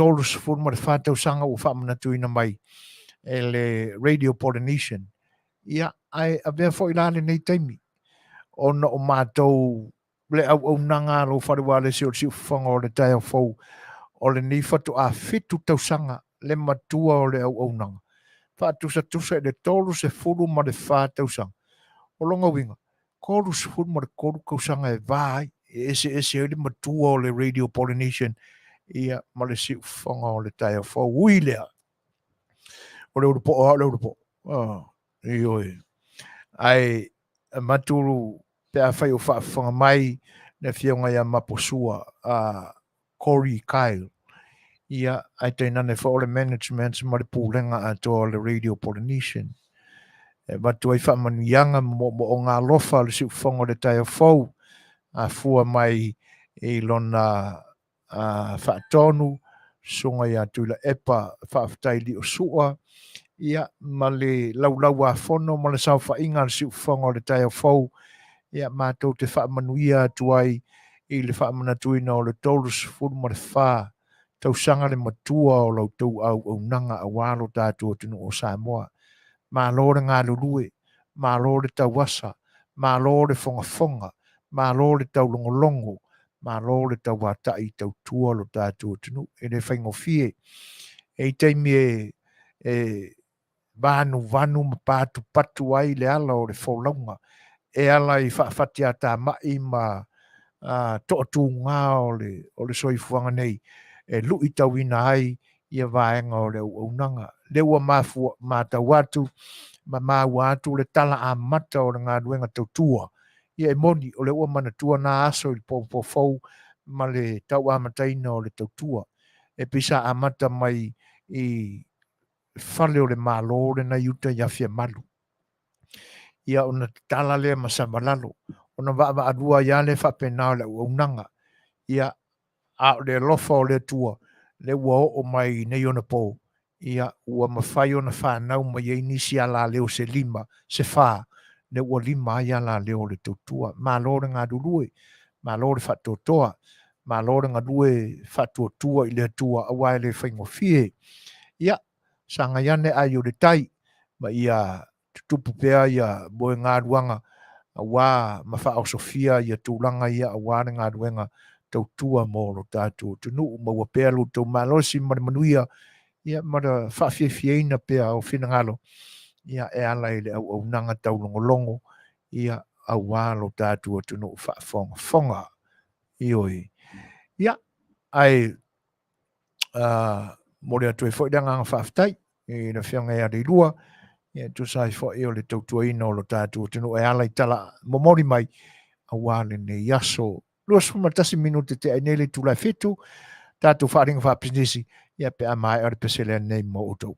34 tausaga ua faamanatuina mai e le Radio Polynesian. Ia, ae avea foi la lenei taimi ona o matou le auaunaga a lou fale ualesi o le siufofoga o le taeao fou o lenei faatoa 7 tausaga le matua o le auaunaga faatusatusa i le 34 tausaga. O lona uiga, 33 tausaga e va ai, e eseese ai le matua o le Radio Polynesian ia ma le siufofoga o le taeao fou. Ui lea, o le ulupoo lava o le ulupoo. Oh, ioe. Ae avatu pe afai o faafofoga mai le afioga ia Maposua a Corey Kyle, ia, ae tainane foi o le management ma le pulega atoa o le Radio Polynesian. E avatu ai faamanuiaga ma moomooga alofa o le siufofoga o le taeao fou, afua mai i lona faatonu, Susuga ia Tuilaepa Faafetai Liosua, ia, ma le laulauafono ma le saofaiga a le siufofoga o le taeao fou, ia, matou te faamanuia atu ai i le faamanatuina o le 34 tausaga le matua o la outou auaunaga aua lo tatou atunuu o Samoa. Malo le galulue, malo le tauasa, malo le fogafoga, malo le taulogologo, malo le tauata'i i tautua lo tatou atunuu. E le faigofie. E i taimi e, e vanuvanu ma patupatu ai le ala o le folauga e ala i faafatiatamai ma toatuga o le, o le soifuaga nei e luitauina ai ia vaega o le auaunaga. Lea ua mafua, matau atu ma maua atu le tala amata o le galuega tautua. Ia e moni, o lea ua manatua na aso i le popo fou ma le tau amataina o le tautua. E pei sa amata mai i fale o le Malo lena i uta i Afiamalu. Ia ona tatala lea ma Savalalo, ona vaavaalua ai lava lea faapena o le auaunaga. Ia, a o le alofa o le Atua, lea ua oo mai nei ona po, ia, ua mafai ona fanau mai ai nisi alaleo se 5, se 4, lea ua 5 ai alaleo o le tautua. Malo le galulue, malo le faatoatoa, malo le galue faatuatua i le Atua aua e le faigofie. Ia, sagai ane ai o le tai, ma ia tutupu pea ia moegaluaga aua ma faaosofia ia tulaga ia aua le galuega tautua mo lo tatou atunuu. Maua pea lo outou malosi ma le manuia, ia ma le faafiafiaina pea o finagalo, ia e ala i le auaunaga taulogologo, ia aua lo tatou atunuu faafogafoga. Ioe. Ia, ae momoli atu ai foi le agaga faafetai i le afioga ia Leilua, ia tusa ai foi o le tautuaina o lo tatou atunuu e ala i tala momoli mai aua lenei aso. 21 minute te ai nei le itula e 7, tatou faaaliga faapisinisi, ia pe a maea le pese lea nei mo outou.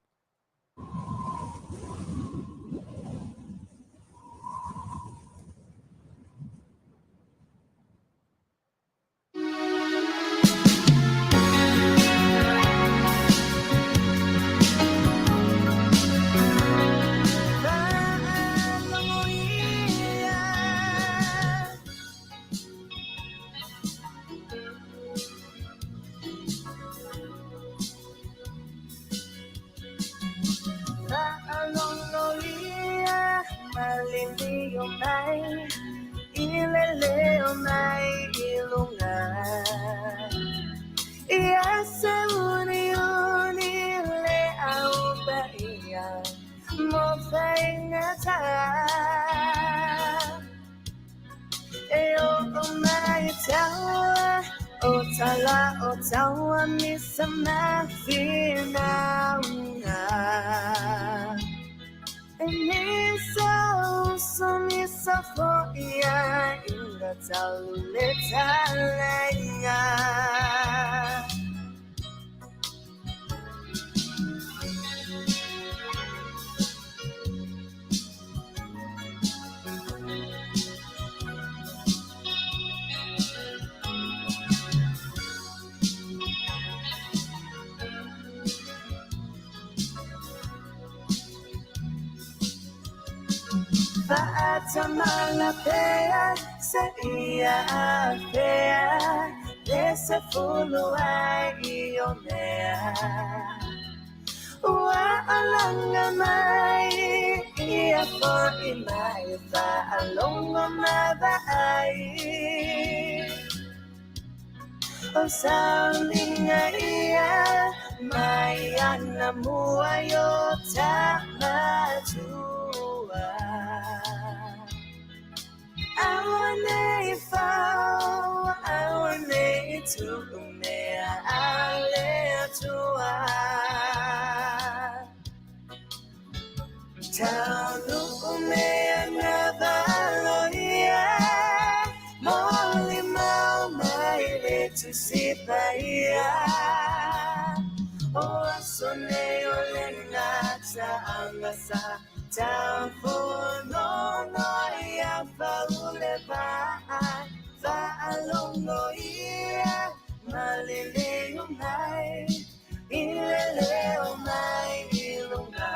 o mea. Ua alaga mai ia fo'i mai faalogo ma vaai. O sauniga ia mai anamua i o tamatua. Aua nei fao, aua nei tuu mea a le Atua. Taunuu mea na valoia, molimau mai le Tusi Paia. O aso nei o le gataaga sa taufonono ia faule vaa, faalogo ia maliliu mai i le leo mai i luga.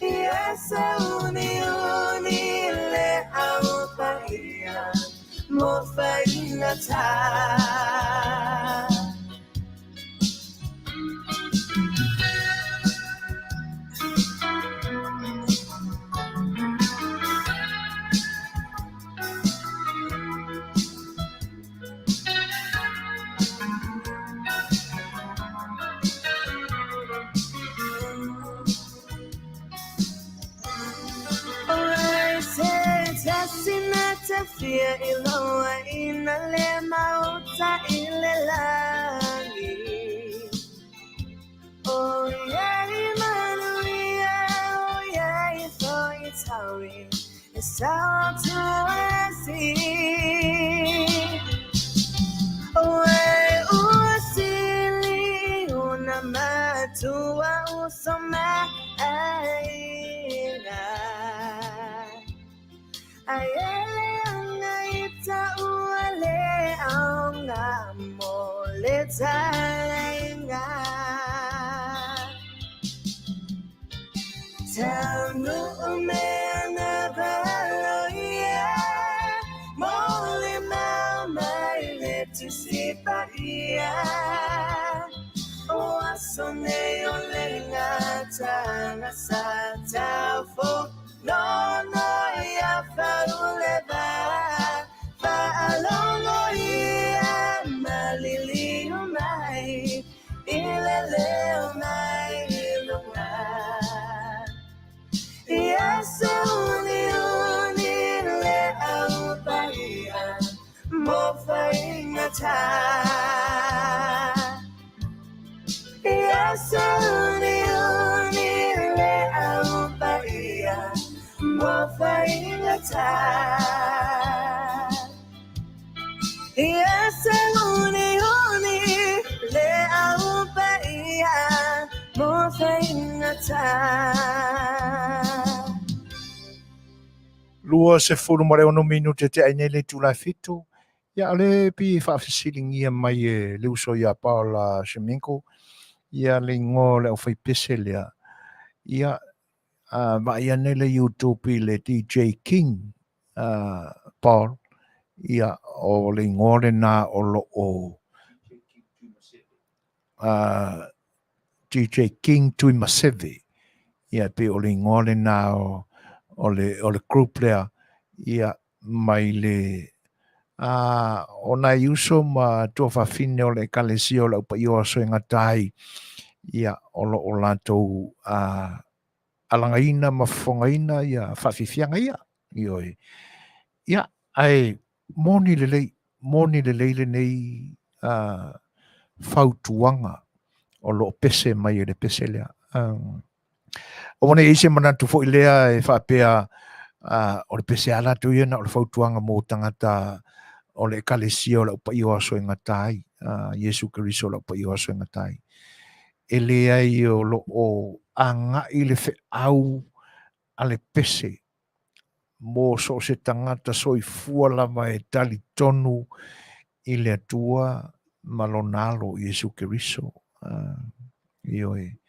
Ia sauniuni le Au Paia mo faigata. Se tasi na te fia iloa ina le maota i le lagi. O iai manuia, o iai foi taui, e sao tu esi. O e ua sili ona matua uso ma aiga. Ai ele anga i ta ua le aonga mo le tainga. Taunuu mea na valoia, molimau mai le Tusi Paia. O aso nei o le gataaga sa taufonono ia faule vaa, faalogo ia maliliu mai i le leo mai i luga. Ia sauniuni le Au Paia mo faigata. Ia sauniuni le Au Paia mo faigata. Ia sauniuni le Au Paia mo faigata. 26 minute te ai nei le itula e 7. Ia, o le pi faafesiligia mai e le uso ia Paola Sheminko, ia le igoa o le aufaipese lea. Ia, vaai ane le YouTube i le DJ King Paul, ia, o le igoa lena o lo o DJ King Tuimaseve. Ia, pei o le igoa lena o le group lea, ia, mai le o nai uso ma tuafafine o le Ekalesia o le Aupaia o Aso e Gata ai, ia, o lo o latou alagaina ma fofogaina ia faafiafiaga ia. Ioe. Ia, ae moni lelei, moni lelei lenei fautuaga o lo o pese mai e le pese lea. Aua ne i se manatu foi lea e faapea o le pese a latou ia na o le fautuaga mo tagata o le Ekalesia o le Aupaia o Aso e Gata ai, Iesu Keriso o le Aupaia o Aso e Gata ai. E leai o lo o agai le feau a le pese mo so o se tagata soifua lava e talitonu i le Atua ma lona alo Iesu Keriso. Ioe.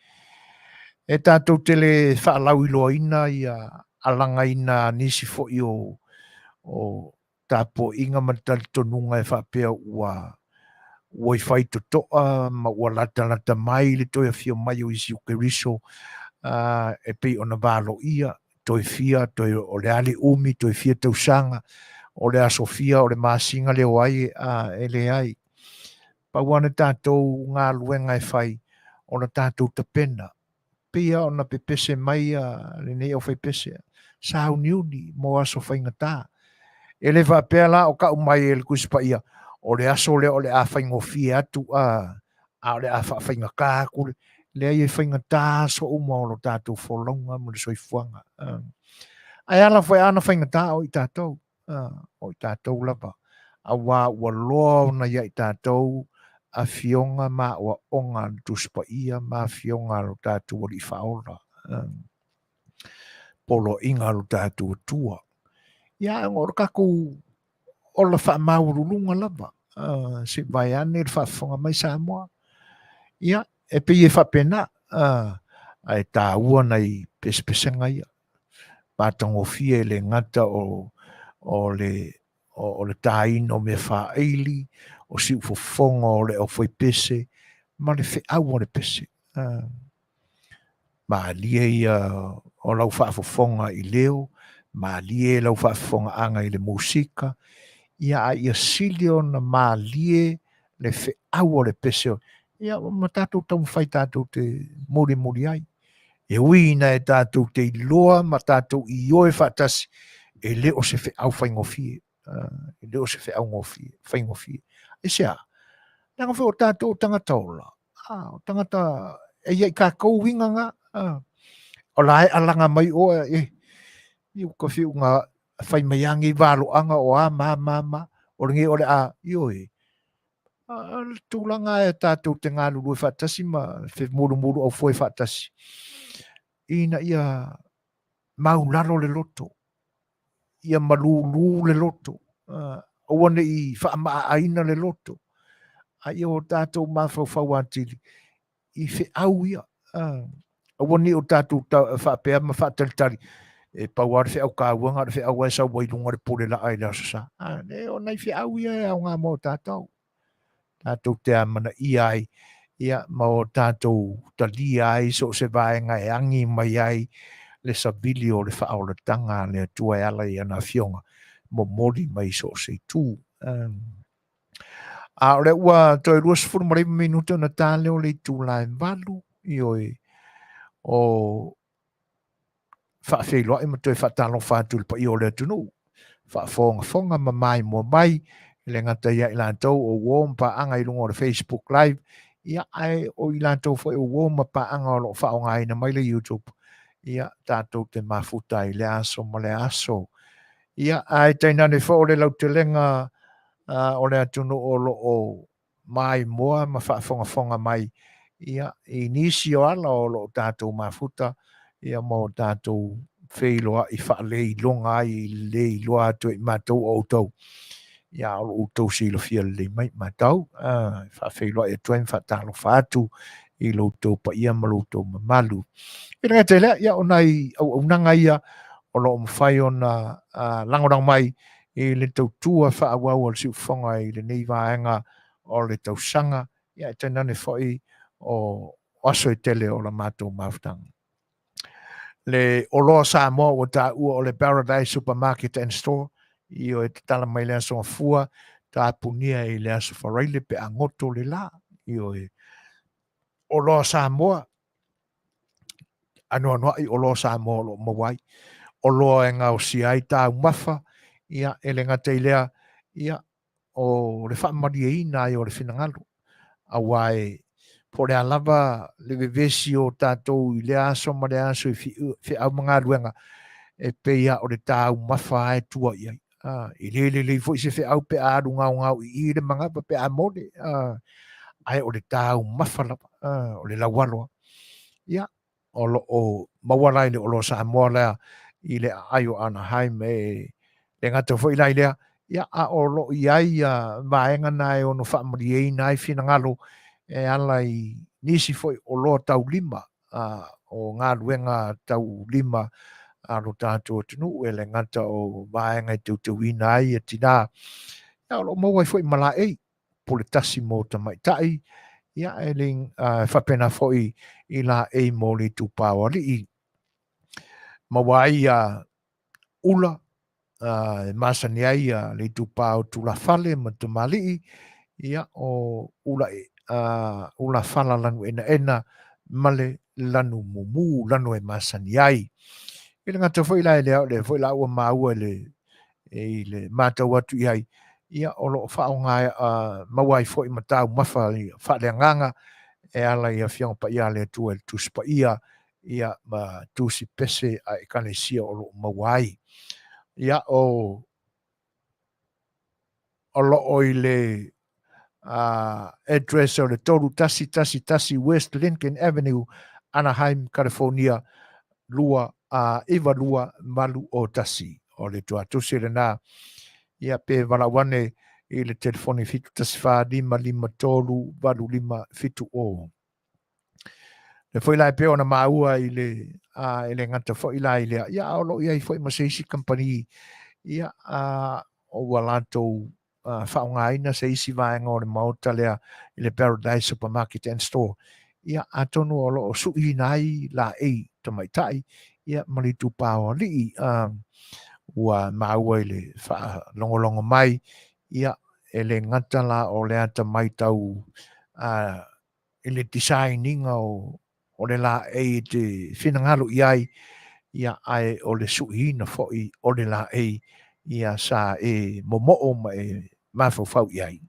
E tatou te le faalauiloaina ia alagaina a nisi foi o tapuaiga ma le talitonuga e faapea ua Ua i faitotoa ma ua latalata mai le toe afio mai o Iesu Keriso, e pei ona valoia, toe fia, toe o le a le umi, toe fia tausaga, o le aso fia, o le masina lea o ai, e leai. Pau lava le tatou galuega e fai, o le tatou tapena. Pei lava ona pepese mai lenei aufaipese, sauniuni mo aso faigata. E le faapea la o tau mai e le Tusi Paia, o le aso lea o le a faigofie atu, a o le a faafaigata atu. Leai, e faigata aso uma o lo tatou folauga ma le soifuaga. Ae ala foi ana faigata o i tatou, o i tatou lava, auā ua loa ona ia i tatou afioga ma aoaoga a le Tusi Paia ma afioga a lo tatou Alii Faaola, poloaiga a lo tatou Atua. Ia, o le tatou ola faamaualuluga lava, se i vaeane le faafofoga mai Samoa. Ia, e pei e faapena, ae taua nai pesepesega ia. Matagofie e le gata o le tāina o mea faaili, o siufofoga o le aufaipese, ma le feau a le pese. Malie ia o lau faafofoga i leo, malie lau faafofogaaga i le musika, ia a ia sili ona malie le feau o le pese, ia ma tatou taumafai tatou te mulimuli ai. E ui ina e tatou te iloa ma tatou ioe faatasi, e le o se feau faigofie. E le o se feau faigofie. Aisea? Leaga foi o tatou o tagata ola. O tagata e ia i tatou uiga na. O la e alaga mai oe, e, i uka fiu nga fai mai a nei valoaga o a ma ma ma, o lenei o le a, ioe. O le tulaga e tatou te galulue faatasi ma femulumulu au foe faatasi, ina ia maulalo le loto, ia malūlū le loto, aua ne i faamaaaina le loto, a ia o tatou mafaufau atili i feau ia. Aua ne i o tatou faapea ma faatalitali, e pau lava le feau taua na o le feau e sau ai i luga o le pule laa i le Aso Sa. Le, o nai feau ia e aoga mo tatou. Tatou te amanaia ai, ia, ma o tatou talia ai so o se vaega e agi mai ai le savili o le faaolataga a le Atua e ala i ana afioga momoli mai so o se itu. A o lea ua toe 29 minute ona ta lea o le itula e 8, ioe, o faafeiloai ma toe faatalofa atu i le paia o le atunuu, faafogafoga ma maimoa mai, e le gata ia i latou o uo ma paaga i luga o le Facebook Live, ia, ae o i latou foi o uo ma paaga o lo o faaaogaina mai le YouTube, ia, tatou te mafuta ai i lea aso ma lea aso. Ia, ae tainane foi o le lautelega o le atunuu o lo o maimoa ma faafogafoga mai, ia, i nisi o ala o lo o tatou mafuta, ia, ma o tatou feiloai faaleiloga ai i le le iloa atu e i matou o outou. Ia, o lo o outou silafia lelei mai matou, faafeiloai atu ai ma faatalofa atu i lo outou paia ma lo outou mamalu. E le gata i lea, ia, o nai auaunaga ia o lo o mafai ona lagolago mai i le tautua faaauau a le siufofoga i lenei vaega o le tausaga, ia e tainane foi o aso e tele o la matou mafutaga. Le oloa Samoa ua taua o le Paradise Supermarket and Store, ioe, tatala mai le aso Gafua, tapunia i le aso Faraile pe a goto le la, ioe. Oloa Samoa, anoanoai oloa Samoa o lo o maua ai, oloa e gaosia ai taumafa, ia, e le gata i lea, ia, o le faamalieina ai o le finagalo, auā e po o le a lava le vevesi o tatou i lea aso ma lea aso i feau ma galuega, e pei lava o le taumafa lava e tua i ai. E le lelei foi se feau pe a alu gaogao i i le manava pe a mole, ae o le taumafa lava, o le laualo lava. Ia, o lo o maua la i le oloa Samoa lea i le aai o Anaheim, e le gata foi la i lea, ia, a o lo o i ai vaega na e ono faamalieina ai finagalo e ala i nisi foi oloa taulima, o galuega taulima a lo tatou atunuu, e le gata o vaega e teuteuina ai ia tinā, ia, o lo o maua ai foi ma laei. pule tasi mo tamaitai, ia e le faapena foi i laei mo le itupa o alii. Maua ai ia ula e masani ai ia le itupa o tulafale ma tamalii, ia o ula, ula fala lanu enaena ma le lanu mumu, lanu e masani ai. I le gata foi la e lea, o lea foi la ua maua i le, i le matau atu i ai, ia o lo o faaaoga maua ai foi ma taumafa faaleagaga e ala i Afioga Paia a le Atua i le Tusi Paia, ia ma tusi pese a Ekalesia o lo o maua ai. Ia o o lo o i le address o le 3111 West Lincoln Avenue, Anaheim, California 29281. O le tuatusi lena. Ia pe valaau ane i le telefoni 714 553 8570. Le foi la e pei ona maua i le a e le gata foi la i lea, ia a o lo o i ai foi ma se isi kamupani, ia a ua latou faaaogaina se isi vaega o le maota lea i le Paradise Supermarket and Store. Ia atonu o lo o suiina ai laei tamaitai ia ma le itupa o alii ua maua i le faalogologo mai ia e le gata la o le atamai tau i le design ina o o le laei e te finagalo i ai, ia, ae o le suiina foi o le laei, ia, sa e momoo ma e mafaufau i ai.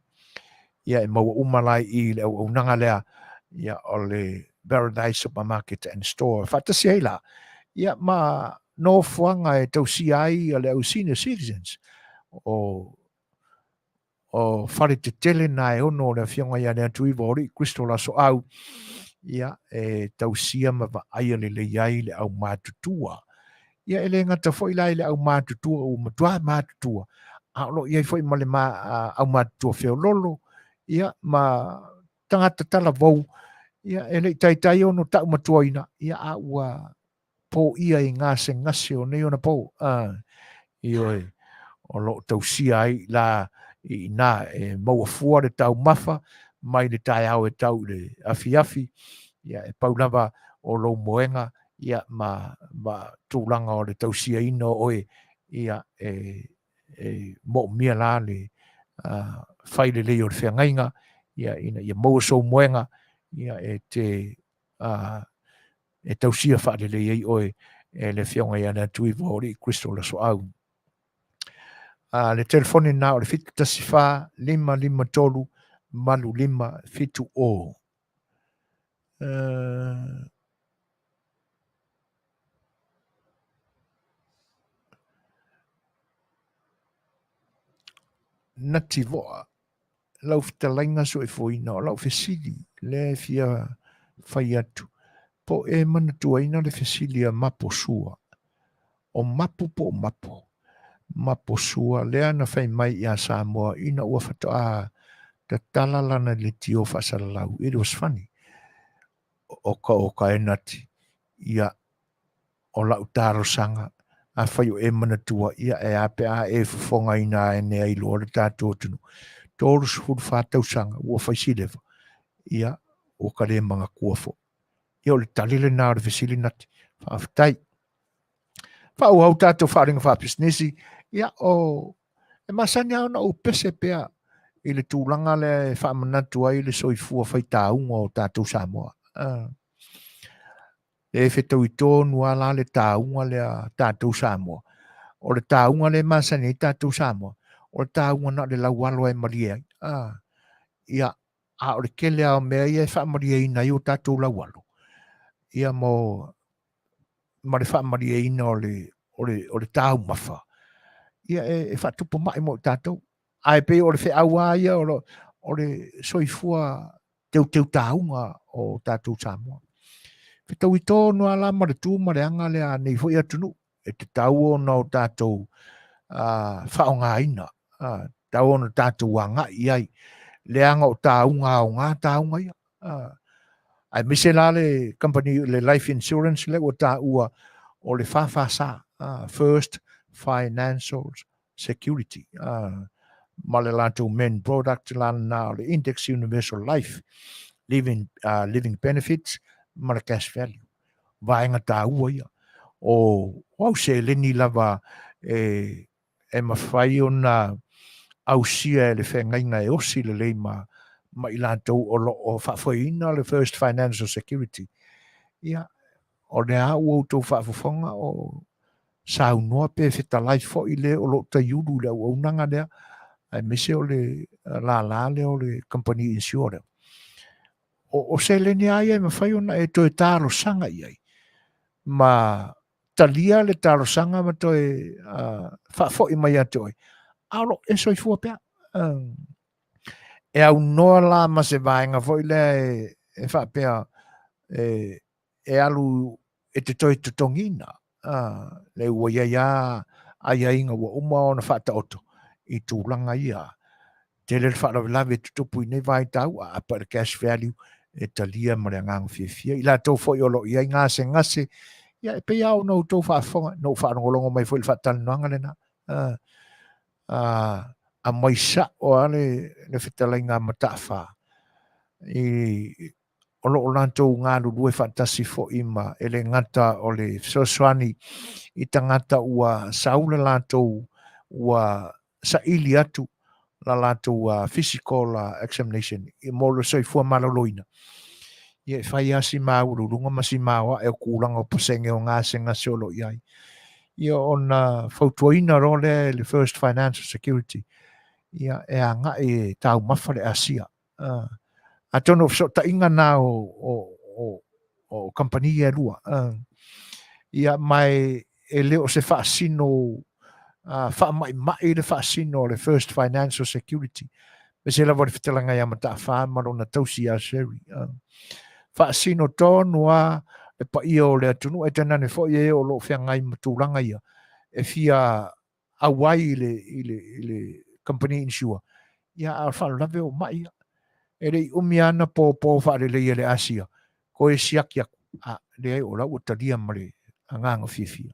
Ia, e maua uma la i i le auaunaga lea, ia, o le Paradise Supermarket and Store. Faatasi ai la, ia, ma nofoaga e tausia ai le au senior citizens, o o fale tetele na e ono o le Afioga ia Leatuiva o Alii Kristo Lasoau, ia, e tausia ma vaaia lelei ai le aumatutua. Ia, e le gata foi la i le aumatutua ua matua matutua, a o lo o i ai foi ma le aumatutua feololo, ia, ma tagata talavou, ia, e le i taitai ono taumatuaina, ia, a ua poia i gasegase o nei ona pou, ioe, o lo o tausia ai la i ina e maua fua le taumafa mai le taeao e tau i le afiafi, ia e pau lava o lou moega ia ma, ma tulaga o le tausiaina o oe, ia e, e moomia la le fai lelei o le feagaiga, ia ina ia maua sou moega, ia e te e tausia faalelei ai oe e le Afioga ia Leatuiva o Alii Kristo Lasoau. Le telefoni lena o le 714 553 8570. Nati Voa, lau fetalaiga soifuaina, o lau fesili lea e fia fai atu, po o e manatuaina le fesili a Mapo Sua? O Mapu po o Mapo? Mapo Sua, lea na fai mai ia Samoa ina ua faatoa tatala lana leitio faasalalau. It was funny. Oka oka e Nati, ia o lau talosaga, afai o e manatua, ia e a pe a e fofogaina ae ai loa le tatou atunuu. 34 tausaga ua fai sileva, ia ua ka le manatua foi. Ia o le tali lena o le fesili Nati. Faafetai. Faaauau tatou faaaliga faapisinisi, ia o e masani lava ona ou pese pea i le tulaga lea e faamanatu ai le soifua faitauga o tatou Samoa. E fetaui tonu lava la le tauga lea a tatou Samoa. O le tauga lea e masani ai tatou Samoa, o le tauga na o le laualo e malie ai. Ia, a o le tele lava o mea ia e faamalieina ai o tatou laualo, ia mo, ma le faamalieina o le, o le, o le taumafa, ia e, e faatupu mai mo i tatou. Ae pei o le feau lava ia o, lo, o le soifua teuteu tauga o tatou Samoa. Fetaui tonu lava la ma le tu ma le aga lea a nei foi atunuu e tatau ona o tatou faaaogaina, tatau ona tatou agai i ai, leaga o tauga aoga tauga ia. Aemaise la le company le life insurance lea ua taua o le FFS, First Financial Security. ma le latou main product la lena o le Index Universal Life, Living, Living Benefits ma le Cash Value. Vaega taua ia. O, o au seleni lava e, e mafai ona ausia e le feagaiga e osi lelei ma, ma i latou o lo o faafoeina le First Financial Security. Ia, o lea ua outou faafofoga o saunoa pe fetalai foi le o lo o taiulu i le auaunaga lea, aemaise o le lala lea o le company insure lea. O, o seleni lava ia e mafai ona e toe talosaga i ai ma talia le talosaga ma toe faafoi mai ia te oe, a o lo o e soifua pea. E aunoa la ma se vaega foi lea e, e faapea e, e alu e te toe totogiina, le ua i ai lava aiaiga ua uma ona faataoto i tulaga ia. Tele le faalavelave e tutupu i nei vaitau, a apa i le cash value e talia ma le agaga fiafia. I latou foi o lo o i ai gasegase, ia e pei lava ona outou faafofoga, na ou faalogologo mai foi i le faatalanoaga lena, aumai sao lava le fetalaiga a Mataafa i o lo o latou galulue faatasi foi ma e le gata o le fesoasoani i tagata ua sau le latou ua saili atu la latou physical examination mo le soifua maloloina. Ia e fai lava si maualuluga ma si maoae o tulaga o pasene o gasegase o lo o i ai. Ia ona fautuaina loa lea e le First Financial Security, ia e agai e taumafa le asia. Atonu o fesootaiga na o, o, o, o kamupani ia e lua. Ia, ma e, e le o se faasino faamaimai le faasino o le First Financial Security. Aemaise lava o le fetalaiga ia Mataafa ma lona tausi ia Sherry. Faasino tonu lava le paia o le atunuu, ae tainane foi e o lo o feagai ma tulaga ia e fia auai i le, i le, i le company insure, ia a o le faalavelave o mai ia. E le i umi lava na pōpō faalelei e le Asia, toe siaki atu, a, leai o la ua talia ma le agaga fiafia.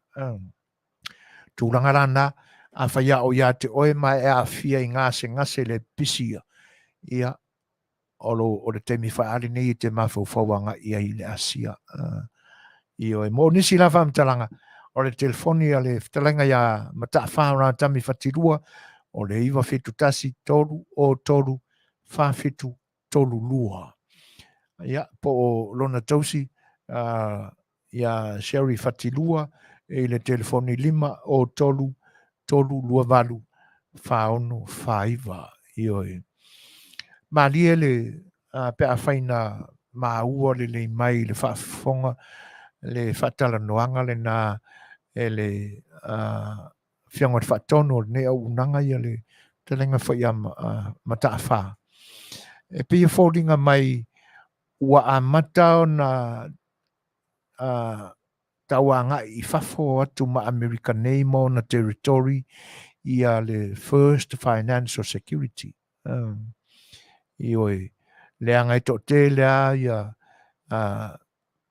Tulaga la na, afai lava o ia te oe ma e aafia i gasegase le pisi ia, ia, o, lo, o le taimi faali nei e te mafaufau agai i ai i le Asia. Ioe, mo nisi la faamatalaga, o le telefoni a le fetalaiga iā Mataafa Ratami Fatilua, o le 971 3 o 3 47 32. Ia, po o lona tausi, iā Sherry Fatilua i le telefoni 5 o 3 3 2 8 4 6 4 9. Ioe. Malie le pe afai na maua lelei mai i le faafofoga le faatalanoaga lena e le Afioga i le Faatonu o lenei auaunaga ia le fetalaiga foi ia Mataafa. E pei e foliga mai ua amata ona tau agai i fafo atu ma Amerika nei ma ona territory ia le First Financial Security. Ioe, leaga e toatele lava ia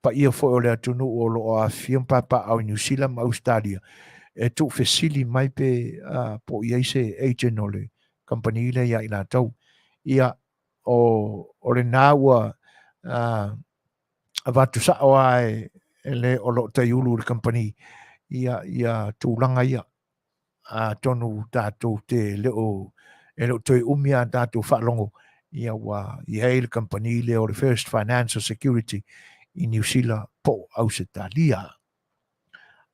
paia foi o le atunuu o lo o afifio ma papaaao i Niu Sila ma Ausetalia e tuufesili mai pe po o i ai se agent o le kamupani lea ia i latou. Ia, o, o lena ua avatu sao lava e, e le o lo o taiulu i le kamupani ia, ia tulaga ia. Atonu tatou te le o, e le o toe umi a tatou faalogo ia ua i ai le kamupani lea o le First Financial Security i Niu Sila po o Ausetalia.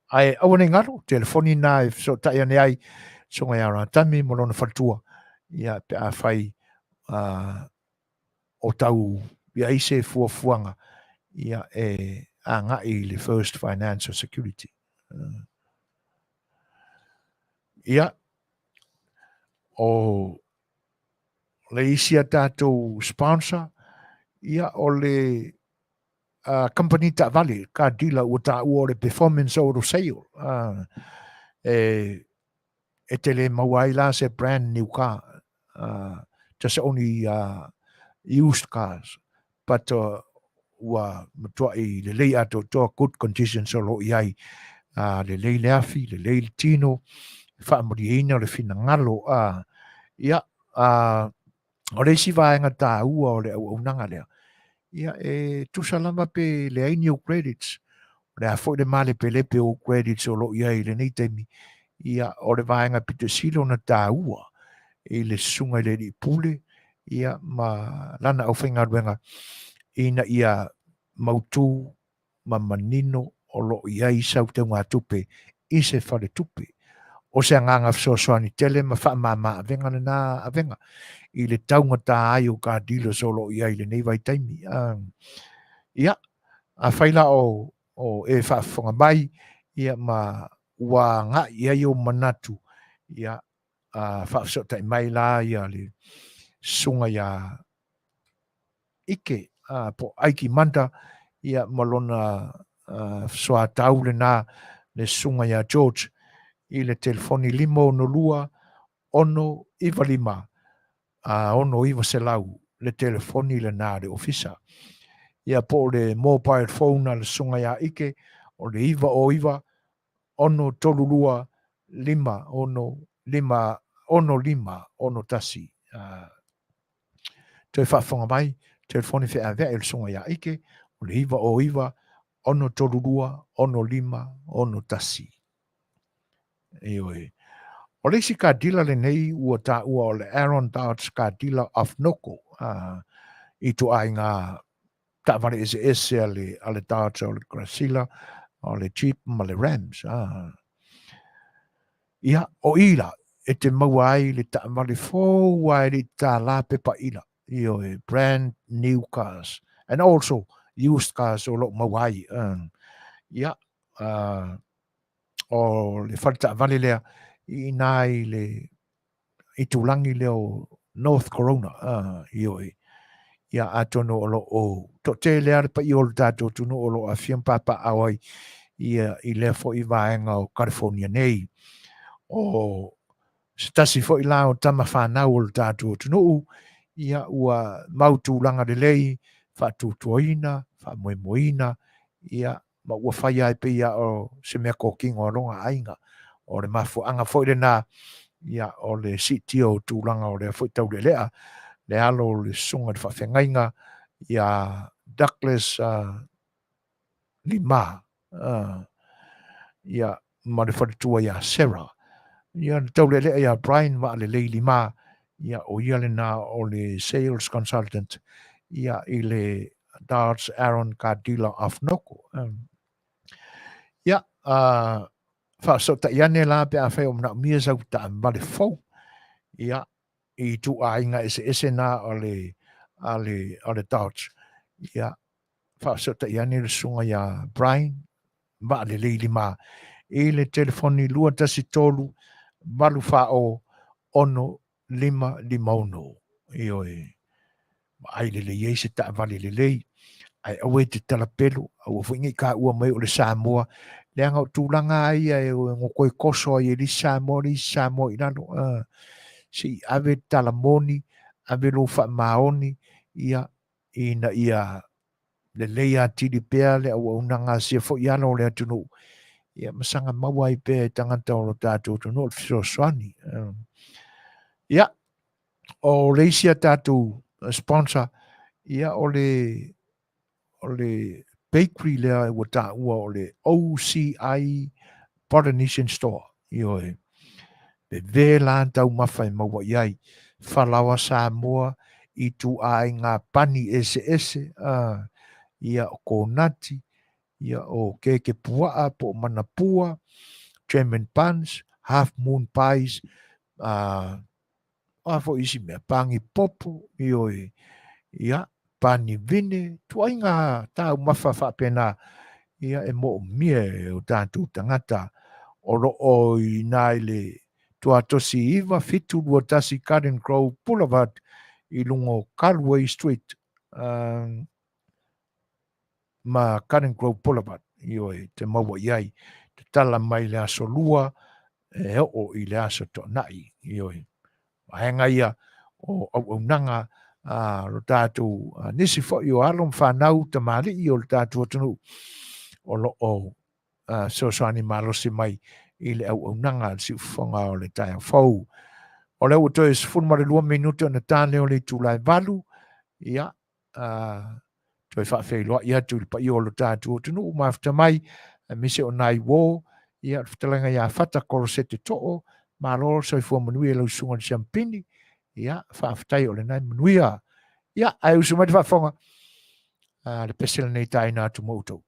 Ae aua ne i galo, telefoni na e fesootai ane ai susuga ia Ratami ma lona faletua, ia pe afai o tau i ai se fuafuaga ia e agai i le First Financial Security. Ia, o le isi a tatou sponsor, ia o le company taavale, car dealer ua taua o le Performance Auto Sale. E, e te le maua ai la se brand new car, just only used cars, but ua matuai lelei atoatoa, good conditions o lo o i ai, lelei le afi, lelei le tino, faamalieina le finagalo. Ia, o le isi vaega taua o le auaunaga lea, ia e tusa lava pe leai ni ou credits, o le a foi le malepelepe o ou credits o lo o i ai i lenei taimi, ia o le vaega pito sili ona taua i le susuga i le alii pule ia ma lana aufaigaluega ina ia mautu ma manino o lo o i ai sau teugatupe i se faletupe. O se agaga fesoasoani tele ma faamama avega lena avega i le taugata ai o car dealers o lo o i ai i lenei vaitaimi. Ia, afai la o, o e faafofoga mai, ia ma ua agai i ai ou manatu, ia, faafesootai mai la ia le susuga ia Ike, po o Aiki Manda, ia ma lona soatau lena le susuga ia George i le telefoni 562 695 6900 le telefoni lena a le ofisa. Ia po o le mobile phone a le susuga ia Ike o le 909 632 5 6 5 6 1. Toe faafofoga mai, telefoni feaveai o le susuga ia Ike, o le 909 632 6561. Ioe. O le isi car dealer lenei ua taua o le Aaron Dodge Car Dealer of Noko, i ituaiga taavale eseese a le, a le Dodge, o le Chrysler, o le Jeep ma le Rams. Ia, o i la, e te maua ai le taavale fou a e le i tālā pepa ila. Ioe, brand new cars. And also, used cars o lo o maua ai. Ia, o le fale taavale lea i inā i le itulagi lea o North Corona, ioe. Ia, atonu o lo o toatele lava le paia o le tatou atunuu o lo o aafia ma papaaao ai ia i lea foi vaega o California nei. O se tasi foi la o tama fanau o le tatou atunuu, ia ua mau tulaga lelei, faatuatuaina, faamoemoeina, ia ma ua fai lava e pei lava o se mea kokino a lona aiga. O le mafuaaga foi lena, ia, o le siitia o tulaga o lea foi taulealea, le alo o le susuga i le faafeagaiga ia Douglas Lima, ia, ma le faletua ia Sarah. Ia, le taulealea ia Brian Vaalelei Lima, ia, o ia lena o le sales consultant, ia, i le Dodge Aaron Car Dealer of Noko. Ia, faafesootai ane la pe afai o manaomia sau taavale fou, ia, i ituaiga eseese na o le, a le, o le Dodge. Ia, faafesootai ane le susuga ia Brian Vaalelei Lima i le telefoni 213 840 6556. Ioe, vaai lelei ai se taavale lelei, ae aua e te talapelo, aua foi ne i taua mai o le Samoa, leaga o tulaga lava ia e gotoe toso ai e le isi Samoa le isi Samoa i lalo. Se i ave le tala moni, ave lou faamaoni, ia, ina ia lelei atili pea le auaunaga a sia foi alo o le atunuu, ia ma saga maua ai pea e tagata o lo tatou atunuu le fesoasoani. Ia, o le isi a tatou sponsor, ia o le, o le bakery lea ua taua o le OCI Polynesian Store. Ioe. Veve la taumafa e maua i ai. Falaoa Samoa, ituaiga pani eseese, ia o konati, ia o keke puaa po o manapua, German buns, half moon pies, o a foi isi mea, pagi popo, ioe, ia, pani vine, tuaiga taumafa faapena, ia e moomia e o tatou tagata o lo o i ina i le tuatosi 9721 Garden Grove Boulevard i luga o Galway Street ma Garden Grove Boulevard, ioe, te maua i ai, tatala mai le aso Lua e oo i le aso Toonai, ioe. Vaega ia o auaunaga a lo tatou, nisi foi o alo ma fanau tamalii o le tatou atunuu o lo o fesoasoani malosi mai i le auaunaga a le siufofoga o le taeao fou. O lea ua toe 12 minute ona tane o le itula e 8, ia, toe faafeiloai atu i le paia o lo tatou atunuu mafuta mai, aemaise o nai uo, ia, le fetalaiga ia Fata Korosete Too, malo le soifua manuia i lau susuga i le Siampini, ia, faafetai o lena e manuia. Ia, ae usu mai le faafofoga, le pese lenei taina atu mo outou.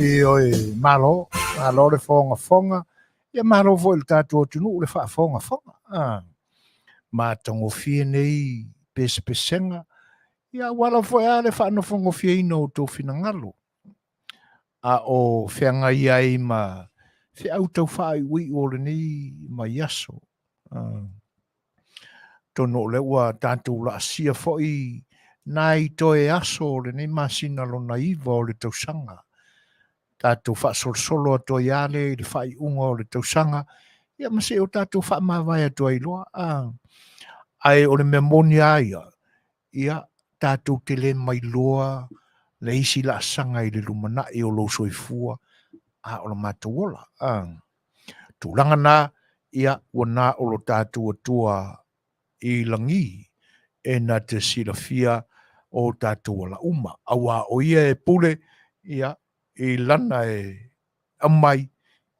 Ioe, malo, malo le fogafoga, ia malo foi i le tatou atunuu le faafogafoga. Ah, matagofie nei pesepesega, ia aua lava foi a le faanofogofieina o outou finagalo. A o feagai ai ma feau tau faaiuiu o lenei mai aso. Ah, tonu o lea ua tatou laasia foi nai toe aso o lenei masina lona 9 o le tausaga. Tatou faasolosolo atu ai lava lea i le faaiuga o le tausaga, ia ma se i o tatou faamavae atu ai loa. Ae o le mea moni lava ia, ia tatou te le mailoa le isi laasaga i le lumanai o lou soifua a o le matou ola. Tulaga na, ia ua na o lo tatou Atua i lagi e na te silafia o tatou ala uma. Auā o ia e pule, ia, i lana e aumai,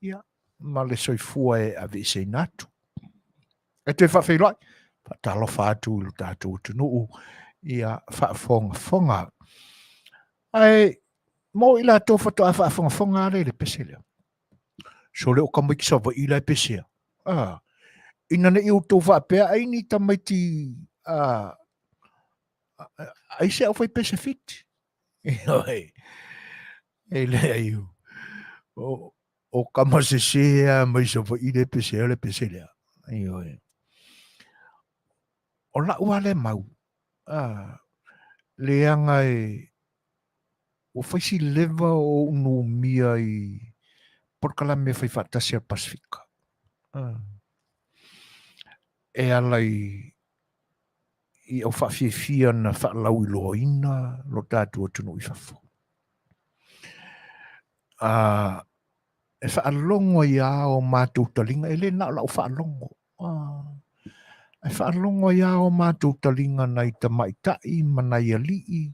ia, ma le soifua e aveeseina atu. E toe faafeiloai, faatalofa atu i lo tatou atunuu, ia faafogafoga. Ae mo i latou faatoa faafogafoga ale i le pese lea. Sole o tamaiti Savaii la e pesea. Ah, ina ne i outou faapea ai ni tamaiti ah, ai se au fai pese Fiti. Ioe. E leai. O kama sese a mai Savaii le pesea le pese lea. Ioe. O lau lava lea mau, ah, leaga e ua fai si leva o ou numia i polokalame fai faatasi a le Pasefika. E ala i i au faafiafia na faalauiloaina lo tatou atunuu i fafo. E faalogo ai lava o matou taliga, e le na o lau faalogo. E faalogo ai lava o matou taliga nai tamaitai ma nai alii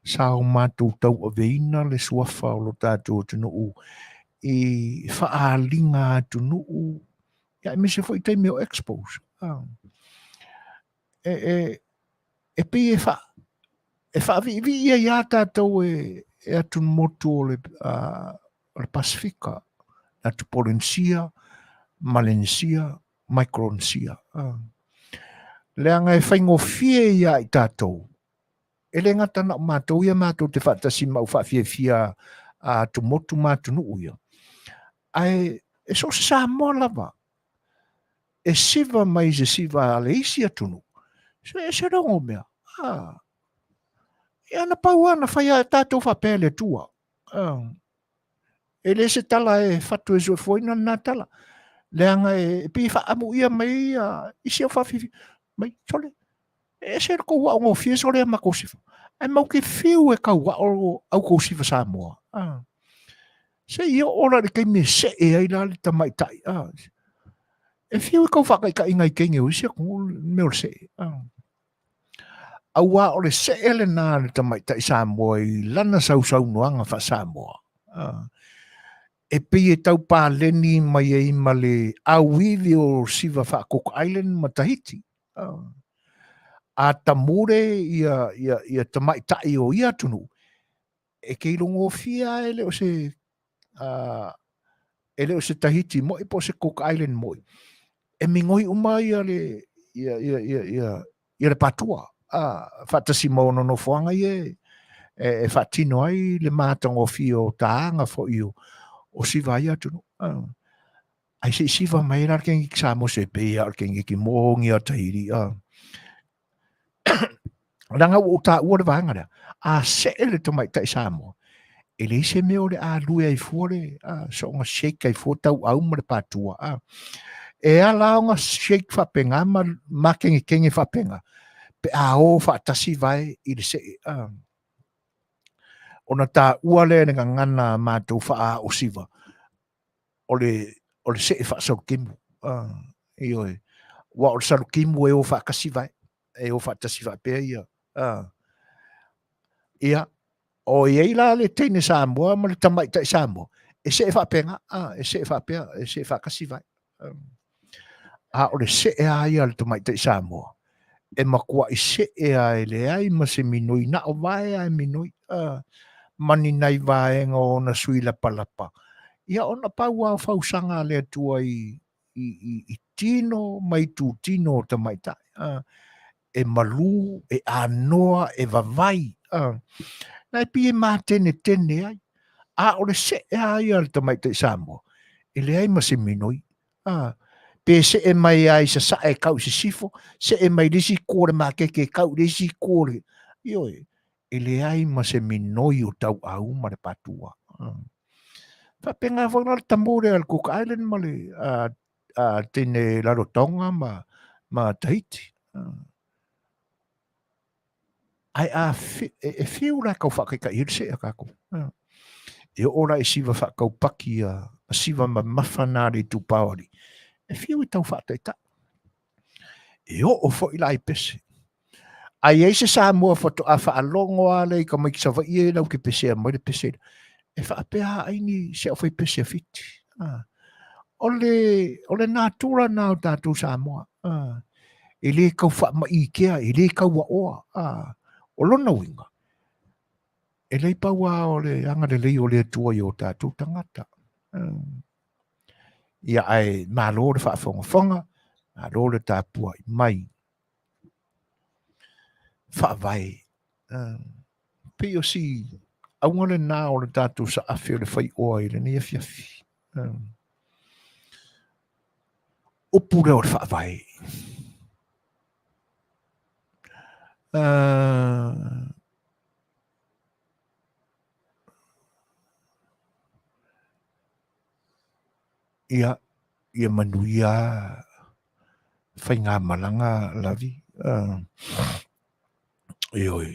sa o matou tauaveina le suafa o lo tatou atunuu i faaaliga atunuu, ia aemaise foi taimi o expos. E pei e e faaviivii ai lava tatou e atumotu o le Pasefika, le atu Polenisia, Malenesia, Maikronesia. Leaga e faigofie ia i tatou, e le gata na o matou ia matou te faatasi ma au faafiafia a atumotu ma atunuu ia, ae e so o se Samoa lava e siva mai i se siva a le isi atunuu, se ese logo mea. Ia na pau lava na fai a tatou faapea e le Atua. E le se tala e fatu e soifuaina lena tala. Leaga e pei e faaamuia mai ai isi au faafiafia. Mai, sole, e ese le tou aogofie sole a matou sifa. Ae matou te fiu e tauao au tou sifa Samoa. Se i oo la i le taimi e see ai la le tamaitai. E fiu e tau faataitaiga i teine o isi atunuu le mea o le see. Auā o le see lena a le tamaitai Samoa i lana sausaunoaga faa-Samoa, e pei e tau paleni mai ai ma le auivi o siva faa-Cook Island ma Tahiti. A tamule ia tamaitai o ia atunuu, e te ilogofie lava e le o se e le o se Tahiti moi po o se Cook Island moi, e migoi uma ia le ia ia ia ia ia le patua faatasi ma ona nofoaga ia e faatino ai le matagofie o taaga foi o siva ai atunuu. Ai se i siva mai la le kenekeke Samoa se pei lava o le kenekeke mogi a Tahiti. Leaga ua ou taua le vaega lea, a see le tamaitai Samoa, E leai se mea o le a lue ai fua le a, soonga shake ai fua tauau ma le patua. A. E ala ona shake faapena ma makengekenge faapena, pe a o faatasi vae i le see. A. Ona taua lea e le gagana a matou faaao siva, o le, o le see faasalutimu. A, ioe. Aua o le salutimu e o faatasi vae, e o faatasi faapea ia. A. Ia, o i ai la le teine Samoa ma le tamaitai Samoa, e see faapena, a, e see faapea, e see faatasi vae. A o le see lava ia a le tamaitai Samoa, e matuai see lava e leai ma se minoi, na o vae lava e minoi, a, ma ni nai vaega o ona sui lapalapa, ia ona pau lava o fausaga a le Atua i, i, i, i tino ma itutino o tamaitai, a, e malū, e anoa, e vavai, a, na e pei e matenetene ai. A o le see lava ia a le tamaitai Samoa, e leai ma se minoi, a, pe see mai lava i sasae e kau i sisifo, see mai i le isi itu o le makeke e kau i le isi itu o le, ioe, e leai ma se minoi o tauau ma le patua. Faapena foi la le tamō lea a le Cook Island ma le a, a teine Rarotonga ma, ma Tahiti. Ae a e, e fiu la e kau whaakaitaʻi ai le see a kākou. E oo la i siva whaakaupaki a, a siva mamafa nā le itupa o alii. E fiu e tau whaataitaʻi. E oo foi la i pese. A i ai se Samoa faatoa faalogo lava lea i tamaiti Savaii ia latou te pesea mai le pese lea, e faapea lava ai ni se aufaipese a Fiti. O le, o le natura lena o tatou Samoa. E le tau faamaiitea, e le tau aoa. O lona uiga, e leai pau lava o le agalelei o le Atua i o tatou tagata. Ia ae malo le faafogafoga, malo le tapuai mai. Faavae. Pei o si auga lena o le tatou saafi o le faioa i lenei afiafi. Upu lea o le faavae. Ia, ia manuia faigamalaga Lavi. Ioe,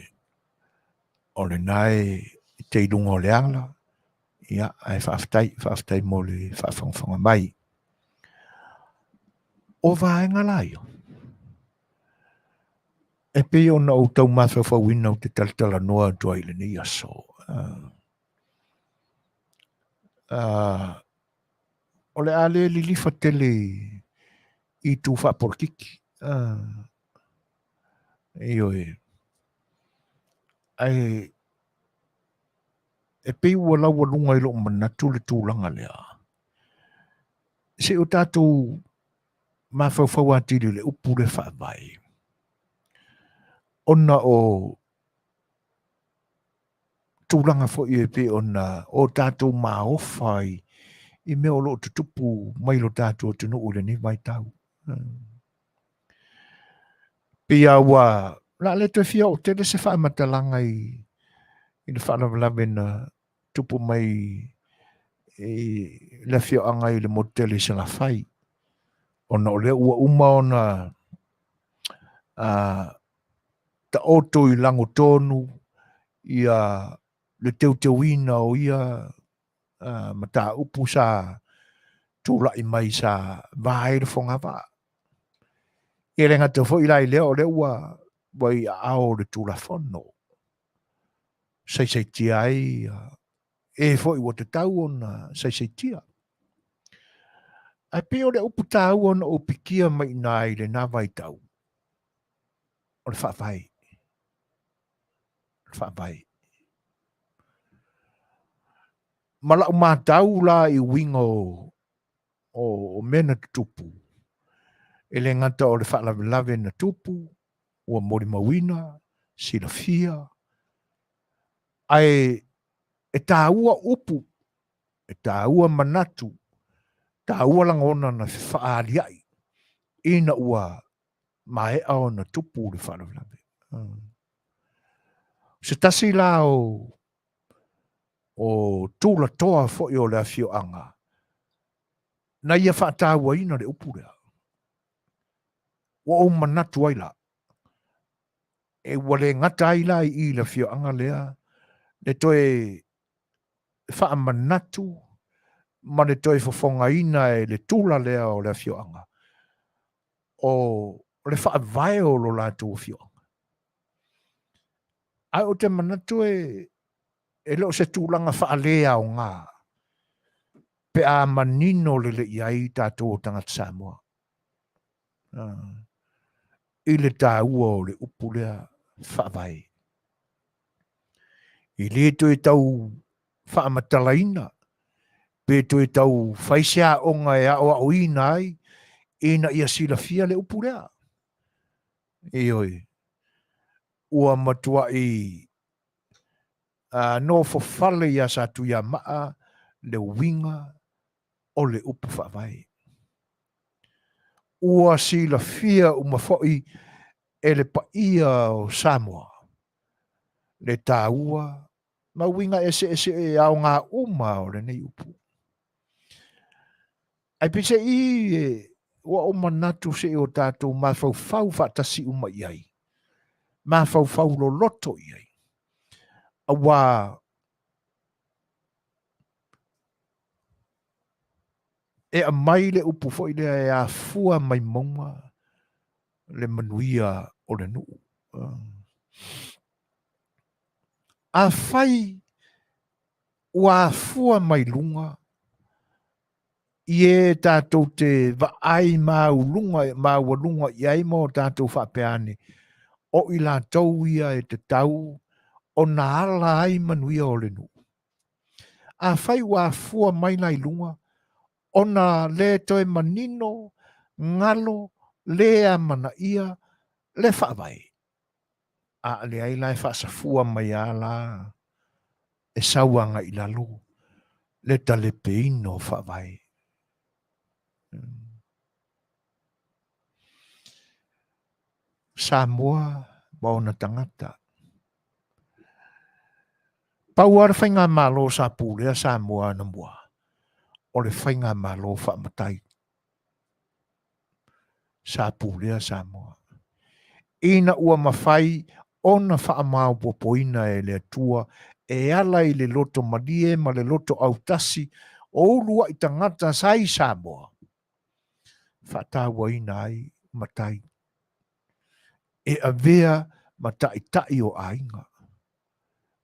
o lena e te i luga o le ala, ia, ae faafetai, faafetai mo le faafogafoga mai. O vaega la ia, e pei ona ou tau mafaufauina ou te talatalanoa atu ai i lenei aso. O le a le lilifa tele i itu faapolokiki. Ioe. Ae e pei ua laualuga i lou manatu le tulaga lea. Se i o tatou mafaufau atili i le upu lea faavae, ona o tulaga foi e pei ona o tatou maofa i, i mea o lo o tutupu mai lo tatou atunuu i lenei vaitau. Pei lava ua, o le a le toe fia oo tele se faamatalaga i, i le faalavelave na tupu mai i le afioaga i le motu tele i Salafai, ona o lea ua uma ona taoto i lagotonu ia le teuteuina o ia mataupu sa tulai mai sa va ai le fogavaa. E le gata foi la i lea, o lea ua, ua i aao o le Tulafono saisaitia ai e foi ua tatau ona saisaitia. Ae pei o le upu taua na ou pikia mai i ina i lena vaitau, o le faavae. O le faavae. Ma lau matau la i uiga o, o, o mea na tutupu, e le gata o le faalavelave na tupu, ua molimauina, silafia, ae e taua upu, e taua manatu, taua lagona na fefaalia'i ina ua maea ona tupu le faalavelave. Se tasi la o O tulatoa foi o le afioaga na ia faatauaina le upu lea. Ua ou manatu ai la, e ua le gata ai la i i le afioaga lea le toe faamanatu ma le toe fofogaina e le tula lea o le afioaga o le faavae o lo latou afioaga. Ae ou te manatu e e le o se tulaga faaleaoga pe a manino lelei ai tatou o tagata Samoa i le taua o le upu lea faavae. E le toe tau faamatalaina pe toe tau fai se aoga e aoaoina ai ina ia silafia le upu lea. Ioe, ua matuai nofofale iā Satuiamaa le uiga o le upu faavae. Ua silafia uma foi e le paia o Samoa le taua ma uiga eseese e aoga uma o lenei upu. Ae peiseai e ua ou manatu se i o tatou mafaufau faatasi uma i ai, mafaufau loloto i ai, aua e aumai le upu foi lea e afua mai mauga le manuia o le nuu. Afai ua afua mai luga i e tatou te vaai maualuga i ai ma o tatou faapea ane, o i latou ia e tatau ona ala ai manuia o le nuu. Afai ua afua mai la i luga, ona le toe manino, galo, le amanaia le faavae. A leai la e faasafua mai a la e sau agai i lalo le talepeina o faavae. Samoa ma ona tagata. Pau lava le faigamalo sa pulea Samoa anamua, o le faigamalo faamatai. Sa pulea Samoa. Ina ua mafai ona faamaopoopoina e le Atua e ala i le loto malie ma le loto autasi o uluai tagata sa i Samoa, faatauaina ai matai e avea ma taitai o aiga.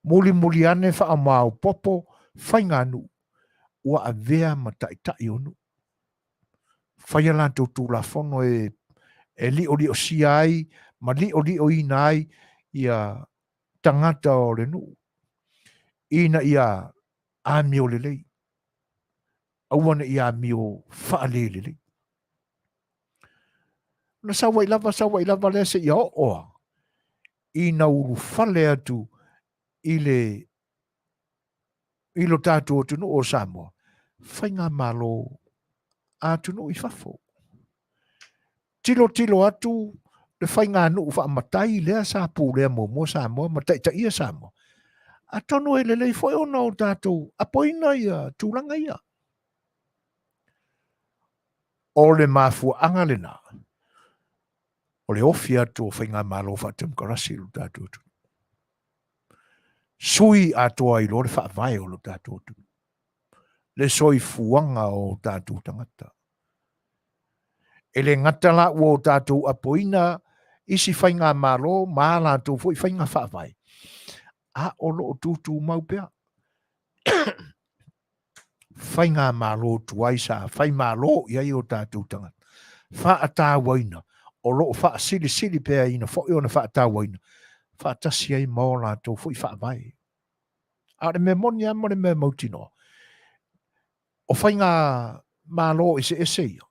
Mulimuli ane faamaopoopo faiganuu ua avea ma taitai o nuu. Fai a latou Tulafono e lioliosia ai ma liolioina ai ia tagata o le nuu ina ia amio lelei, aua ne i amio faalelelei. Ona sau ai lava, sau ai lava lea seia oo lava ina ulufale atu i le i lo tatou atunuu o Samoa, faigamalo a atunuu i fafo. Tilotilo atu le faiganuu faamatai lea sa pulea muamua Samoa ma taitaia Samoa. Atonu e lelei foi ona o tatou apoina ia tulaga ia. O le mafuaaga lena o le ofi atu o faigamalo faatemokarasi i lo tatou atunuu. Sui atoa ai loa le faavae o lo tatou atunuu, le soifuaga o tatou tagata. E le gata la ua o tatou apoina isi faigamalo ma a latou foi faiga faavae, a o lo o tutumau pea faigamalo tuai sa faimalo i ai o tatou tagata, faatauaina, o lo o faasilisili peaina foi ona faatauaina, faatasi ai ma o latou foi faavae. A o le mea moni lava ma le mea mautinoa, o faigamalo eseese ia,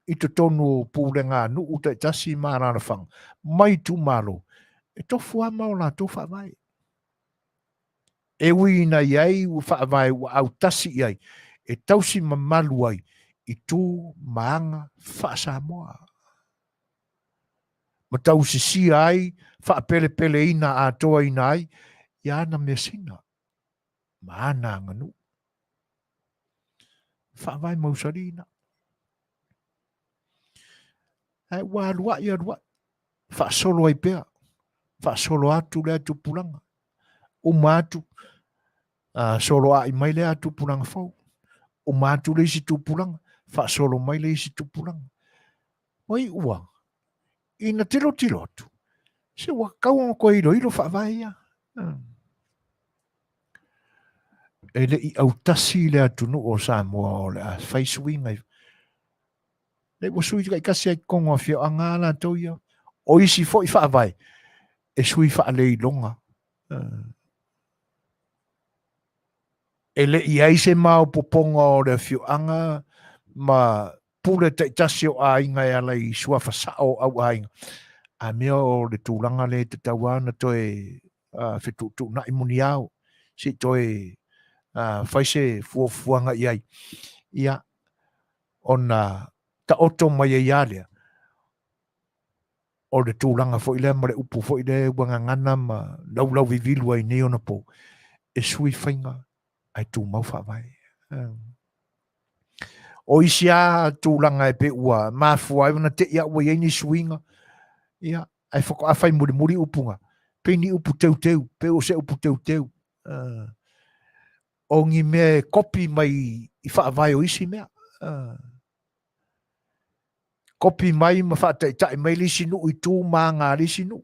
i totonu o pulega a nuu taitasi ma alaalafaga ma itumalo, e tofu lava ma o latou faavae. E ui ina i ai ua faavae ua autasi i ai e tausi mamalu ai i tu ma aga faa-Samoa, ma tausisia ai, faapelepeleina atoaina ai ia ana measina. ma ana aganuu. Faavae mausali na. Ae ua aluai aluai, faasolo ai pea, faasolo atu lea tupulaga, uma atu, soloai mai lea tupulaga fou, uma atu le isi tupulaga, faasolo mai le isi tupulaga. Ua iua, ina tilotilo atu, se ua tatau ona toe iloilo faavae ia. E le i autasi le atunuu o Samoa o le a fai suiga i le ua sui taitasi ai i totonu o afioaga a latou ia. O isi foi faavae e sui faaleiloga. E le i ai se maopoopoga o le afioaga ma pule taitasi o aiga e ala i suafa sao o au aiga. A mea o le tulaga lea e tatau lava ona toe fetuutuunai muniao, se i toe fai se fuafuaga i ai. Ia, ona taoto mai ai lava lea, o le tulaga foi lea ma le upu foi lea ua gagana ma laulauvivilu ai nei ona po, e sui faiga ae tumau faavae. O isi lava tulaga e pei ua mafua ai ona te i ua i ai ni suiga, ia, ae faatoa fai mulimuli upu na, pei ni upu teuteu, pei o se upu teuteu. O ni mea e kopi mai i faavae o isi mea. Kopi mai ma faataitai mai le isi nuu i tu ma aga a le isi nuu.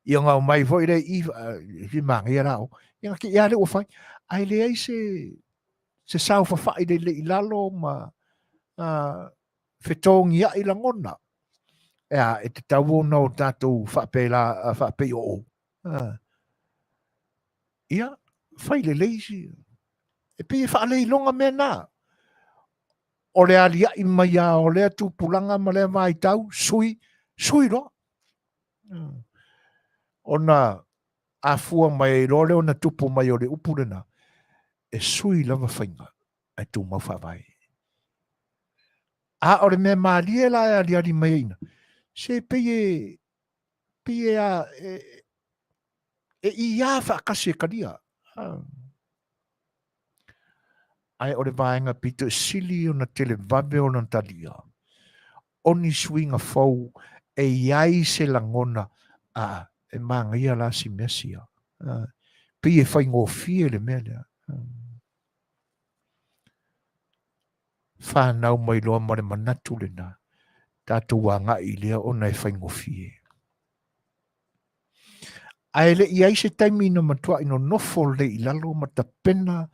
Ia ona omai foi lea i i manaia la o. Ia na te i lava lea ua fai. Ae leai se se sao fafa'i lelei i lalo ma fetogia'i lagona. E a, e tatau ona o tatou faapela, faapeioo. Ia, fai lelei si. E pei e faaleiloga mea na. O le alia'i mai lava o lea tupulaga ma lea vaitau, sui, sui loa. Ona afua mai ai loa lea ona tupu mai o le upu lena, e sui lava faiga ae tumau faavae. A o le mea malie la e aliali mai ai i ina, se pei e, pei e, a, e, e iā faatasi e talia. Ae o le vaega pito e sili ona televave ona talia, o ni suiga fou e i ai se lagona, a, e manaia la si mea sia. Pei e faigofie le mea lea. Fanau mai loa ma le manatu lena, tatou agai i lea ona e faigofie. Ae le i ai se taimi na matuai nonofo lelei i lalo ma tapena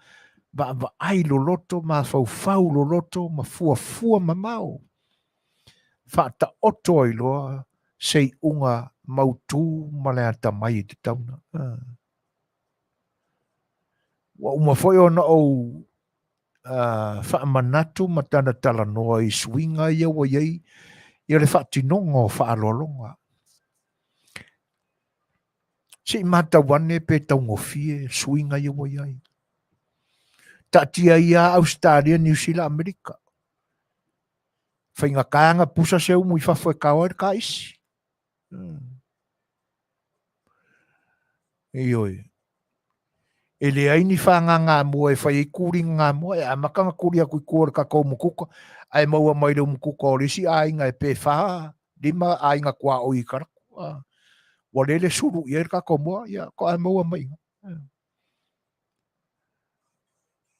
vaavaai loloto, mafaufau loloto ma fuafua mamao, faataoto ai loa se iuga mautu ma le atamai e tatau ona. Ua uma foi ona ou faamanatu ma talatalanoa i suiga ia ua i ai ia le faatinoga o faaaloaloga. Se i matau ane pe taugofie suiga ia ua i ai. Taatia ia Ausetalia, Niu Sila, Amerika. Faigata na pusa se umu i fafo e kao ai le kaisi. Ioe. E leai ni fāgāgāmua e fai ai kūliga gamua, e amata ona kuli atu i tua o le tatou umukuka, ae maua mai le umukuka o le isi aiga e pe fā, lima aiga tuaoi i Kalaku. Ua lele sulu i ai le tatou moa, ia faatoa maua mai i ina.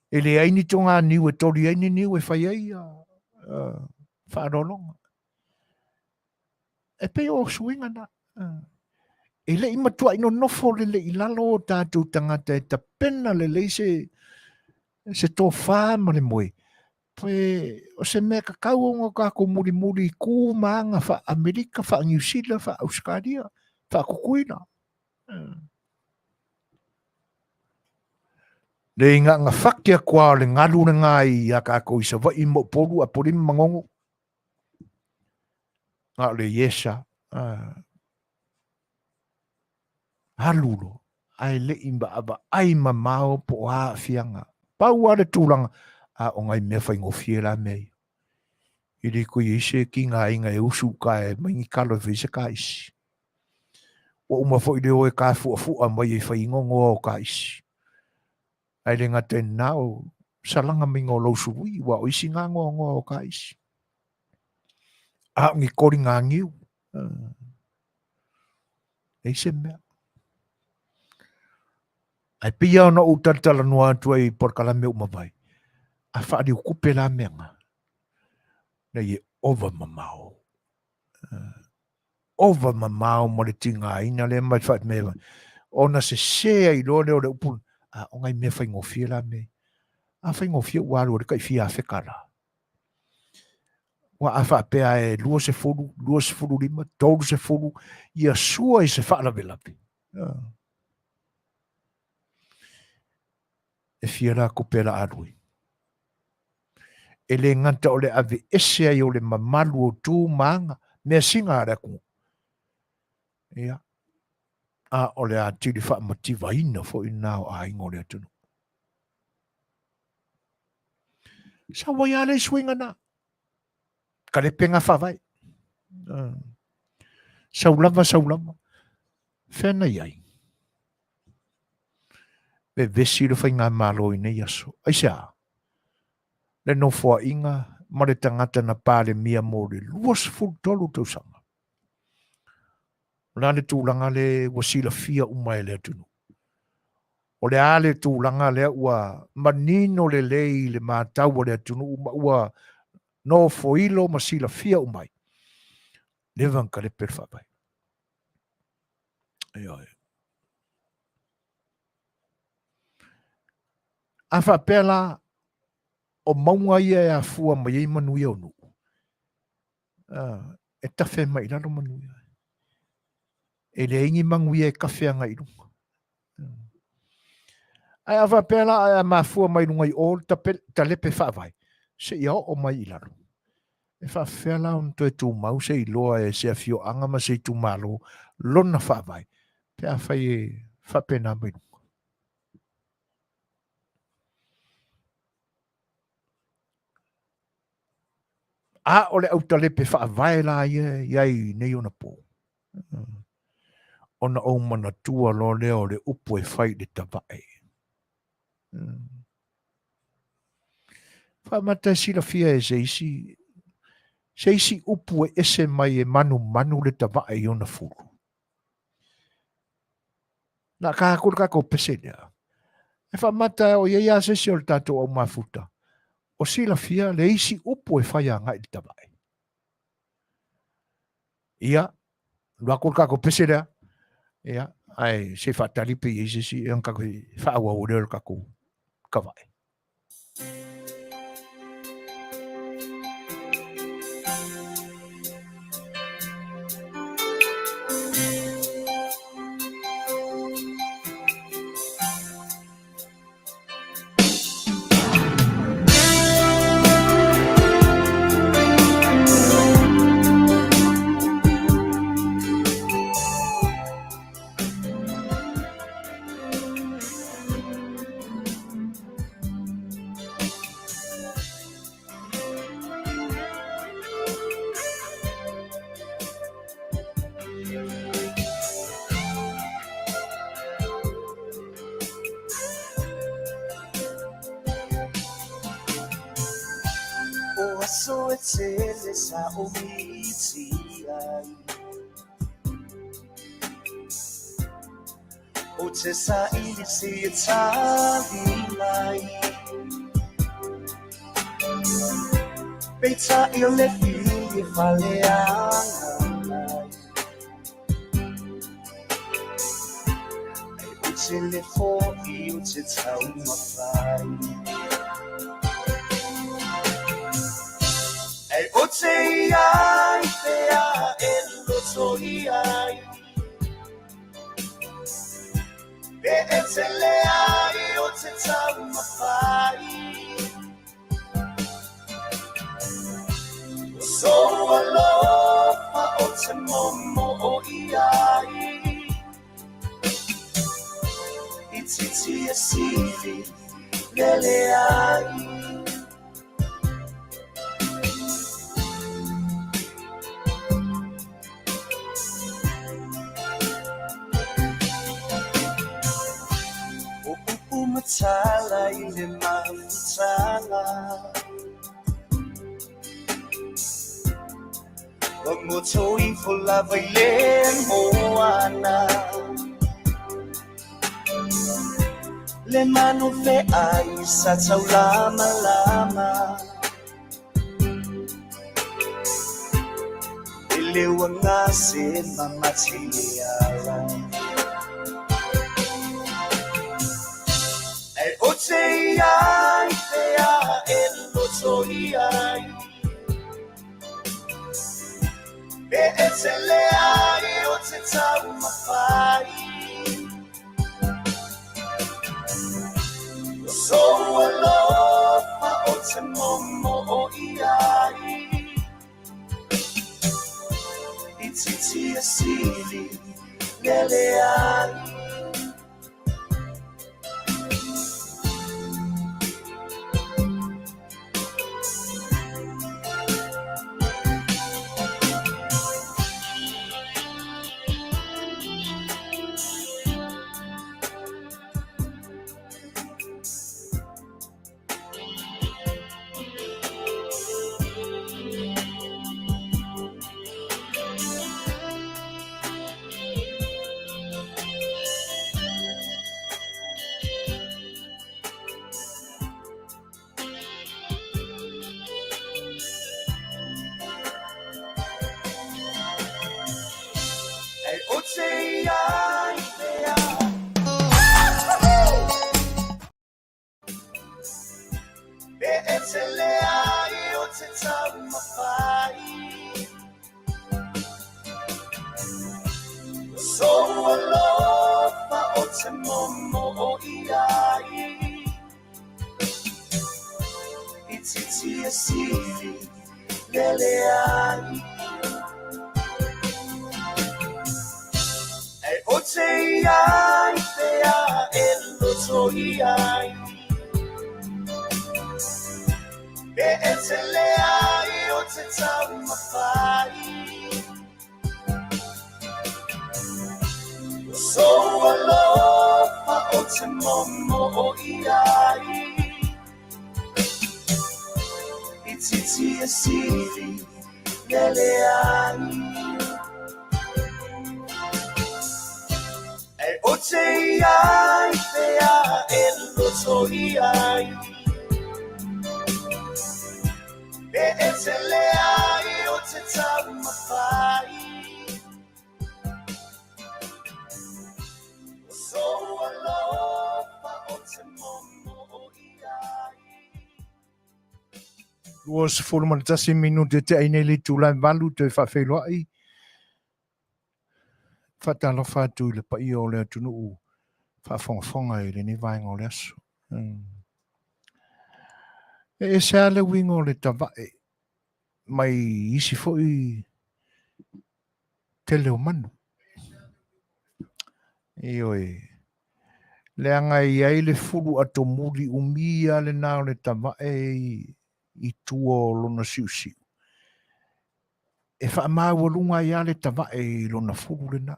E leai ni toganiu e toli ai ni niu e fai ai faaaloaloga. E pei o suiga na. E le i matuai nonofo lelei i lalo o tatou tagata e tapena lelei se, se tofā ma le moe. Pe o se mea tatau ona o tatou mulimuli i ku ma aga faa-Amerika, faa-Niu Sila, faa-Ausetalia, faa-Tutuila. Le ingaga fati atu lava o le galu lena ia tatou i Savaii ma Upolu, Apolima, Manono. Na o le yes lava. Alu loa, ae le i vaavaai mamao po o a aafiaga. Pau lava le tulaga, a o nai mea faigofie la mea ia. E le toe i ai se tigaina e usu i uta e aumai ni talo e fai ai se taisi. Ua uma foi le o e tafuafua mai e fai inogoa o taisi. Ae le gata i lena o salaga maiga o lou sului, ua o isi ngā ngoangoa o ka isi. A o ni koli ngā niu. Ei se mea. Ae pei lava ona ou talatalanoa atu ai i polokalame uma mai, a faaliukupe la mea nga, nei e ova mamao. Ova mamao ma le tigaina lea ma le faamea ona sese ai loa lea o le upu, a o nai mea faigofie la mea ia. A faigofie ua alu ai le tai fia afe tala. Ua a faapea e 20, 25, 30, ia sua i se faalavelave. E fia la tupe la alu ai. E le gata o le aveese ai o le mamalu o tu ma aga, mea siga a le atunuu. Ia, a o le atili faamativaina foi lena o aiga o le atunuu. Sau ai lava le suiga na. Kalepe ngā faavae. Sau lava, sau lava. Fea na i ai? Vevesi le faigamalo i nei aso. Aisea? Le nofoaiga ma le tagata na Palemia mo le 23 tausaga. O le a le tulaga le ua silafia uma e le atunuu? O le a le tulaga lea ua manino lelei i le matau a le atunuu ma ua nofoilo ma silafia uma ai? Leva ona kalepe le faavae. Ioe. A faapea la, o mauga ia e afua mai ai manuia o nuu, e tafe mai i lalo manuia. E leai ni manuia e tafe agai i luga. Ae a faapea la ae a mafua mai luga i o le talepe faavae, seia oo mai i lalo. E faafefea la ona toe tumau se iloa e se afioaga ma se itumalo lona faavae pe afai e faapena mai luga. A o le autalepe faavae la ia i ai i nei ona pō. Ona ou manatua loa lea o le upu e fai i le tavae. Faamata e silafia e se isi, se isi upu e ese mai e manumanu le tavae i ona fulu. Na ka atu le tatou pese lea. E faamata e o i ai lava se isi o le tatou au mafuta o silafia le isi upu e fai agai i le tavae. Ia, alu atu le tatou pese lea, ia, ae se i faatali pe i ai se isi, ona tatou faaauau lea o le tatou tavae. O aso e tele sa o miti ai O te sa ilisi e tali mai Peitai o le fili e faleaga ai Ai o te le fo'i o te taumafai Ai o te iai pea e loto i ai Pe e tele ai o te taumafai O sou alofa o te momo o i ai I titi e sili lele ai. O upu matala. ai le mafutaga. Ua goto ifo lava i le moana. Le manu feai sa taulamalama. E leo agase mamaty le ala. Ae o te i ai pea e loto i ai. Pe e tele ai o te taumafai. O sou alofa o te momoo i ai. I titi e sili lele ai. Ae o te i ai pea. Pe e tele ai o te taumafai. O sou alofa o te momoo i ai. I titi e sili lele ai. Ae o te i ai pea e loto i ai. Pe e tele ai o te taumafai. O sou alofa o te momoo i ai. I titi e sili lele ai. Ae o te i ai pea e loto i ai. Pe e tele ai o te taumafai. O sou alofa o te momoo i ai. 21 minute te ai nei le itula e 8 toe faafeiloai. Faatalofa atu i le paia o le atunuu faafogafoga i lenei vaega o le aso. E ese lava le uiga o le tavae mai isi foi tele o manu. Ioe. Leaga e i ai le fulu atomuli umi lava lena o le tavae i tua o lona siusiu. E faamaualuga ai lava le tavae i lona fulu lena.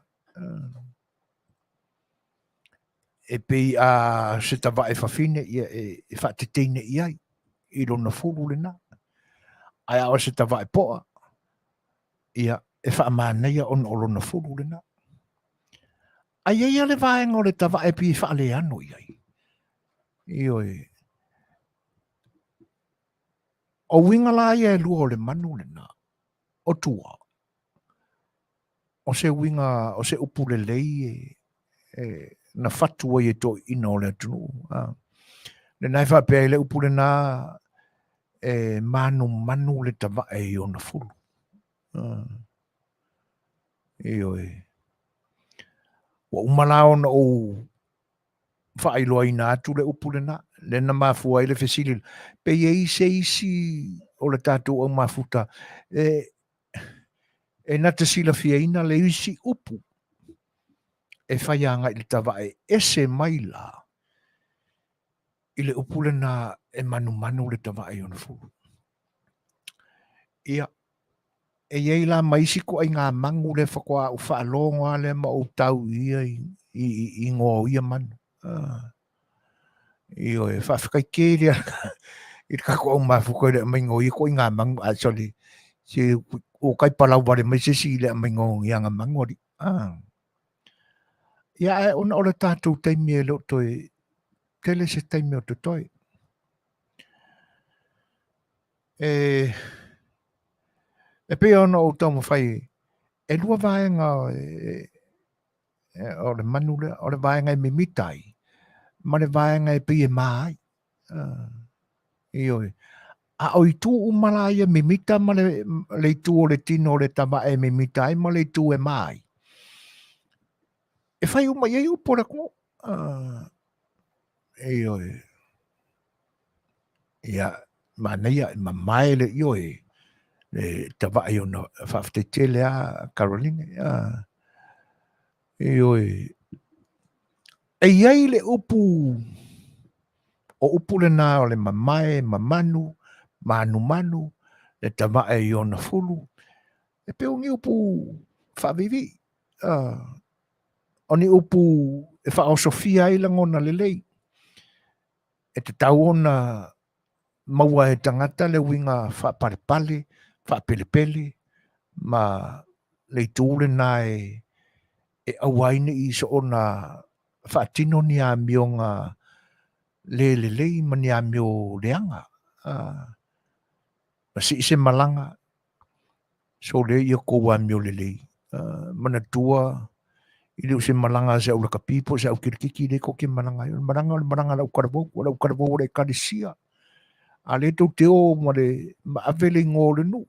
E pei a se tavae fafine ia e faateteine i ai i lona fulu lena. Ae a o se tavae poa, ia e faamanaia ona o lona fulu lena. Ae i ai lava le vaega o le tavae pei e faaleano i ai. Ioe. O uiga la ia e lua o le manu lena, o tua. O se uiga, o se upu lelei e, e na fatu ai e toeaiina o le atunuu. A. Lena e faapea ai le upu lena e manumanu le tavae i ona fulu. A. Ioe. Ua uma la ona ou faailoaina atu le upu lena, lea na mafua ai le fesili, pe i ai se isi o le tatou aumafuta e, e na te silafiaina le isi upu e fai agai i le tavae ese mai la i le upu lena e manumanu le tavae i ona fulu. Ia, E i ai la ma isi ituaiga manu lea faatoa ou faalogo lava lea ma ou tau i ia i, i, i igoa o ia manu. Ah. Ioe, faafetai tele i le tatou au mafuta i le aumaiga o ia ituaiga manu, a sorry, se ua tai palau vale mai se isi i le aumaiga o ni ana manu alii. Ah. Ia ae ona o le tatou taimi e le o toe tele se taimi o totoe. E, e pei ona ou taumafai, e lua vaega e, o le manu lea, o le vaega e mimita ai, ma le vaega e pei e mā ai. Ioe. A o itu uma la ia mimita ma le, le itu o le tino o le tavae e mimita ai ma le itu e mā ai. E fai uma i ai upu o le atunuu. Ioe. Ia, manaia, e mamae le ioe, le tavae ona faafetai tele a Caroline. Ioe. E i ai le upu, o upu lena o le mamae, mamanu, manumanu, le tavae i ona fulu, e pei o ni upu faaviivii. O ni upu e faaosofia ai lagona lelei. E tatau ona maua e tagata le uiga faapalepale, faapelepele ma le itu lena e e aua ai ne i soona faatino ni amioga le lelei ma ni amio leaga. Ma sii se malaga, sole ia kou amio lelei. Manatua i le o se malaga a se au lakapi po o se au kilikiki lea tou te malaga ai. O le malaga o le malaga a le autalavou, o le autalavou o le Ekalesia. A lea tou te o ma le ma ave le igoa o le nuu,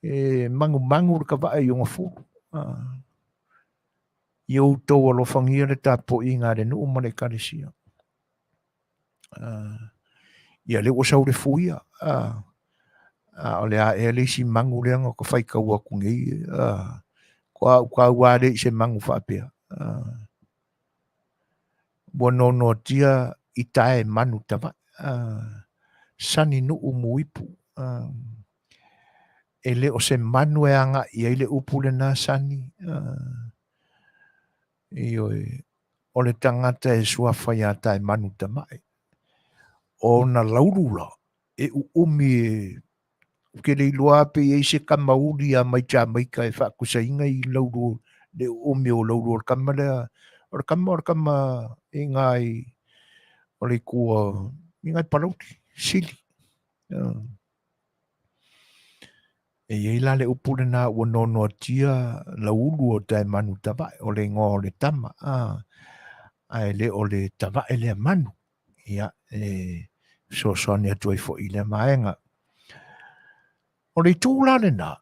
e manumanu le tavae i ona fulu. Ia outou alofagia le tapuaiga a le nuu ma le Ekalesia. Ia lea ua sau le fuia, a o le a ea le isi manu lea na ta faitau atu nei, faatoa ou taua lea i se manu faapea. Ua noanoatia i tae manu tavae, sani nuu muipu. E le o se manu e agai i ai le upu lena sani. Ioe, o le tagata e suafa ia Taemanu Tamae. O ona laulu la, e uumi e ou te le iloa pe i ai se tama uli ia mai Jamaika e faatusaina i laulu le uumi o laulu o le tama lea. O le tama o le tama i ngā i o le itu i ngā i Palauli, Sili. E i ai la le upu lena ua noanoatia lauulu o Taemanu Tavae, o le igoa o le tama, a, ae le o le tavae lea manu. Ia, e fesoasoani atu ai foi i lea vaega. O le itu la lena,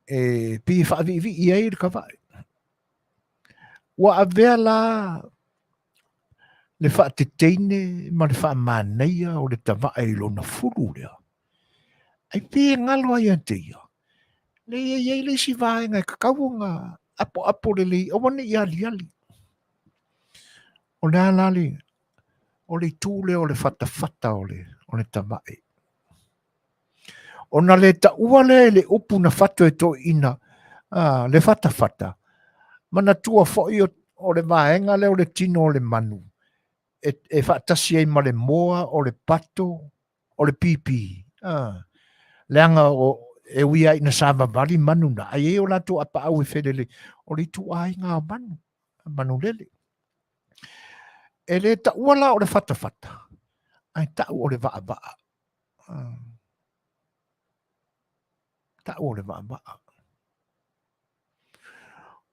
e pei e faaviivii ai le tavae. Ua avea la le faateteine ma le faamanaia o le tavae i lona fulu lea, ai pei e galo ai ia te ia, leai e i ai le isi vaega e tatau ona apoapo lelei aua ne i aliali. O le a la le, o le itu lea o le fatafata o le, o le tavae. Ona le taua lea i le upu na fato e toeaiina, a, le fatafata, manatua foi o, o le vaega lea o le tino o le manu, e, e faatasi ai ma le moa, o le pato, o le pipī. A, leaga o, e ui lava ina savavali manu na, ae i ai o latou apaau e felelei, o le ituaiga o manu, manu lele. E le taua la o le fatafata, ae tau o le vaavaa. Tau o le vaavaa.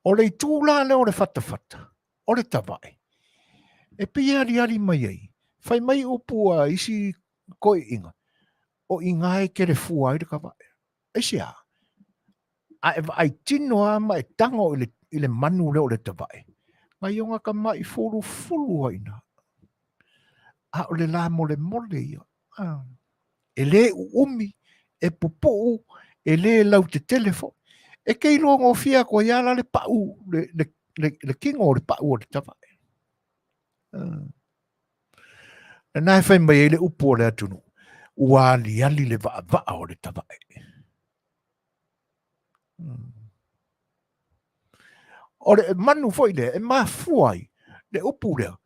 O le itu la lea o le fatafata, o le tavae, e pei e aliali mai ai, fai mai upu a isi toeaiina, o i ina e kelefua ai le tavae. Aisea? A e vaai tino lava ma e tago i le, i le manu lea o le tavae, nai ona tama'i fulufulu ai ina. A o le lamolemole ia. E le uumi, e pupuu, e le lautetele foi. E te iloa gofie atu ai lava la le pau, le, le, le, le kino o le pau o le tavae. Lena e fai mai ai le upu o le atunuu, ua aliali le vaavaa o le tavae. O le manu foi lea e mafua ai le upu lea.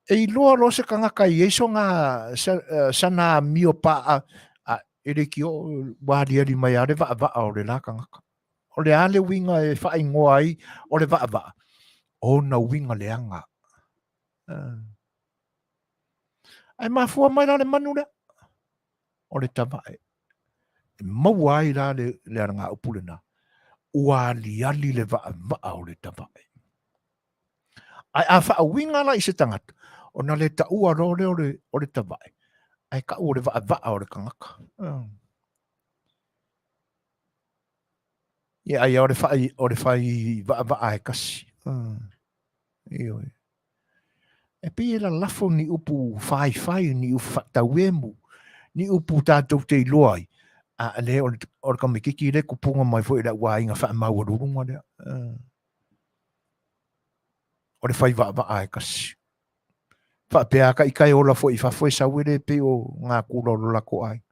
E iloa loa se tagata e i ai sona sana amio pa'a a e le ki oo ua aliali mai lava le vaavaa o le la tagata. O le a le uiga e faaigoa ai o le vaavaa? Ona uiga leaga. Ae mafua mai la le manu lea o le tavae. E maua ai la le, le alagaupu lena. Ua aliali le vaavaa o le tavae. Ae a faauiga la i se tagata, ona le taua loa lea o le, o le tavae, ae tau o le vaavaa o le tagata. Ia ai o le fai, o le fai vaavaa e kasi. Ioe. E pei e lalafo ni upu faifai, ni upu faatauemu, ni upu tatou te iloa ai, a le o le, o le tamaitiiti le tupuga mai foi i le auaiga faamaualuluga lea. O le fai vaavaa e kasi. Faapea a ita e ola foi i fafo e sau e le pei o ngā kula o lo latou aiga.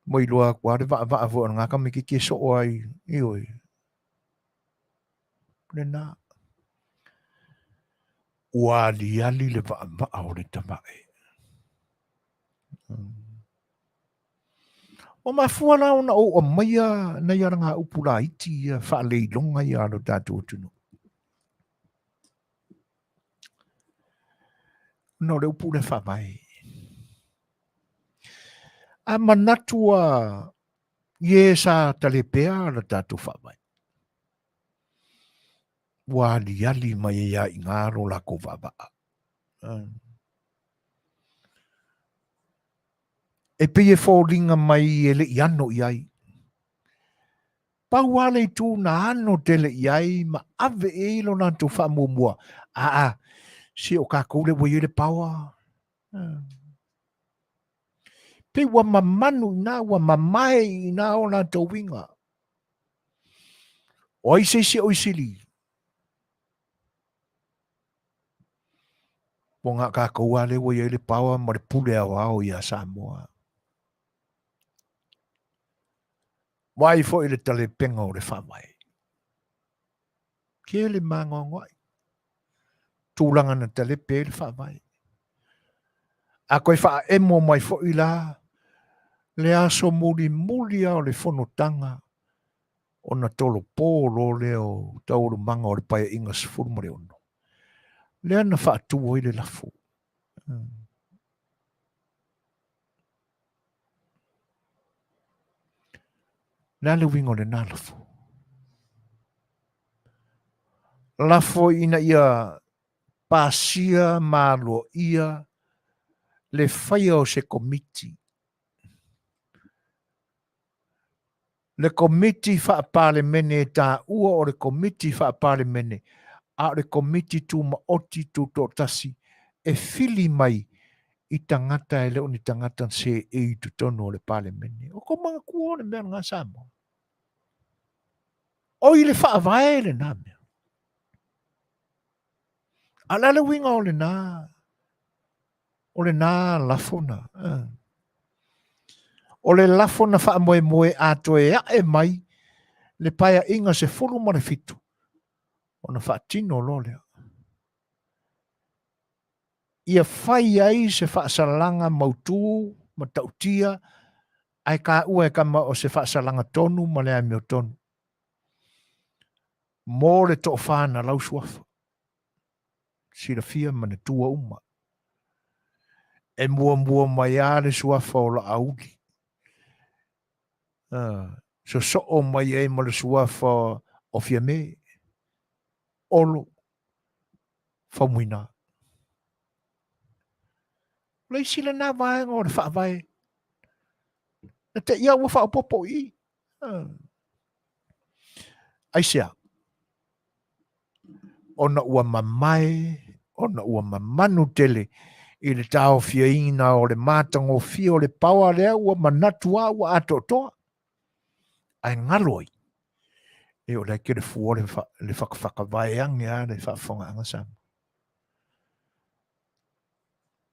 Ua iloa atu lava le vaavaa foi o lena tamaitiiti e soo ai, ioe. Lena. Ua aliali le vaavaa o le tavae. Ua mafua la ona ou aumaia nai alagaupu laiti ia faaleiloga ia a lo tatou atunuu. Ona o le upu lea faavae. A manatu a ie sa talepea lo tatou faavae. Ua aliali mai ai lava i ina lo lakou vaavaa. E pei e foliga mai e le i ano i ai. Pau lava le itu na ano tele i ai ma ave i ai lo latou faamuamua, aa, se o tatou lea ua i ai le power. Pei ua mamanu i ina, ua mamae i ina o latou uiga. O ai se isi o i sili? Ua na tatou lava lea ua i ai le power ma le pule aoao ia Samoa. Vaai foi le talepega o le faavae. Tele maanoanoai. Tulaga na talepe ai le faavae. A toe faaemo mai foi la le aso mulimuli lava o le fonotaga ona tolopo loa lea o taualumaga o le Paeaiga 16, lea na faatu ai le lafo. Le a le uiga o lena lafo? Lafo ina ia pasia ma aloaia le faia o se komiti. Le Komiti Faa-Palemene e taua o le Komiti Faa-Palemene, a o le Komiti Tumaoti Tutoatasi e fili mai i tagata e le o ni tagata seei i totonu o le Palemene. O kou manatua o le mea lena Samoa. O i le faavae lena mea. A o le a le uiga o lena o lena lafo na? O le lafo na faamoemoe a toe ae mai le Paeaiga 17 ona faatino loa lea. Ia fai ai se faasalaga mautu ma tautia ae taua e tama o se faasalaga tonu ma le amiotonu mo le toafa na lau suafa, silafia ma natua uma. E muamua mai lava le suafa o Laauli, sosoo mai ai ma le suafa o Fiame, Olo, Faumuina. O le isi lena vaega o le faavae na te ia ua faaopoopo i i. Aisea? Ona ua mamae, ona ua mamanu tele i le taofiaina o le matagofie o le paoa lea ua manatu lava ua atoatoa. Ae galo ai, e o le a tele fua le, fa, le fatafata vaeane lava le faafofogaaga Samoa.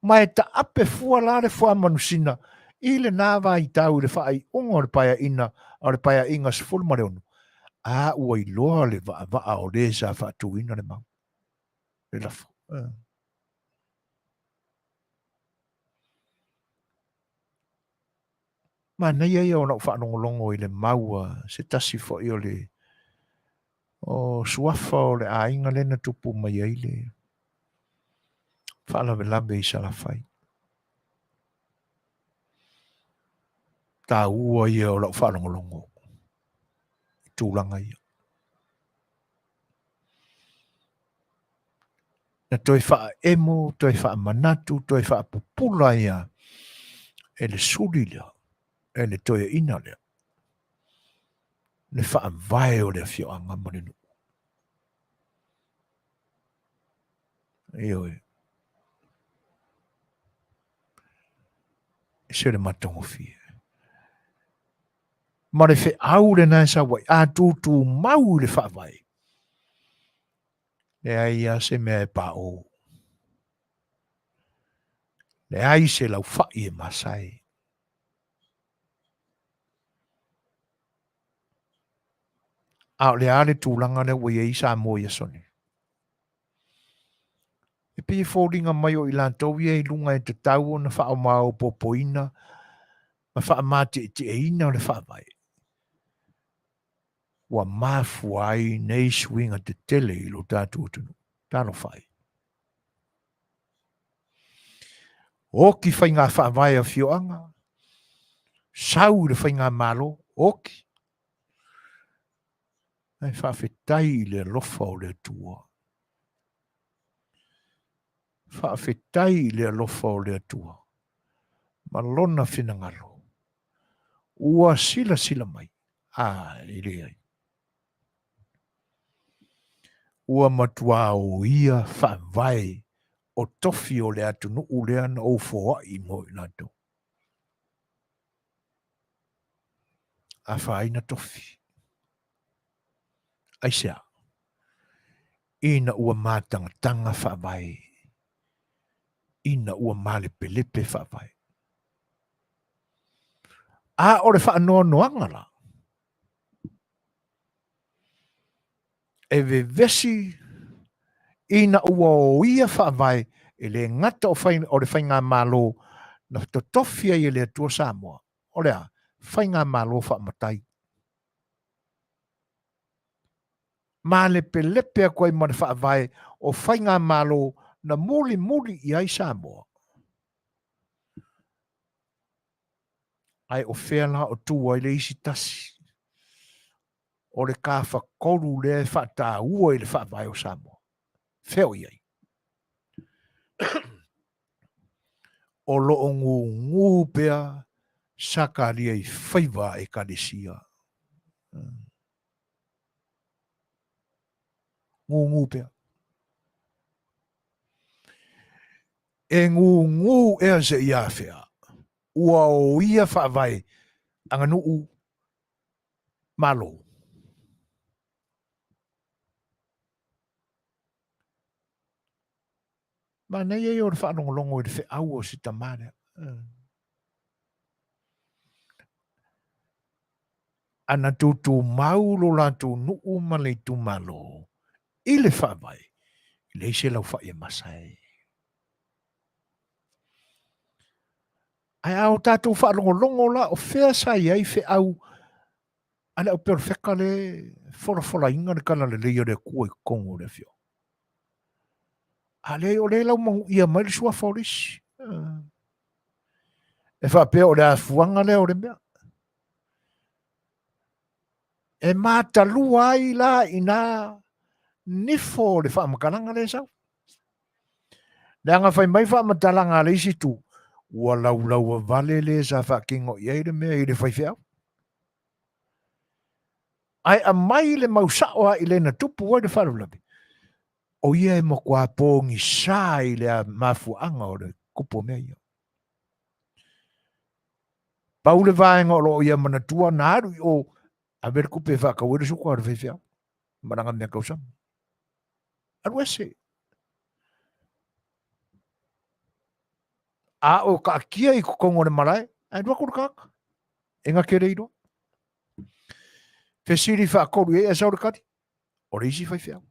Ma e taape fua la le fuamanusina i lena vaitau i le faaiuga o le paeaiga o le Paeaiga 16, a ua iloa le vaavaa o le sa faatuina le mau, le lafo. Manaia ia o lau faalogologo i le mau a se tasi foi o le o suafa o le aiga lea na tupu mai ai le faalavelave i Salafai. Taua ia o lau faalogologo i tulaga ia. Na toe faaemo, toe faamanatu, toe faapupula ia e le suli lea, e le toeaina lea, le faavae o le afioaga ma le nuu. Ioe. E se le matagofie. Ma le feau lena e sau ai, a tutumau i le faavae, leai lava se mea e paʻō. Leai se laufaʻi e masae. A o le a le tulaga lea ua i ai Samoa i aso nei? E pei e foliga mai o i latou ia i luga e tatau ona faamaopoopoina ma faamatieetieina le faavae. Ua mafua ai nei suiga tetele i lo tatou atunuu. Talofa e. Oki faiga faavae a afioaga, sau i le faigamalo, oki. Ae faafetai i le alofa o le Atua. Faafetai i le alofa o le Atua ma lona finagalo. Ua silasila mai, a e leai. Ua matuā oia faavae o tofi o le atunuu lea na ou foai mo i latou. Afaina tofi. Aisea? Ina ua matagataga faavae. Ina ua malepelepe faavae. A o le faanoanoaga la, e vevesi ina ua oia faavae e le gata o, fai, o le faigamalo na totofi ai e le Atua Samoa, o le a? Faigamalo faamatai. Malepelepe atu ai ma le faavae o faigamalo na mulimuli i ai Samoa. Ae o fea la o tu ai le isi tasi o le kafatolu lea e faataua i le faavae o Samoa? Fea o i ai? O lo o gūgū pea Sakaria i faiva a Ekalesia. Gūgū pea. E gūgū ea seia afea, ua o ia faavae aganuu Malo. Manaia ia o le faalogologo i le feau o si tama lea. Ana tutumau lo latou nuu ma le itumalo i le faavae, e leai se laufai e masae. Ae a o tatou faalogologo la, o fea sa i ai feau a le auperofeta le folafolaina le talalelei o le Atua i totonu o le afioaga. A leai, o lea e laumanuia mai le suafa o le isi. E faapea o le afuaga lea o le mea. E matalua ai la ina nifo o le faamatalaga lea e sau. Leaga fai mai faamatalaga a le isi itu, ua laulauavale le sa faatino i ai le mea i le faifeau. Ae aumai le mau sao lava i le na tupu ai le faalavelave, o ia e matua pogisa i le mafuaaga o le tupu o mea ia. Pau le vaega o lo o ia manatua na alu i o, ave le tupe e faatau ai le suka a le faifeau ma lana mea tausami. Alu ese. A o taatia i totonu o le malae, ae alu atu le tagata. E na te le iloa. Fesili faatolu i ai ae sau le tali, o le isi faifeau.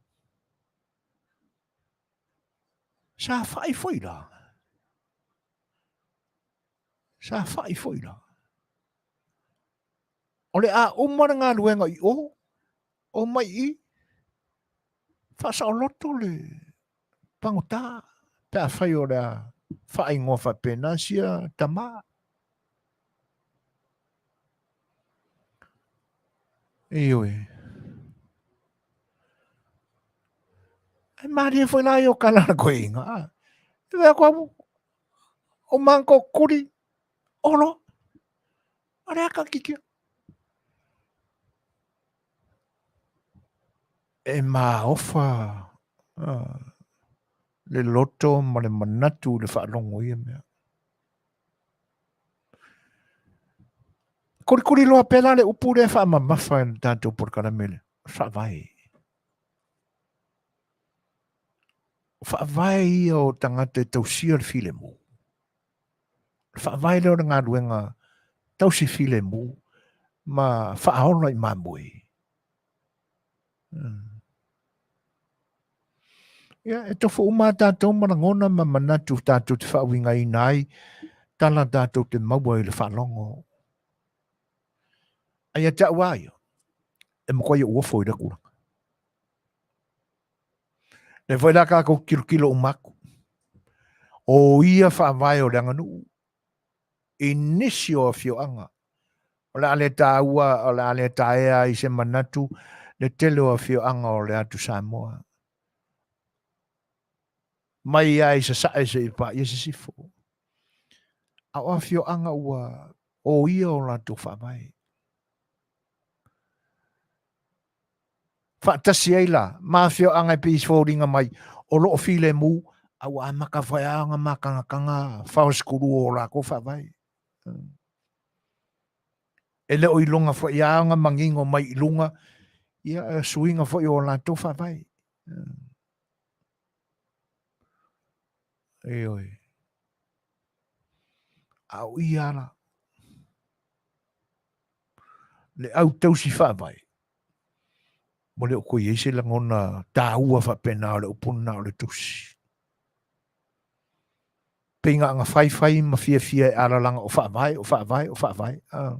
Sa fai foi la. Sa fai foi la. O le a uma le galuega i o, o mai i, faasaoloto le pagota pe afai o le a faaigoa faapena sia tama. Ioe. Ai malie foi la i o kala na koe inga. E vea koa o manko kuri olo. O le aka kikia. E maofa le loto ma le manatu i le faalogo ia mea. Kulikuli loa pea la le upu lea faamamafa e le tatou polokalame lea, faavae. O faavae ia o tagata e tausia le filemu. O le faavae lea o le galuega tausi filemu ma faaola i mamoe. Ia, e tofu uma a tatou ma lagona ma manatu tatou te faauigaina ai tala tatou te maua i le faalogo. Ae ia te au lava ia, e matuai ou ofo i lea tulaga. Lea foi la tatou tilotilo uma atu. O ia faavae o le aganuu i nisi o afioaga o le a le taua, o le a le taea i se manatu le tele o afioaga o le atu Samoa. Mai lava i Sasae seia paia Sisifo. A o afioaga ua oia o latou faavae. Faatasi ai la ma afioaga e pei e foliga mai o lo o filemu, a ua amata foi lava ona matagataga faosikulu o latou faavae. E le o iloga foi lava ona manino mai i luga ia suiga foi o latou faavae. Ioe. A o ia la, le au tausi faavae, ua le o toe i ai se lagona taua faapena o le upu lena o le tusi. Pei na ona faifai ma fiafia e alalaga o faavae, o faavae, o faavae. A,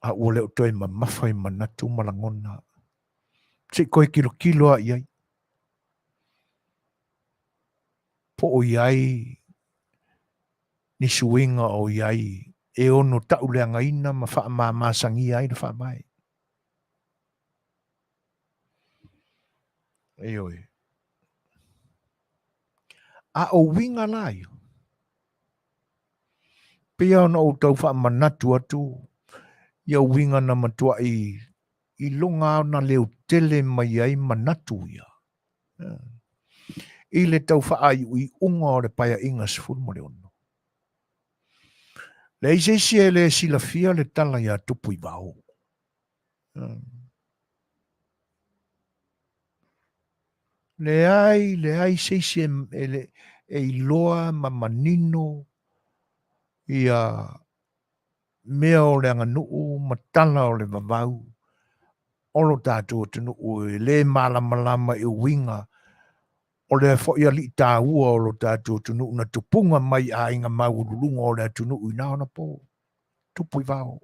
a ua le o toe mamafa i manatu ma lagona. Se i toe tilotilo lava i ai. Po o i ai ni suiga o i ai e ono tauleagaina ma faamamasagia ai le faavae. Ioe. A o uiga la ia, pei ona ou tau faamanatu atu ia uiga na matuai iloga ona leotele mai ai manatu ia i le tau faaiuiuga o le Paeaiga 16. Leai se isi e le silafia le tala iā Tupuivao. Leai, leai se isi e, e iloa ma manino ia mea o le aganuu ma tala o le vavau o lo tatou atunuu e le malamalama i uiga o lea foi alii taua o lo tatou atunuu na tupuga mai i aiga maualuluga o le atunuu i na ona po. Tupuivao.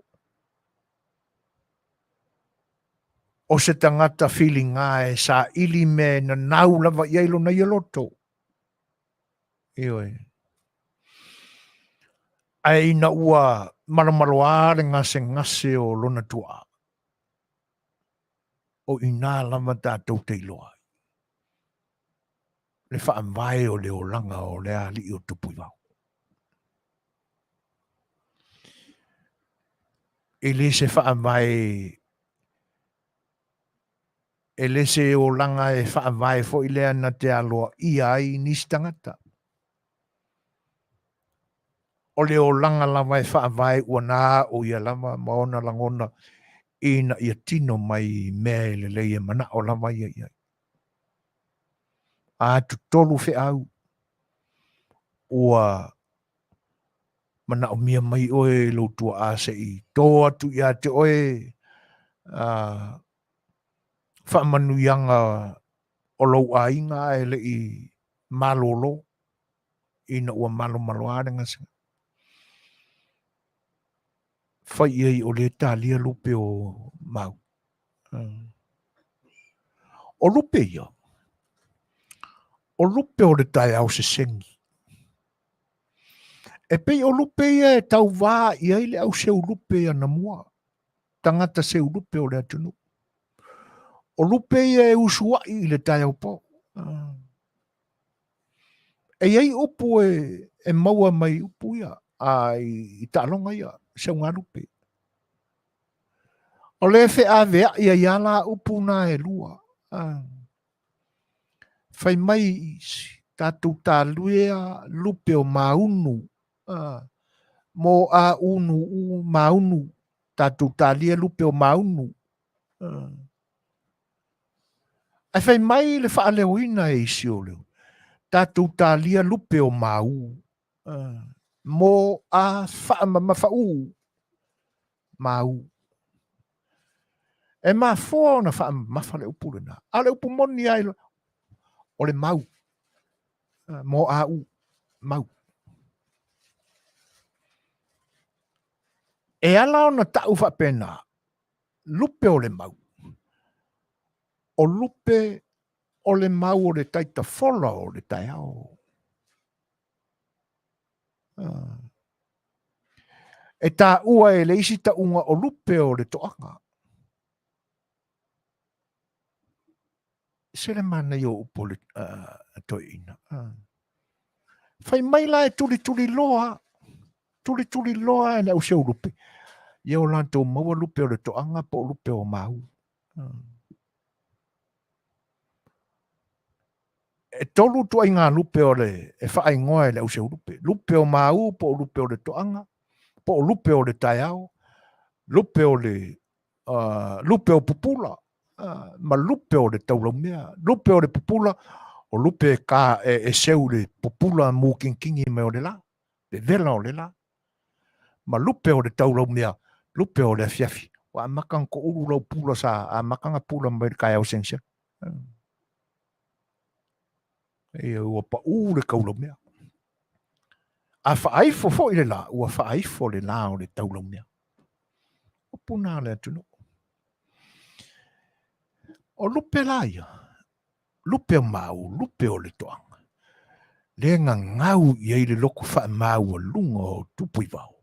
O se tagata filiga e saili mea e nanau lava i ai lona ia loto. Ioe. Ae ina ua malomaloa le gasegase o lona tuaa, o i ina lava tatou te iloa ai le faavae o le olaga o le alii o Tupuivao. E le se faavae, e le se olaga e faavae foi lea na te aloaia ai nisi tagata. O le olaga lava e faavae ua na o ia lava ma ona lagona ina ia tino mai mea e lelei e manao lava ia i ai. A tutolu feau ua manaomia mai oe e lou tuaa se i tō atu ia te oe faamanuiaga o lou aiga ae le i malolo ina ua malomaloa le gasegase. Fai i ai o lea e talia lupe o mau. O lupe ia, o lupe o le taeao sesegi. E pei o lupe ia e tauvā i ai le au seulupe anamua, tagata seulupe o le atunuu. O lupe ia e usuai i le taeao po. E i ai upu e maua mai upu ia, a i taaloga ia, seugalupe. O le feaveai ai lava la upu na e lua. Fai mai tatou taluea lupe o maunu, mo a unu u maunu, tatou talia lupe o maunu. Ae fai mai le faaleoina e isi o leo, tatou talia lupe o mau, mo a faamamafa u mau. E mafua ona faamamafa le upu lena. A o le upu moni ai o le mau. Mo a u, mau. E ala ona ta'u faapena, lupe o le mau. O lupe o le mau o le taitafola o le taeao. E taua e le isi tauga o lupe o le toaga. Se le manaia o upu o le toeaina. Fai mai la e tulituliloa, tulituliloa e le au seulupe, ia o latou maua lupe o le toaga po o lupe o mau. E tolu ituaiga lupe o le e faaigoa e le auseulupe. Lupe o mau po o lupe o le toaga, po o lupe o le taeao, lupe o le lupe o pupula, ma lupe o le taulaumea. Lupe o le pupula, o lupe e, ka, e, e seu le pupula mukinkingi mai o le la, le vela o le la. Ma lupe o le taulaumea, lupe o le afiafi. Ua amata ona toulu lau pula sa amata ona pula mai le taeao segisegi. Ia ua paʻū le taulaumea. A faaifo foi le lā, ua faaifo le lā o le taulaumea. Upu na le atunuu. O lupe la ia, lupe o mau, lupe o le toaga, le gagau i ai le loto faamaualuga o tupu i vao.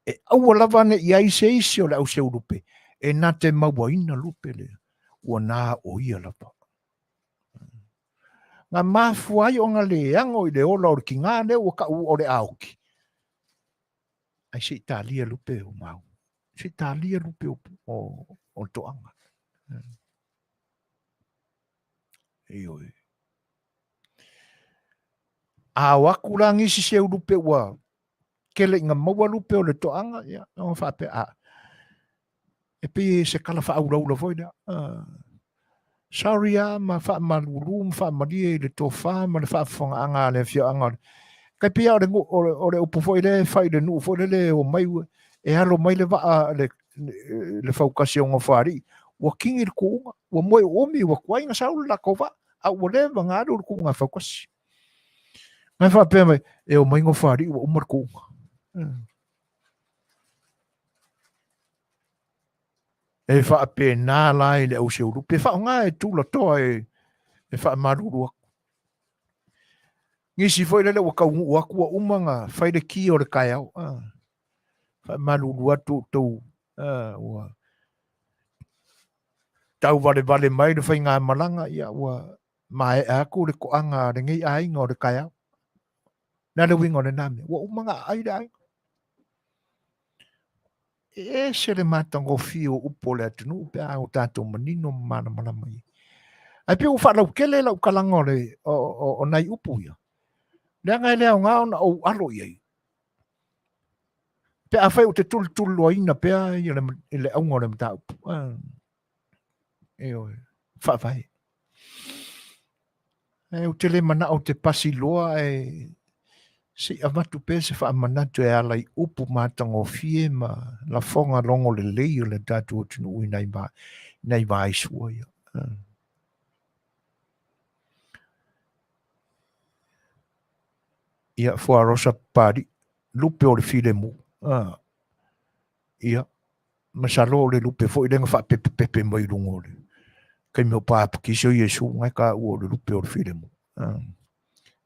E aua lava ne i ai se isi o le au seulupe e na te mauaina lupe lea, ua na o ia lava. Na mafua ai ona leago i le ola o le tiga lea ua tau o le aoki. Ai se i talia lupe o mau. Se i talia lupe o, o, o le toaga. Ioe. A o atu la nisi seu lupe ua tele ina maua lupe o le toaga, ia, ona faapea, a, e pei se tala faaulaula foi lea. Sorry a ma faamalulu ma faamalie i le tofa ma le faafofogaaga a le afioaga o le tai pei o le, o le, o le upu foi lea e fai i le nuu foi lele e omai e alo mai le vaa le, le fautasi o Nofoalii ua kini le tuuga ua moe uumi ua tuai na sau le latou vaa a ua leva na alu le tuuga a fautasi. Na faapea mai e omai Nofoalii ua uma le tuuga. E faapena la i le au seulupe, e faaaoga e tulatoa e, e faamalulu atu. Nisi foi lele ua taunuu atu ua uma na fai le ki o le taeao. Ah, faamalulu atu outou ah, ua tauvalevale mai le faigamalaga, ia ua maea atu le toaga a lenei aiga o le taeao. Le a le uiga o lena mea? Ua uma na aai le aiga. E ese le matagofie o upu o le atunuu pe a o tatou manino ma malamalama i ai. Ae pei ua faalautele lau talaga o, le, o, o, o nai upu ia. Leaga e le aoga ona ou alo i ai. Pe afai ou te tulituliloaina pea ia le, le auga o le mataupu. Ah, ioe, faavae. Ae ou te le manao ou te pasi loa ae se i avatu pea se faamanatu e ala i upu matagofie ma lafoga logo lelei o le tatou atunuu i nai va, nai vaisua ia. Ia, Fuarosa Papalii, lupe o le filemu. Ia, masalo o le lupe foi lea na faapepepepe mai i luga o le taimi o bapatisi o Iesu, na e taua o le lupe o le filemu.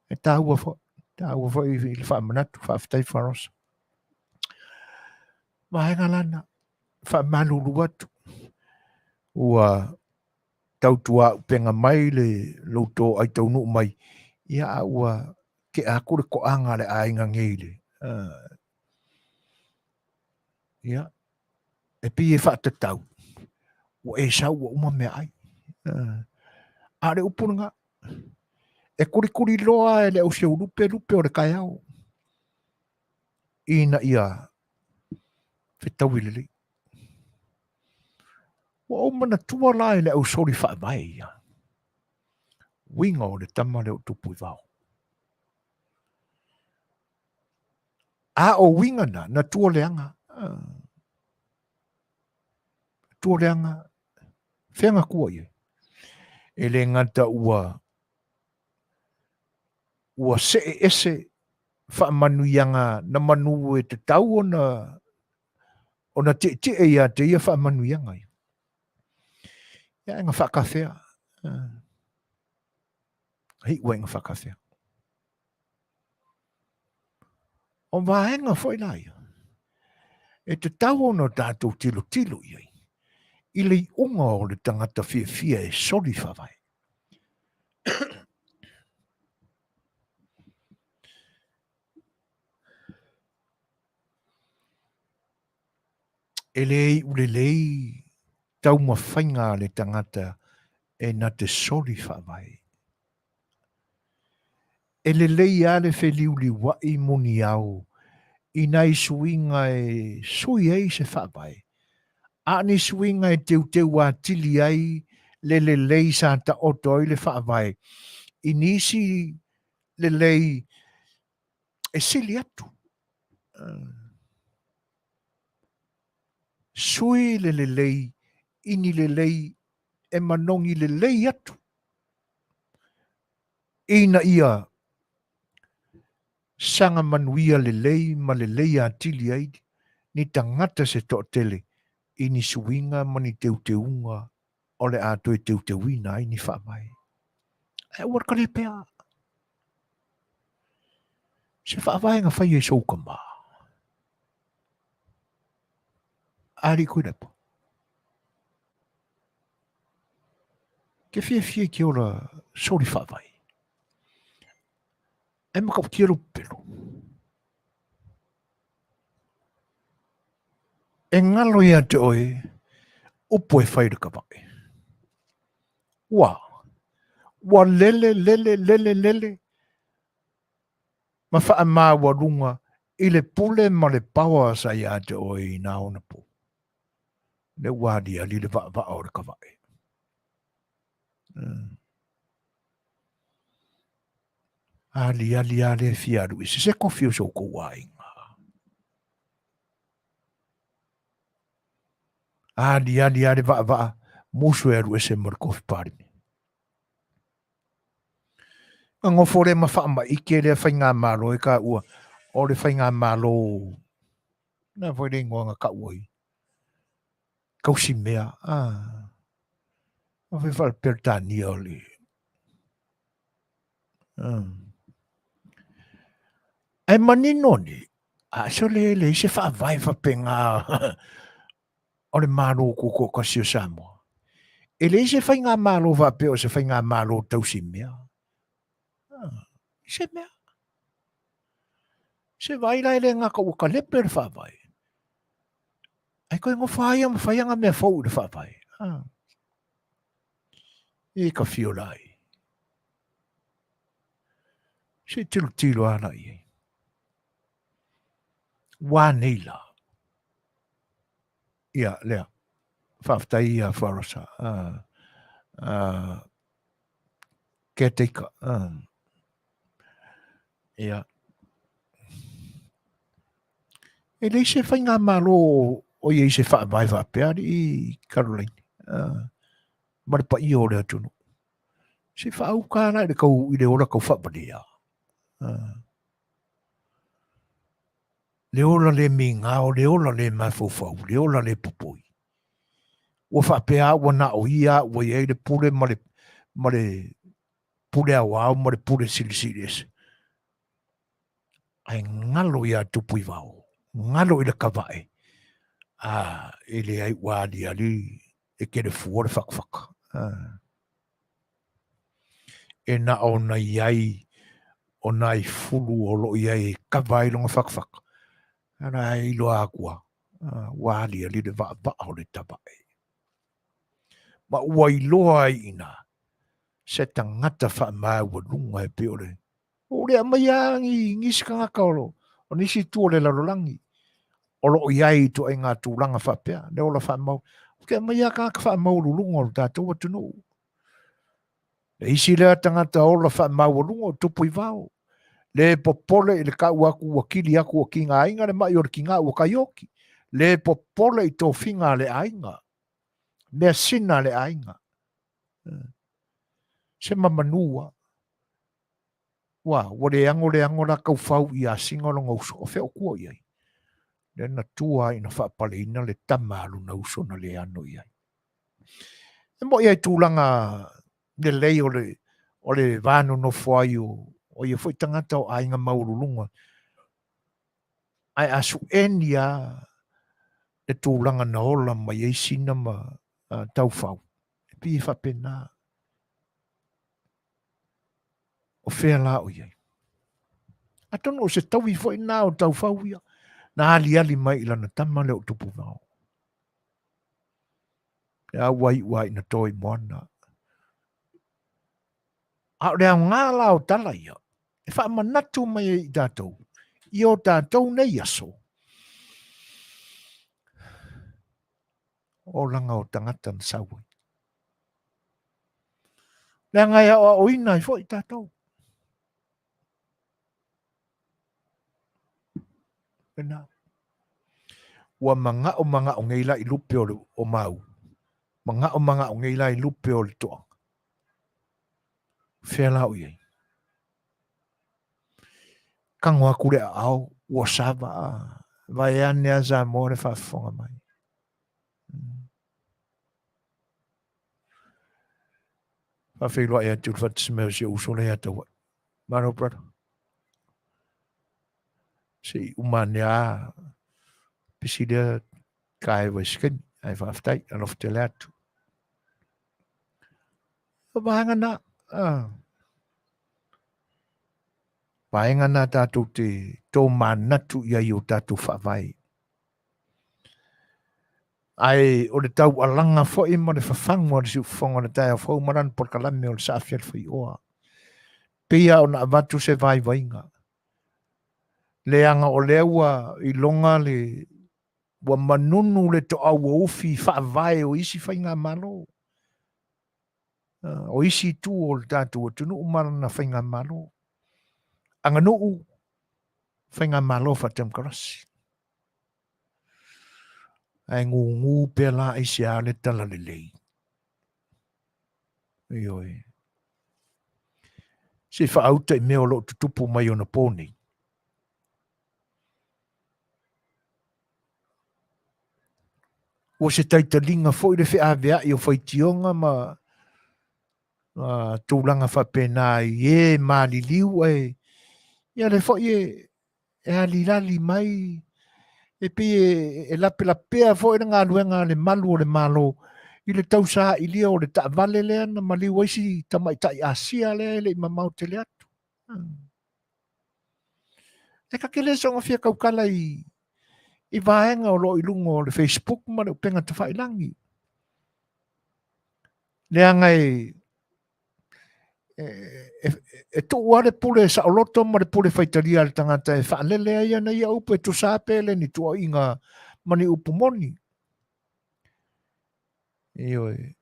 E taua foi, taua foi i le faamanatu, faafetai Farosa. Vaega lana, faamalulu atu, ua tautuaupega mai le lou toai taunuu mai, ia a ua tea atu le toaga a le aiga nei le, ia, e pei e faatatau, ua e sau ua uma meaai. A o le upu lena, e kulikuli loa e le au seulupe lupe o le taeao, ina ia fetaui lelei. Ua ou manatua la i le au soli faavae ia, uiga o le tama lea o tupu i vao. A o uiga na, na tua leaga. Tua leaga, fea na tua i ai? E le gata ua ua see ese faamanuiaga na manu e tatau ona ona tietie ia te ia faamanuiaga ia. Ia e na faakafea. Hei ua e na faakafea. O vaega foi la ia, e tatau ona tatou tilotilo i ai, i le iuga o le tagata fiafia e soli faavae. E le iu lelei taumafaiga a le tagata e na te soli faavae. E lelei lava le feliuliuai muniao i nai suiga e sui ai se faavae, a o ni suiga e teuteu atili ai le lelei sa taoto ai le faavae i nisi lelei e sili atu. Sui le lelei i ni lelei e manogi lelei atu ina ia saga manuia lelei ma lelei atili ai ni tagata se toatele i ni suiga ma ni teuteuga o le a toe teuteuina ai ni faavae. Ae aua le kale pea. Se faavae na fai e sou tama. Alii Tuilaepa. Ke fiafia i ke ola soli faavae. Ae matautia lou pepelo. E galo ia te oe upu e fai i le kavae. Ua, ua lele, lele, lele, lele ma faamaualuga i le pule ma le paoa sa ia te oe i nā ona pō. Lea ua aliali le vaavaa o le kavae. Aliali lava lea fia alu ese se kofi o so outou aiga. Aliali lava le vaavaa musu e alu ese ma le kofi Palime. Na nofo lea ma faamaite lea faigamalo e taua o le faigamalo na foi le igoa na taua ai tausimea a ah. Fai faale-Peretania o le Ae manino nei, a sole e leai se faavae faapena o le Malo Tutoatasi o Samoa. E leai se faigamalo faapea o se faigamalo tausimea. Se mea. Se vaai la e le gata ua talepe le faavae, ae toe nofo lava ia ma fai ana mea fou i le faavae. E ka fio la ai. Se i tilotilo lava la i ai. Ua nei la. Ia, lea. Faafetai ia Farosa. Caretaker. Ia. E leai se faigamalo o i ai se faavae faapea alii Caroline ma le paia o le atunuu. Se faauka la i le tau i le ola tau faavalea. Le ola le migao, le ola le mafaufau, le ola le popoi. Ua faapea ua na o ia ua i ai le pule ma le, ma le pule aoao ma le pule silisili ese. Ae galo ia Tupuivao, galo i le kavae, a e leai ua aliali e kelefua le fakafaka. E na ona i ai o nai fulu o lo o i ai e kava ai lona fakafaka, ana e iloa atu lava, ua aliali le vaavaa o le tavae. Ma ua iloa ai i ina se tagata faamaualuga e pei o le Ua le aumaia ni nisi tagata o lo o nisi itu o le lalolagi o lo o i ai i ituaiga tulaga faapea, le ola faamau. Ou te aumaia tagata faamaualuluga o le tatou atunuu. Le isi lea tagata ola faamaualuga o tupu i vao. Le popole i le tau atu ua kili atu ua tigaina le mai o le tina ua taioki. Le popole i tofiga a le aiga. Measina a le aiga. Se mamanu a. Ua, ua le ano le ano la taufau i asiga o lona uso, o fea o tua i ai? Lea na tua ina faapaleina le tama a lona uso na le ano i ai. E mo'i ai tulaga lelei o le, o le va nonofo ai o, o ia foi tagata o aiga maualuluga. Ae a su'eni a le tulaga na ola mai ai sina ma taufau, e pei e faapena. O fea la o i ai? Atonu o se taui foi na o taufau ia, na aliali mai i lana tama le o tupu vao. Le au ai ua ina toi moana. A o le aoga la o tala ia, e faamanatu mai ai i tatou, i o tatou nei aso, olaga o tagata na sau ai. Leaga e aoaoina ai foi tatou. Pena. Ua manao manao nei la i lupe o le o mau. Manao manao nei la i lupe o le toaga. Fea la o i ai. Tago atu le aao, ua sava a. Vaeane a Samoa le faafofoga mai. Faafeiloai atu i le faatasimea o si ou uso lea ia Tauai. Malo brother. Se i uma ane a pisi lea ka e vai se kaimi. Ae faafetai, alofa tele atu. O vaega na, ah. Vaega na tatou te tō manatu i ai o tatou faavae. Ae o le taualaga foi ma le fafagu a le siufofoga o le taeao fou ma lana polokalame o le saafi a le faioa. Pei lava ona avatu se vaivaiga, leaga o lea ua iloga le ua manunu le toau o ufi i faavae o isi faigamalo, o isi itu o le tatou atunuu ma lana faigamalo. Aganuu, faigamalo faatemokarasi. Ae gugu pea la aisea le talalelei? Ioe. Se i faauta i mea o lo o tutupu mai ona pō nei. Ua se taitaliga foi le feaveai o faitioga ma tulaga faapena i e maliliu ae ia le foi e e alilali mai, e pei e lapelapea foi le galuega a le malu o le Malo i le tausailia o le taavale lea na maliu ai si tamaitai Asia lea e le i mamao tele atu. E ta te le soona fia tautala i vaega o lo o i luga o le Facebook ma le upega tafailagi. Leaga e e tuu lava le pule saoloto ma le pule faitalia a le tagata e faalele ai ana ia upu e tusa lava pe le ni tuuaiga ma ni upu moni. Ioe.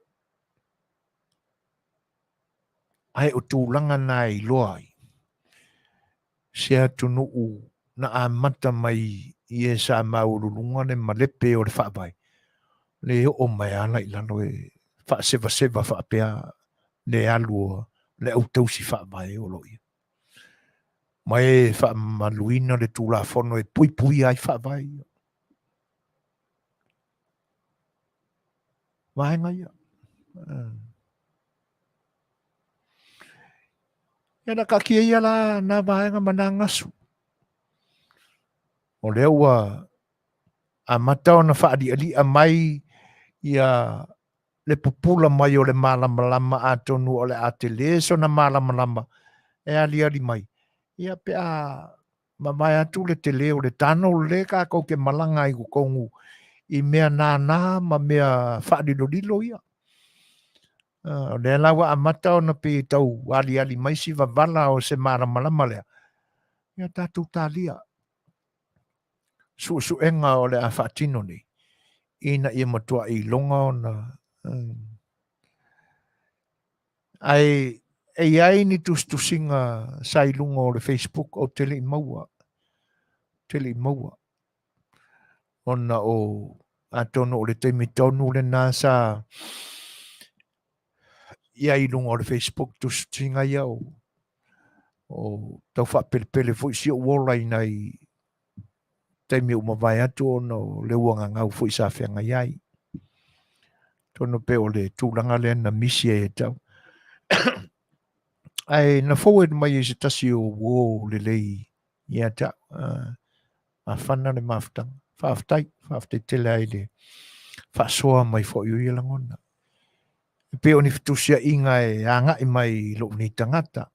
Ae o tulaga na e iloa ai se atunuu na amata mai i e sa maualuluga le malepe o le faavae, le oo mai ala i lalo e faasevaseva faapea le alu o le au tausi faavae o lo o i ai. Ma e faamamaluina le Tulafono e puipuia ai faavae ia. Vaega ia. Ia na taatia ia la na vaega ma na gasu. O lea ua amata ona faalialia mai ia le pupula mai o le malamalama atonu o le a tele sona malamalama e aliali mai. Ia pe a mavae atu le tele o le tano le tatou te malaga ai totonu i mea nānā ma mea faalilolilo ia. O lea la ua amata ona pei e tau aliali mai si vavala o se malamalama lea. Ia tatou talia suesuega o le a faatino nei ina ia matuai iloga ona ae e i ai ni tusitusiga sa i luga o le Facebook ou te le i maua, te le i maua ona o atonu o le taimi tonu lena sa i ai i luga o le Facebook tusitusiga ia o tau faapelepele foi si ou ola i nai taimi ua mavae atu ona o le uagagau foi sa feagai ai. Atonu pe o le tulaga lea na misi ai e tau. Ae na forward mai e se tasi o uo lelei ia te au. Mafana le mafutaga. Faafetai, faafetai tele ai le faasoa mai foi o ia lagona. E pei o ni fetusiaiga e agai mai i lou nei tagata.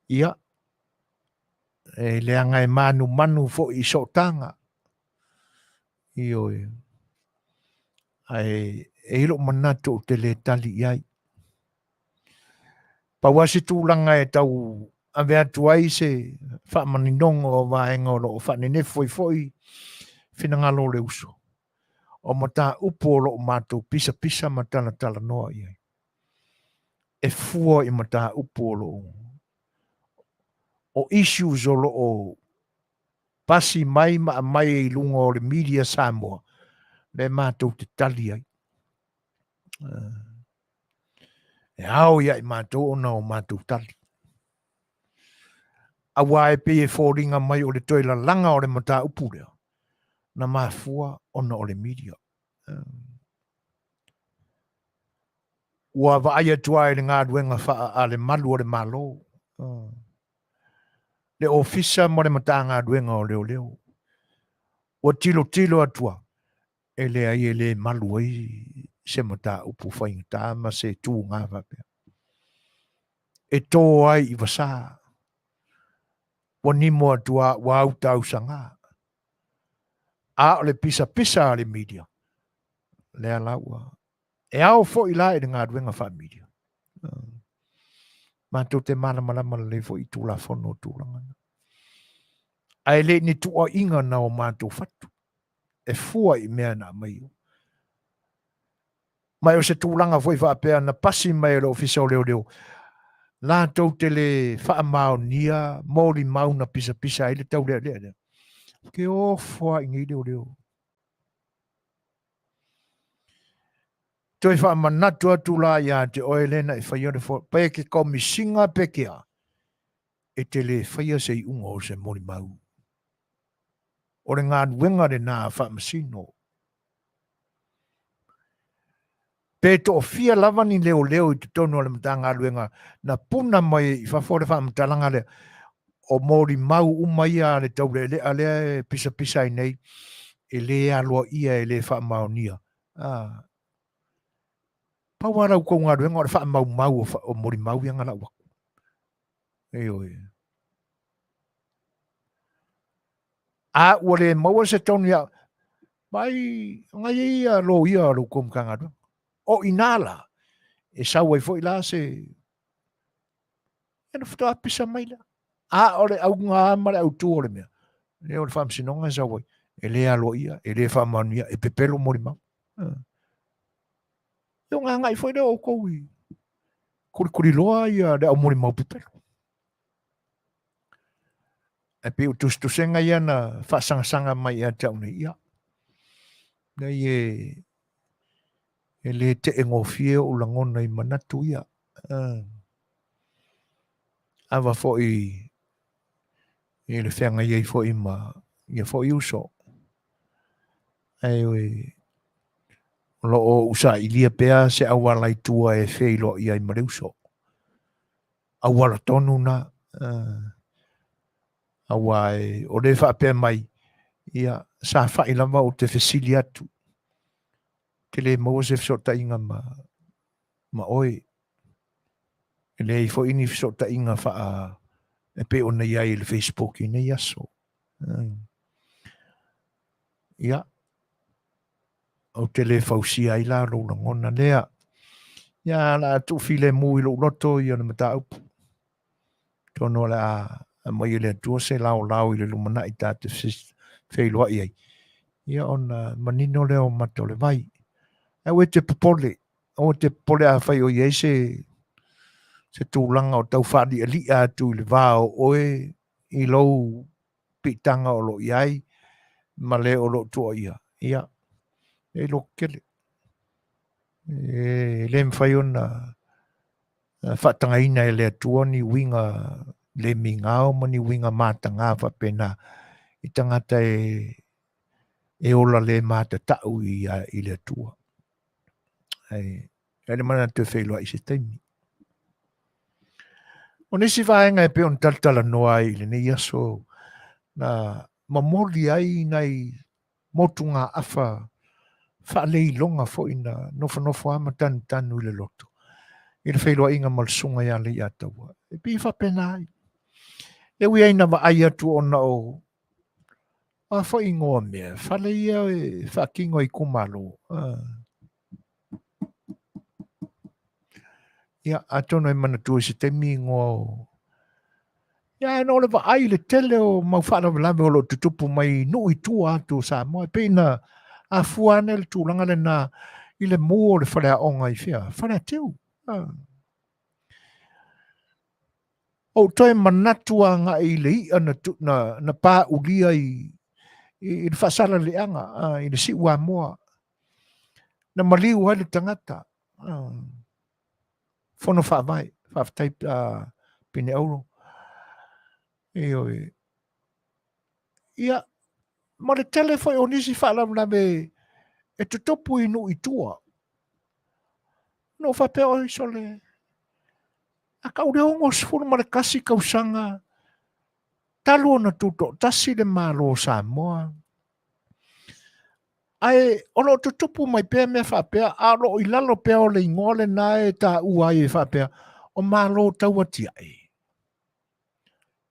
Ia, e leaga e manumanu foi i sootaga. Ioe. Ae e i lou manatu ou te le tali i ai. Pau lava se tulaga e tau ave atu ai se faamaninoga o vaega o lo o faanenefu ai foi finagalo o le uso, o mataupu o lo o matou pisapisa ma talatalanoa i ai. E fua i mataupu o lo o o issues o lo o pasi mai ma aumai i luga o le media Samoa, lea matou te tali ai. E ao ia i matou ona o matou tali. Aua e pei e foliga mai o le toe lalaga o le mataupu lea, na mafua ona o le media. Ua vaai atu lava i le galuega faa a le malu o le Malo, le Ofisa ma le Matagaluega o Leoleo. Ua tilotilo atu lava, e leai e le malu ai se mataupu faigata ma se tuga faapea. E tō ai i vasā, ua nimo atu lava ua autausaga. A o le pisapisa a le media, lea la ua E ao foi la i le galuega faa-media. Matou te malamalama lelei foi i Tulafono o tulaga na. Ae le ni tuuaiga na o matou fatu e fua i mea na aumai. Ma o se tulaga foi faapea na pasi mai e le Ofisa o Leoleo, latou te le faamaonia molimau na pisapisa ai le taulealea lea. Ke ofo lava i nei leoleo. Toe faamanatu atu la ia te oe lea na e faia le pe ke komisiga pe ke a, e te le faia se iuga o se molimau. O le galuega lena a faamasino. Pe toafia lava ni leoleo i totonu o le Matagaluega na puna mai i fafo le faamatalaga lea, o molimau uma ia a le taulealea lea e pisapisa ai nei, e le aloaia, e le faamaonia. Pau lava la outou galuega o le faamaumau o molimau ia na lau atu. Ioe. A ua le maua se tonu ia, mai ngai ai ia loia o lo outou Matagaluega. O i ina la, e sau ai foi la se, ia na faatoa pisa mai lea. A o le auga ma le autu o le mea, lea o le faamasinoga e sau ai, e le aloaia, e le faamaonia, e pepelo molimau. Ia o gagai foi lea o outou i kulikuliloa ia le au molimau pepelo. Ae pei o tusitusiga ia na faasagasagamai ia te au nei, ia, nei e le tee gofie ou lagona i manatu ia. Ava foi. I le feagai ai foi ma ia foi uso. Ae oi, o lo o ou sailia pea se auala i tua e feiloai ai ma le uso. Auala tonu na, aua e, o le faapea mai, ia, sa fai lava ou te fesili atu, te le maua se fesootaiga ma, ma oe. E leai foi ni fesootaiga faa e pei ona i ai i le Facebook i nei aso. Ia, ou te le fausia ai la lou lagona lea. Ia, la a tuufilemu i lou loto ia le mataupu. Atonu o le a aumai e le Atua se laolao i le lumanai ta te feiloai ai, ia ona manino lea o mata o le vai. Ae aua e te popole, aua e te popole afai o i ai se, se tulaga o tau faali'ali'a atu i le va o oe i lou piitaga o lo o i ai ma le o lo o tuuaia, ia, e loto tele. E le mafai ona faatagaina e le Atua ni uiga le migao ma ni uiga mataga faapena i tagata e ola le matatau i le Atua. Ae e le manatu e feiloai i se taimi. O nisi vaega e pei ona talatalanoa ai i lenei aso na momoli ai nai motugaafa faaleiloga foi na nofonofo lava ma tanutanu i le loto i le feiloaiga ma le susuga ia Leiataua. E pei e faapena ai. E ui ai na vaai atu ona o a foi igoa mea, fale ia e faatino e itumalo. Ia, atonu e manatua i se taimi igoa o... Ia, ona o le vaai i le tele o mau faalavelave o lo o tutupu mai i nuu i tua atu o Samoa. E pei na afua ane le tulaga lena i le mu o le faleaoga i fea? Faleatiu. Ah. Ou toe manatu agai i le i'a na, na, na pāulia i, i, i le faasalaleaga, ah, i le Siuamoa. Na maliu ai le tagata. Ah. Fono Faavae, faafetai Pine Auro. Ioe. Ia, ma le tele foi o nisi faalavelave e tutupu i nuu i tua. Na ou faapea, oi sole, a tau le 61 tausaga talu ona tutoatasi le Malo o Samoa, Ae o lo o tutupu mai pea mea faapea, a o lo o i lalo pea o le igoa lena e taua ai e faapea, o Malo Tauatiae.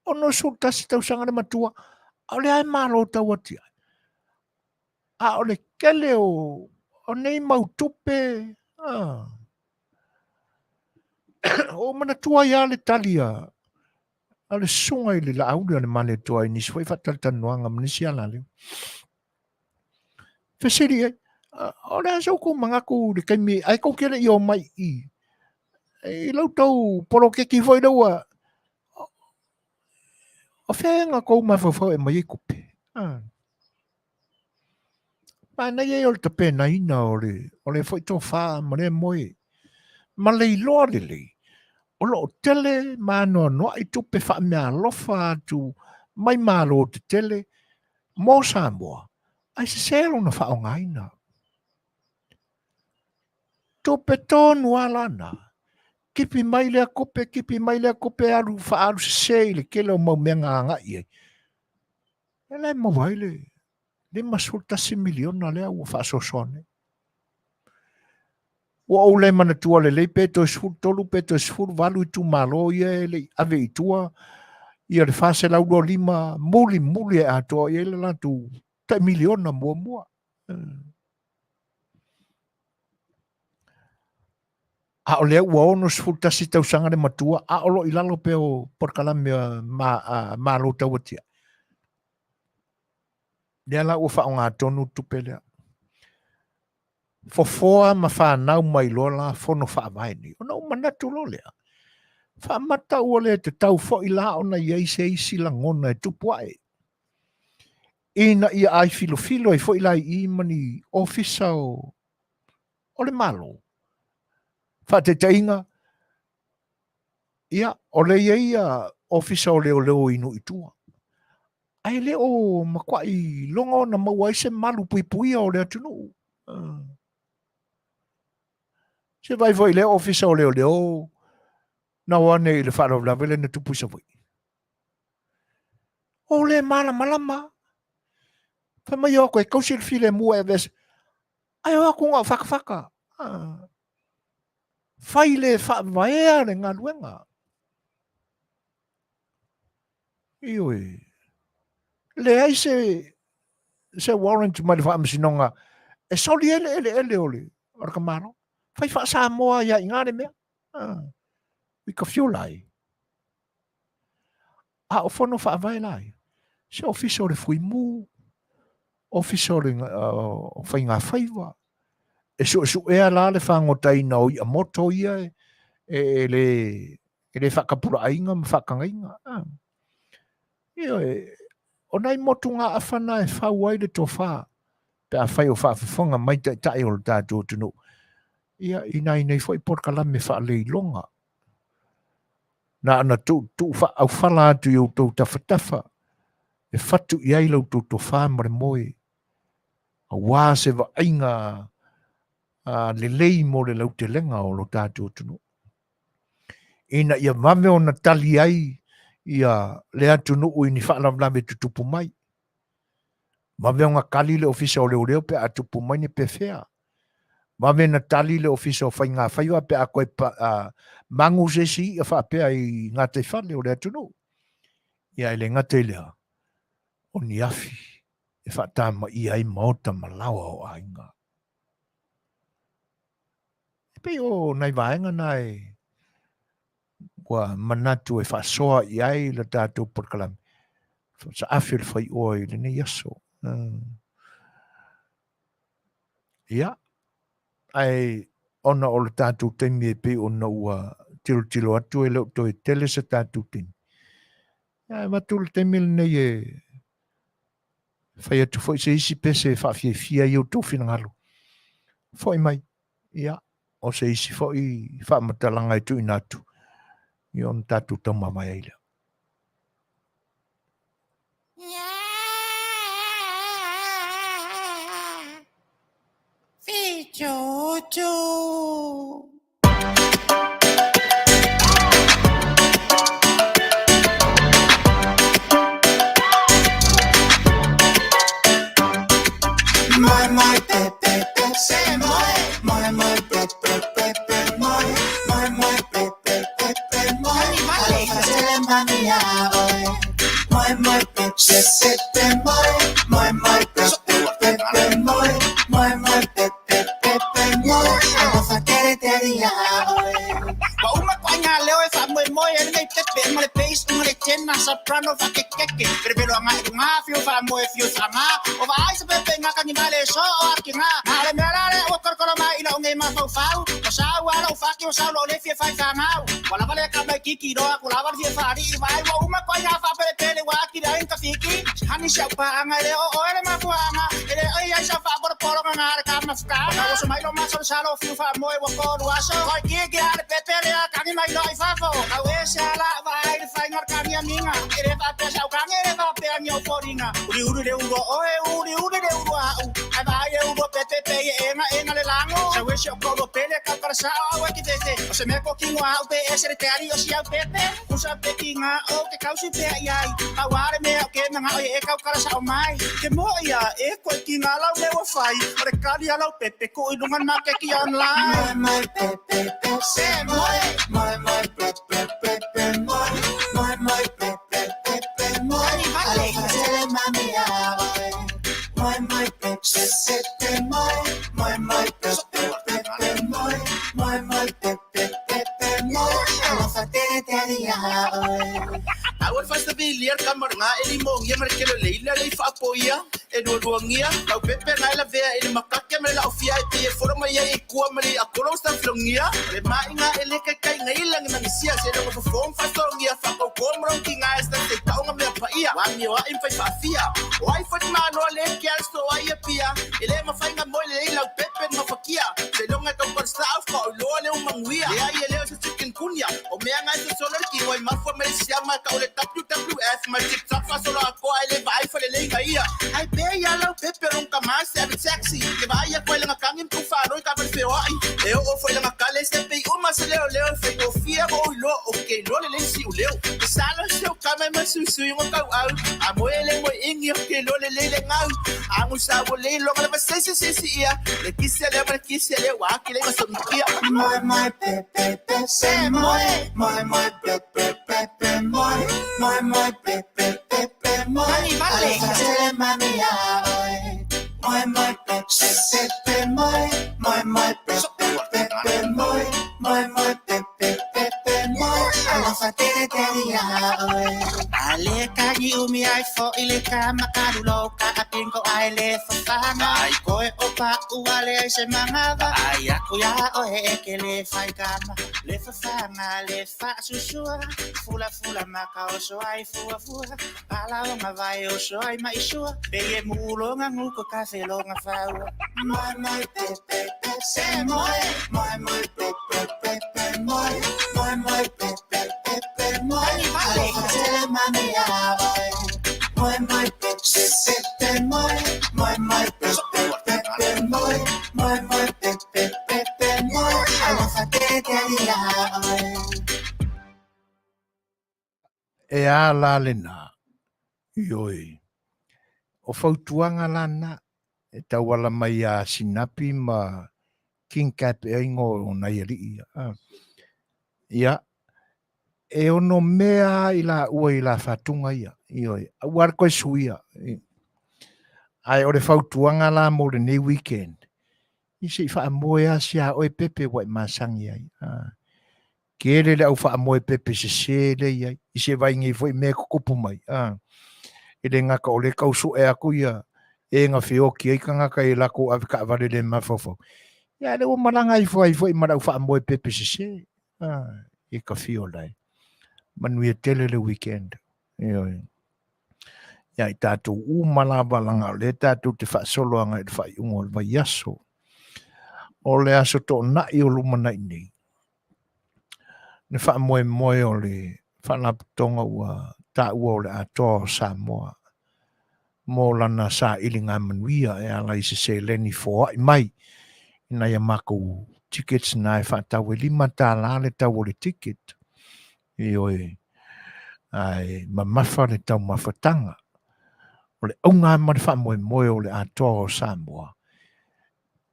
61 tausaga le matua, a o lea e Malo Tauatiae. A o le tele o, o nei mau tupe, ah. Ua ou manatua ai lava le tali a, a le susuga i le Laauli a le Malietoa i nisi foi faatalatalanoaga ma nisi alaleo. Fesili ai, o le a se outou manatu i le taimi ae tou te le i omai i i la outou poloketi foi lea ua o fea na tou mafaufau e aumai ai tupe? Manaia ia o le tapenaina o le o le foi tofa ma lea moe ma le iloa lelei o lo o tele ma anoanoai tupe faameaalofa atu mai Malo tetele mo Samoa, ae sese lona faaaogaina. Tupe tonu lava la na. Kipi mai lea tupe, kipi mai lea tupe, alu faaalu sese i le tele o mau mea na agai i ai. E la e maua ai le $51 miliona lea ua faasoasoa nei. Ua ou le manatua lelei pe toe 13 pe toe 18 itumalo ia e le i ave i tua ia le 425 mulimuli e atoa i ai le latou tai miliona muamua. A o lea ua 61 tausaga le matua, a o lo o i lalo pea o polokalame a Malo Tauatiae. Lea la ua faaaoga tonu le tupe lea. Fofoa ma fanau mai loa la fono faavae nei. Ona ou manatu loa lea, faamata ua le tatau foi la ona i ai se isi lagona e tupu ae, ina ia ai filofilo ai foi la i i ma ni ofisa o, o le Malo. Faataitaiga, ia, o lea i ai ia ofisa o leoleo i nuu i tua. Ae le o matuai iloga ona maua ai se malu puipuia o le atunuu. Se vaai foi i le ofisa o leoleo na o ane i le faalavelave lea na tupu i Savaii. O le malamalama. Fai mai o atu e tausi le filemu e aveese. Ae o atu na o fatafata. Fai le faavaea le galuega. Ioe. Leai se se warrant mai le faamasinoga e soli ai le eleele o le o le tamalo. Fai faa-Samoa ia i le mea. Ah, i ka fiola ai. A o fono faavae la ia, se ofisa o le fuimu, ofisa o le o faiga faiva, e suesuea la le fagotaina o i'a moto ia e le e le faatapulaaina ma faatagaina. Ah. Ioe, o nai motugaafa na e fau ai le tofa pe afai o faafofoga mai taitai o le tatou atunuu, ia i nai nei foi polokalame faaleiloga. Na ona tuutuu faaaufala atu i outou tafatafa e fatu i ai la outou tofa ma le moe, aua se vaaiga lelei mo le lautelega o lo tatou atunuu. Ina ia vave ona tali ai ia le atunuu i ni faalavelave tutupu mai. Vave ona tali le Ofisa o Leoleo pe a tupu mai ni pefea. Vave na tali le Ofisa o Faiga Faiva pe a toe magu se isi i'a faapea i gataifale o le atunuu. Ia e le gata i lea, o ni afi e faatamaia ai maota ma laoa o aiga. E pei o nai vaega na e ua manatu e faasoa i ai le tatou polokalame saafi o le faioa i lenei aso. Ia, ae ona o le tatou taimi e pei ona ua tilotilo atu e le o toe tele se tatou taimi. Ia, e avatu le taimi lenei e fai atu foi se isi pese e faafiafia ai outou finagalo. Foi mai, ia, o se isi foi faamatalaga e tuuina atu, ia ona tatou taumavae ai lea. Fichu, Moi moi pe pe pe se moi moi moi pe pe pe pe moi moi moi pe pe pe pe moi Alofa tele mami ia oe moi moi pe pe pe pe moi moi moi pe pe pe pe moi moi moi pe pe pe pe moi Alofa tele tele ia oe Ua uma ituaiga leo e faamoemoe ai lenei pepe ma le bass ma le tenor soprano faakekeke velevelo agai i luga fiu faamoe fiu faaga o vaai se pepe gakagi mai le so o akiga na o le mea la lea ua kolokolo mai i lou nei mafaufau ua sau a lou faki ua sau lou le fia fai fagau ua lava le kama kiki loa aku lava le fia faalii vaai ua uma ituaiga faapelepele ua atili ai na tafiki hani si au paaga e le o oe le mafuaaga e le oi ai sau faapolopologa ga le kamafutaga ua so mai lo masalosalo fiu faamoe ua kolu aso oi kiki a le pepe lea kagi mai loa i fafo au e se ala vaai le faiga o le kagi amiga e le faapea sau kagi e le faapea ni ou foliga uliuli le ulu o oe uliuli le ulu a'u ae vaai le ulu o pepe pei e egaega le lago sau e si o koulu o pele kaukalasa'o au e kifefe o se mea kokino a'u pe ese le teali o si au pepe kusa pe kiga o ke kausi pea i ai pau a le mea o ke maga'o e kaukalasa'o mai ke mo'i a e koe kiga lau mea ua fai o le kali a lau pepe ku'u i luga le makeki online. Moi moi pe pe pe se moi moi moi pe pe pe pe moi moi moi pe pe pe pe moi Alofa tele mami ia oe moi moi pe pe pe pe moi moi moi pe pe pe pe moi moi moi pe pe pe pe moi Alofa tele tele ia oe Au e fastabilia le kamaraga e limogia ma le kelo leila le i faapoia e lualuagia lau pepe ga e lavea i le makake ma le laofia e pei e folo mai ai i kua ma le iakolo ua tafilogia o le maʻiga e le kaikaiga i lagi magisia se logo fofo ma faasologia faakaukō ma logiga e sataitaʻoga mea paia ua amioaʻi ma fai faafia o ai foi maloa le ke ale so ai apia e le mafaiga moe lelei lau pepe na mafakia seiloga e tau palesaʻau faoiloa le umaguia leai e le o se chicken kunia o mea ngai sosolo le tino i mafua mai le siama ka o le WWF ma le TikTok faasolo atoa ai le vaai faleleiga ia. Ai pea ia lau pepe o lona tama se ave taxi ke vaai aku ai lana tagi ma tuu faaloi ka vale feoai. E oo foi lana kale se pei uma se leoleo e faigofie mo ou iloa ou ke iloa lelei le siuleo. Masalo si ou kama e masuisui ngo kauau a moe le moe ingi o ke iloa lelei le gau. Agu sa ua le iloga lava se isi se isi ia le kisi a lea ma le kisi a lea ua aki le masomikia. Moe moe pe pe pe pe moe moe moe pe pe pe pe moe moe moe pe pe pe pe moe Alofa tele mami ia oe Moe moe pe pe pe pe moe moe moe pe pe pe pe moe moe moe pe pe pe pe moe Alofa tele tele ia oe Ale ka ni umi ai fo i le ka makalu lo ka apingo ai le fafanga ai koe o pa uale ai se mangava ai aku ia oe e ke le fai kama le fafanga le fa susua fula fula maka o so ai fua fua pala o nga vai o so ai mai sua pe e mulonga nguko ka felonga faua moe moe pe pe pe se moe moe moe pe pe pe pe moe moe moe pe pe pe pe moe Alofa tele mami ia oe moe moe pe pe pe pe moe moe moe pe pe pe pe moe moe moe pe pe pe pe moe Alofa tele tele ia oe. E a la lena, ioe. O fautuaga la na, e tauala mai iā Sinapi ma King Cap ea ingoa o nai alii ia. Ia, e ono mea a i laua i la fatuga ia, ioe, aua le koe suia. Ae o le fautuaga la mo lenei weekend, i se i faamoe a sia oe pepe ua e masani ai. Tele le au faamoe pepe sese lea i ai, i se vai nei foi mea e tutupu mai. E le gata o lea e tau sue atu ia e na feoti ai tagata i latou ave taavale le mafaufau. Ia a lea ua malaga ifo ai foi ma le au faamoe pepe sese. I ka fiola e. Manuia tele le weekend. Ioe. Ia i tatou uma lava laga o lea tatou te faasolo agai i le faaiuga o le vaiaso. O le aso toonai o lumanai nei, le faamoemoe o le Faalapotopotoga ua taua o le Atoa o Samoa mo lana sailiga manuia e ala i se seleni foai mai i nai a matou tickets na e faatau e $5 le tau o le ticket. Ioe, ae mamafa le taumafataga. O le auga ma le faamoemoe o le Atoa o Samoa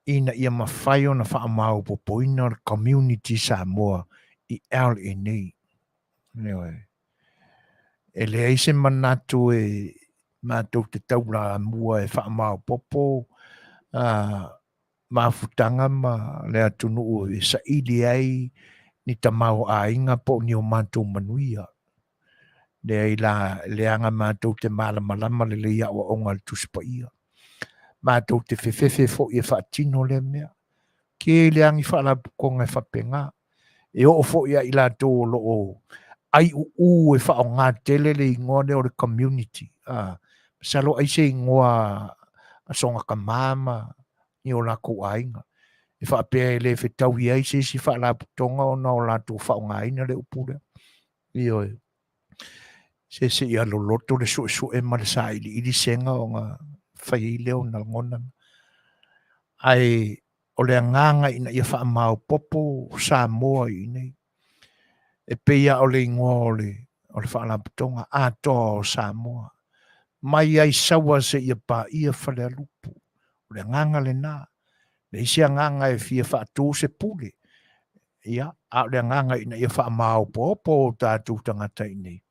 ina ia mafai ona faamaopoopoina le community Samoa i LA nei. Ioe. E leai se manatu e matou te taulamua e faamaopoopo mafutaga ma le atunuu e saili ai ni tamaoaiga po o ni o matou manuia. Leai la, leaga matou te malamalama lelei aoaoga a le Tusi Paia. Matou te fefefe foi e faatino lea mea. Tele lava ni faalapotopotoga e faapena. E oo foi ia i latou o lo o aiuuu e faaaoga tele le igoa lea o le community. Masalo ai se igoa a soona tama ma ni o latou aiga. E faapea e le fetaui ai se isi faalapotopotoga ona o latou faaaogaina le upu lea. Ioe. Se se ia loloto le suesue ma le sailiili sega ona fai ai lea o lagona. Ae o le agaga ina ia faamaopoopo Samoa i inei. E pei lava o le igoa o le o le Faalapotopotoga Atoa o Samoa. Mai ai Saua seia paia Falealupo. O le agaga lena. Leai se agaga e fia faatu se pule. Ia, a o le agaga ina ia faamaopoopo o tatou tagata i inei.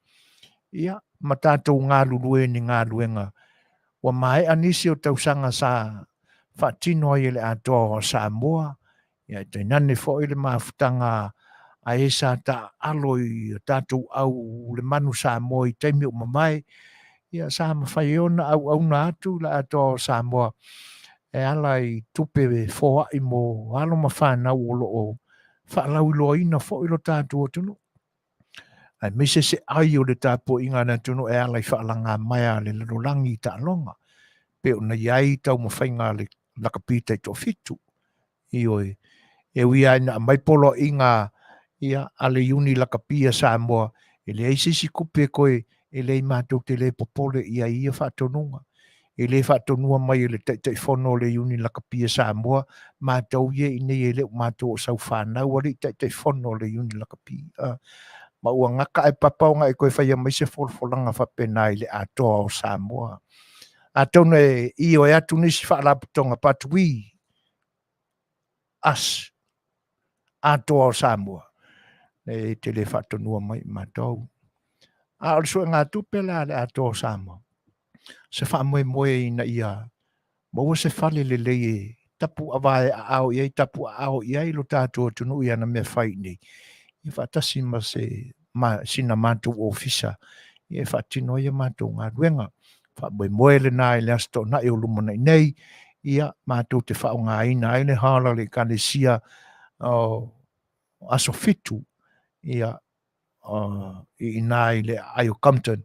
Ia, ma tatou galulue i ni galuega ua maea nisi o tausaga sa faatino ai e le Atoa o Samoa, ia e tainane foi le mafutaga a e sa taaalo i tatou au le manu Samoa i taimi ua mavae, ia sa mafai ai ona auauna atu le Atoa o Samoa e ala i tupe foai mo alo ma fanau o lo o faalauiloaina foi lo tatou atunuu. Aemaise se ai o le tapuaiga a le atunuu e ala i faalagamaea a le lalolagi i taaloga, pei ona i ai taumafaiga a le lakapi taitoafitu. Ioe, e ui lava ina aumai poloaiga ia, a le Iuni Lakapi a Samoa, e leai se isi tupe e toe, e leai matou te le popole i ai i ia faatonuga. E le faatonua mai e le Taitaifono o le Iuni Lakapi a Samoa, matou ia i inei e le o matou o saufanau alii Taitaifono o le Iuni Lakapi. Ma ua gata ae papa ona e toe faia mai se folafolaga faapena i le atoa o Samoa. Atonu e ioe atu nisi faalapotopotoga but we, us, atoa o Samoa, e te le faatonua mai i matou. A o le suegatupe la a le atoa o Samoa, se faamoemoe ina ia maua se fale lelei e tapu avae aao i ai, tapu aao i ai lo tatou atunuu i ana mea fai nei, ia faatasi ma se ma sina matou ofisa ia e faatino ai a matou galuega. Faamoemoe lena i le Aso Toonai o lumanai nei, ia matou te faaaogaina ai le hall a le Ekalesia o Aso Fitu, ia i ina i le aai o Compton,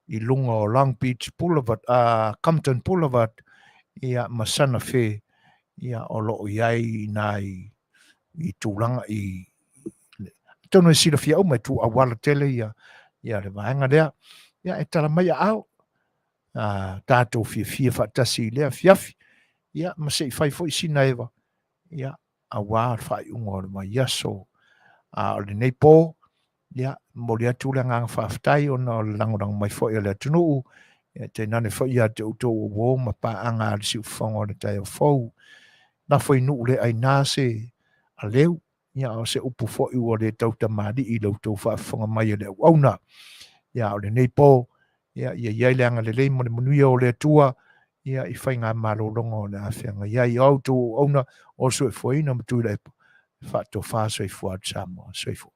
i luga o Long Beach Boulevard, Compton Boulevard, ia ma Santa Fe, ia o lo o i ai i ina i tulaga i atonu e silafia uma e tu auala tele ia ia le vaega lea. Ia e tala mai aao, tatou fiafia faatasi i lea afiafi, ia ma se i fai foi sina eva, ia aua le faaiuga o le vaiaso. A o lenei po, ia, momoli atu le agaga faafetai ona o le lagolago mai foi a le atunuu, ia tainane foi ia te outou o uo ma paaga a le siufofoga o le taeao fou. Lafo i nuu le aina se aleu, ia o se upu foi ua le tautamalii i la outou faafofoga mai e le auauna. Ia a o lenei po, ia ia i ai le agalelei ma le manuia o le Atua, ia i faigamalologa o le a feagai ai. O a outou auauna o soifuaina ma Tuilaepa, faatofa soifua atu Samoa. Soifua.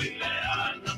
Le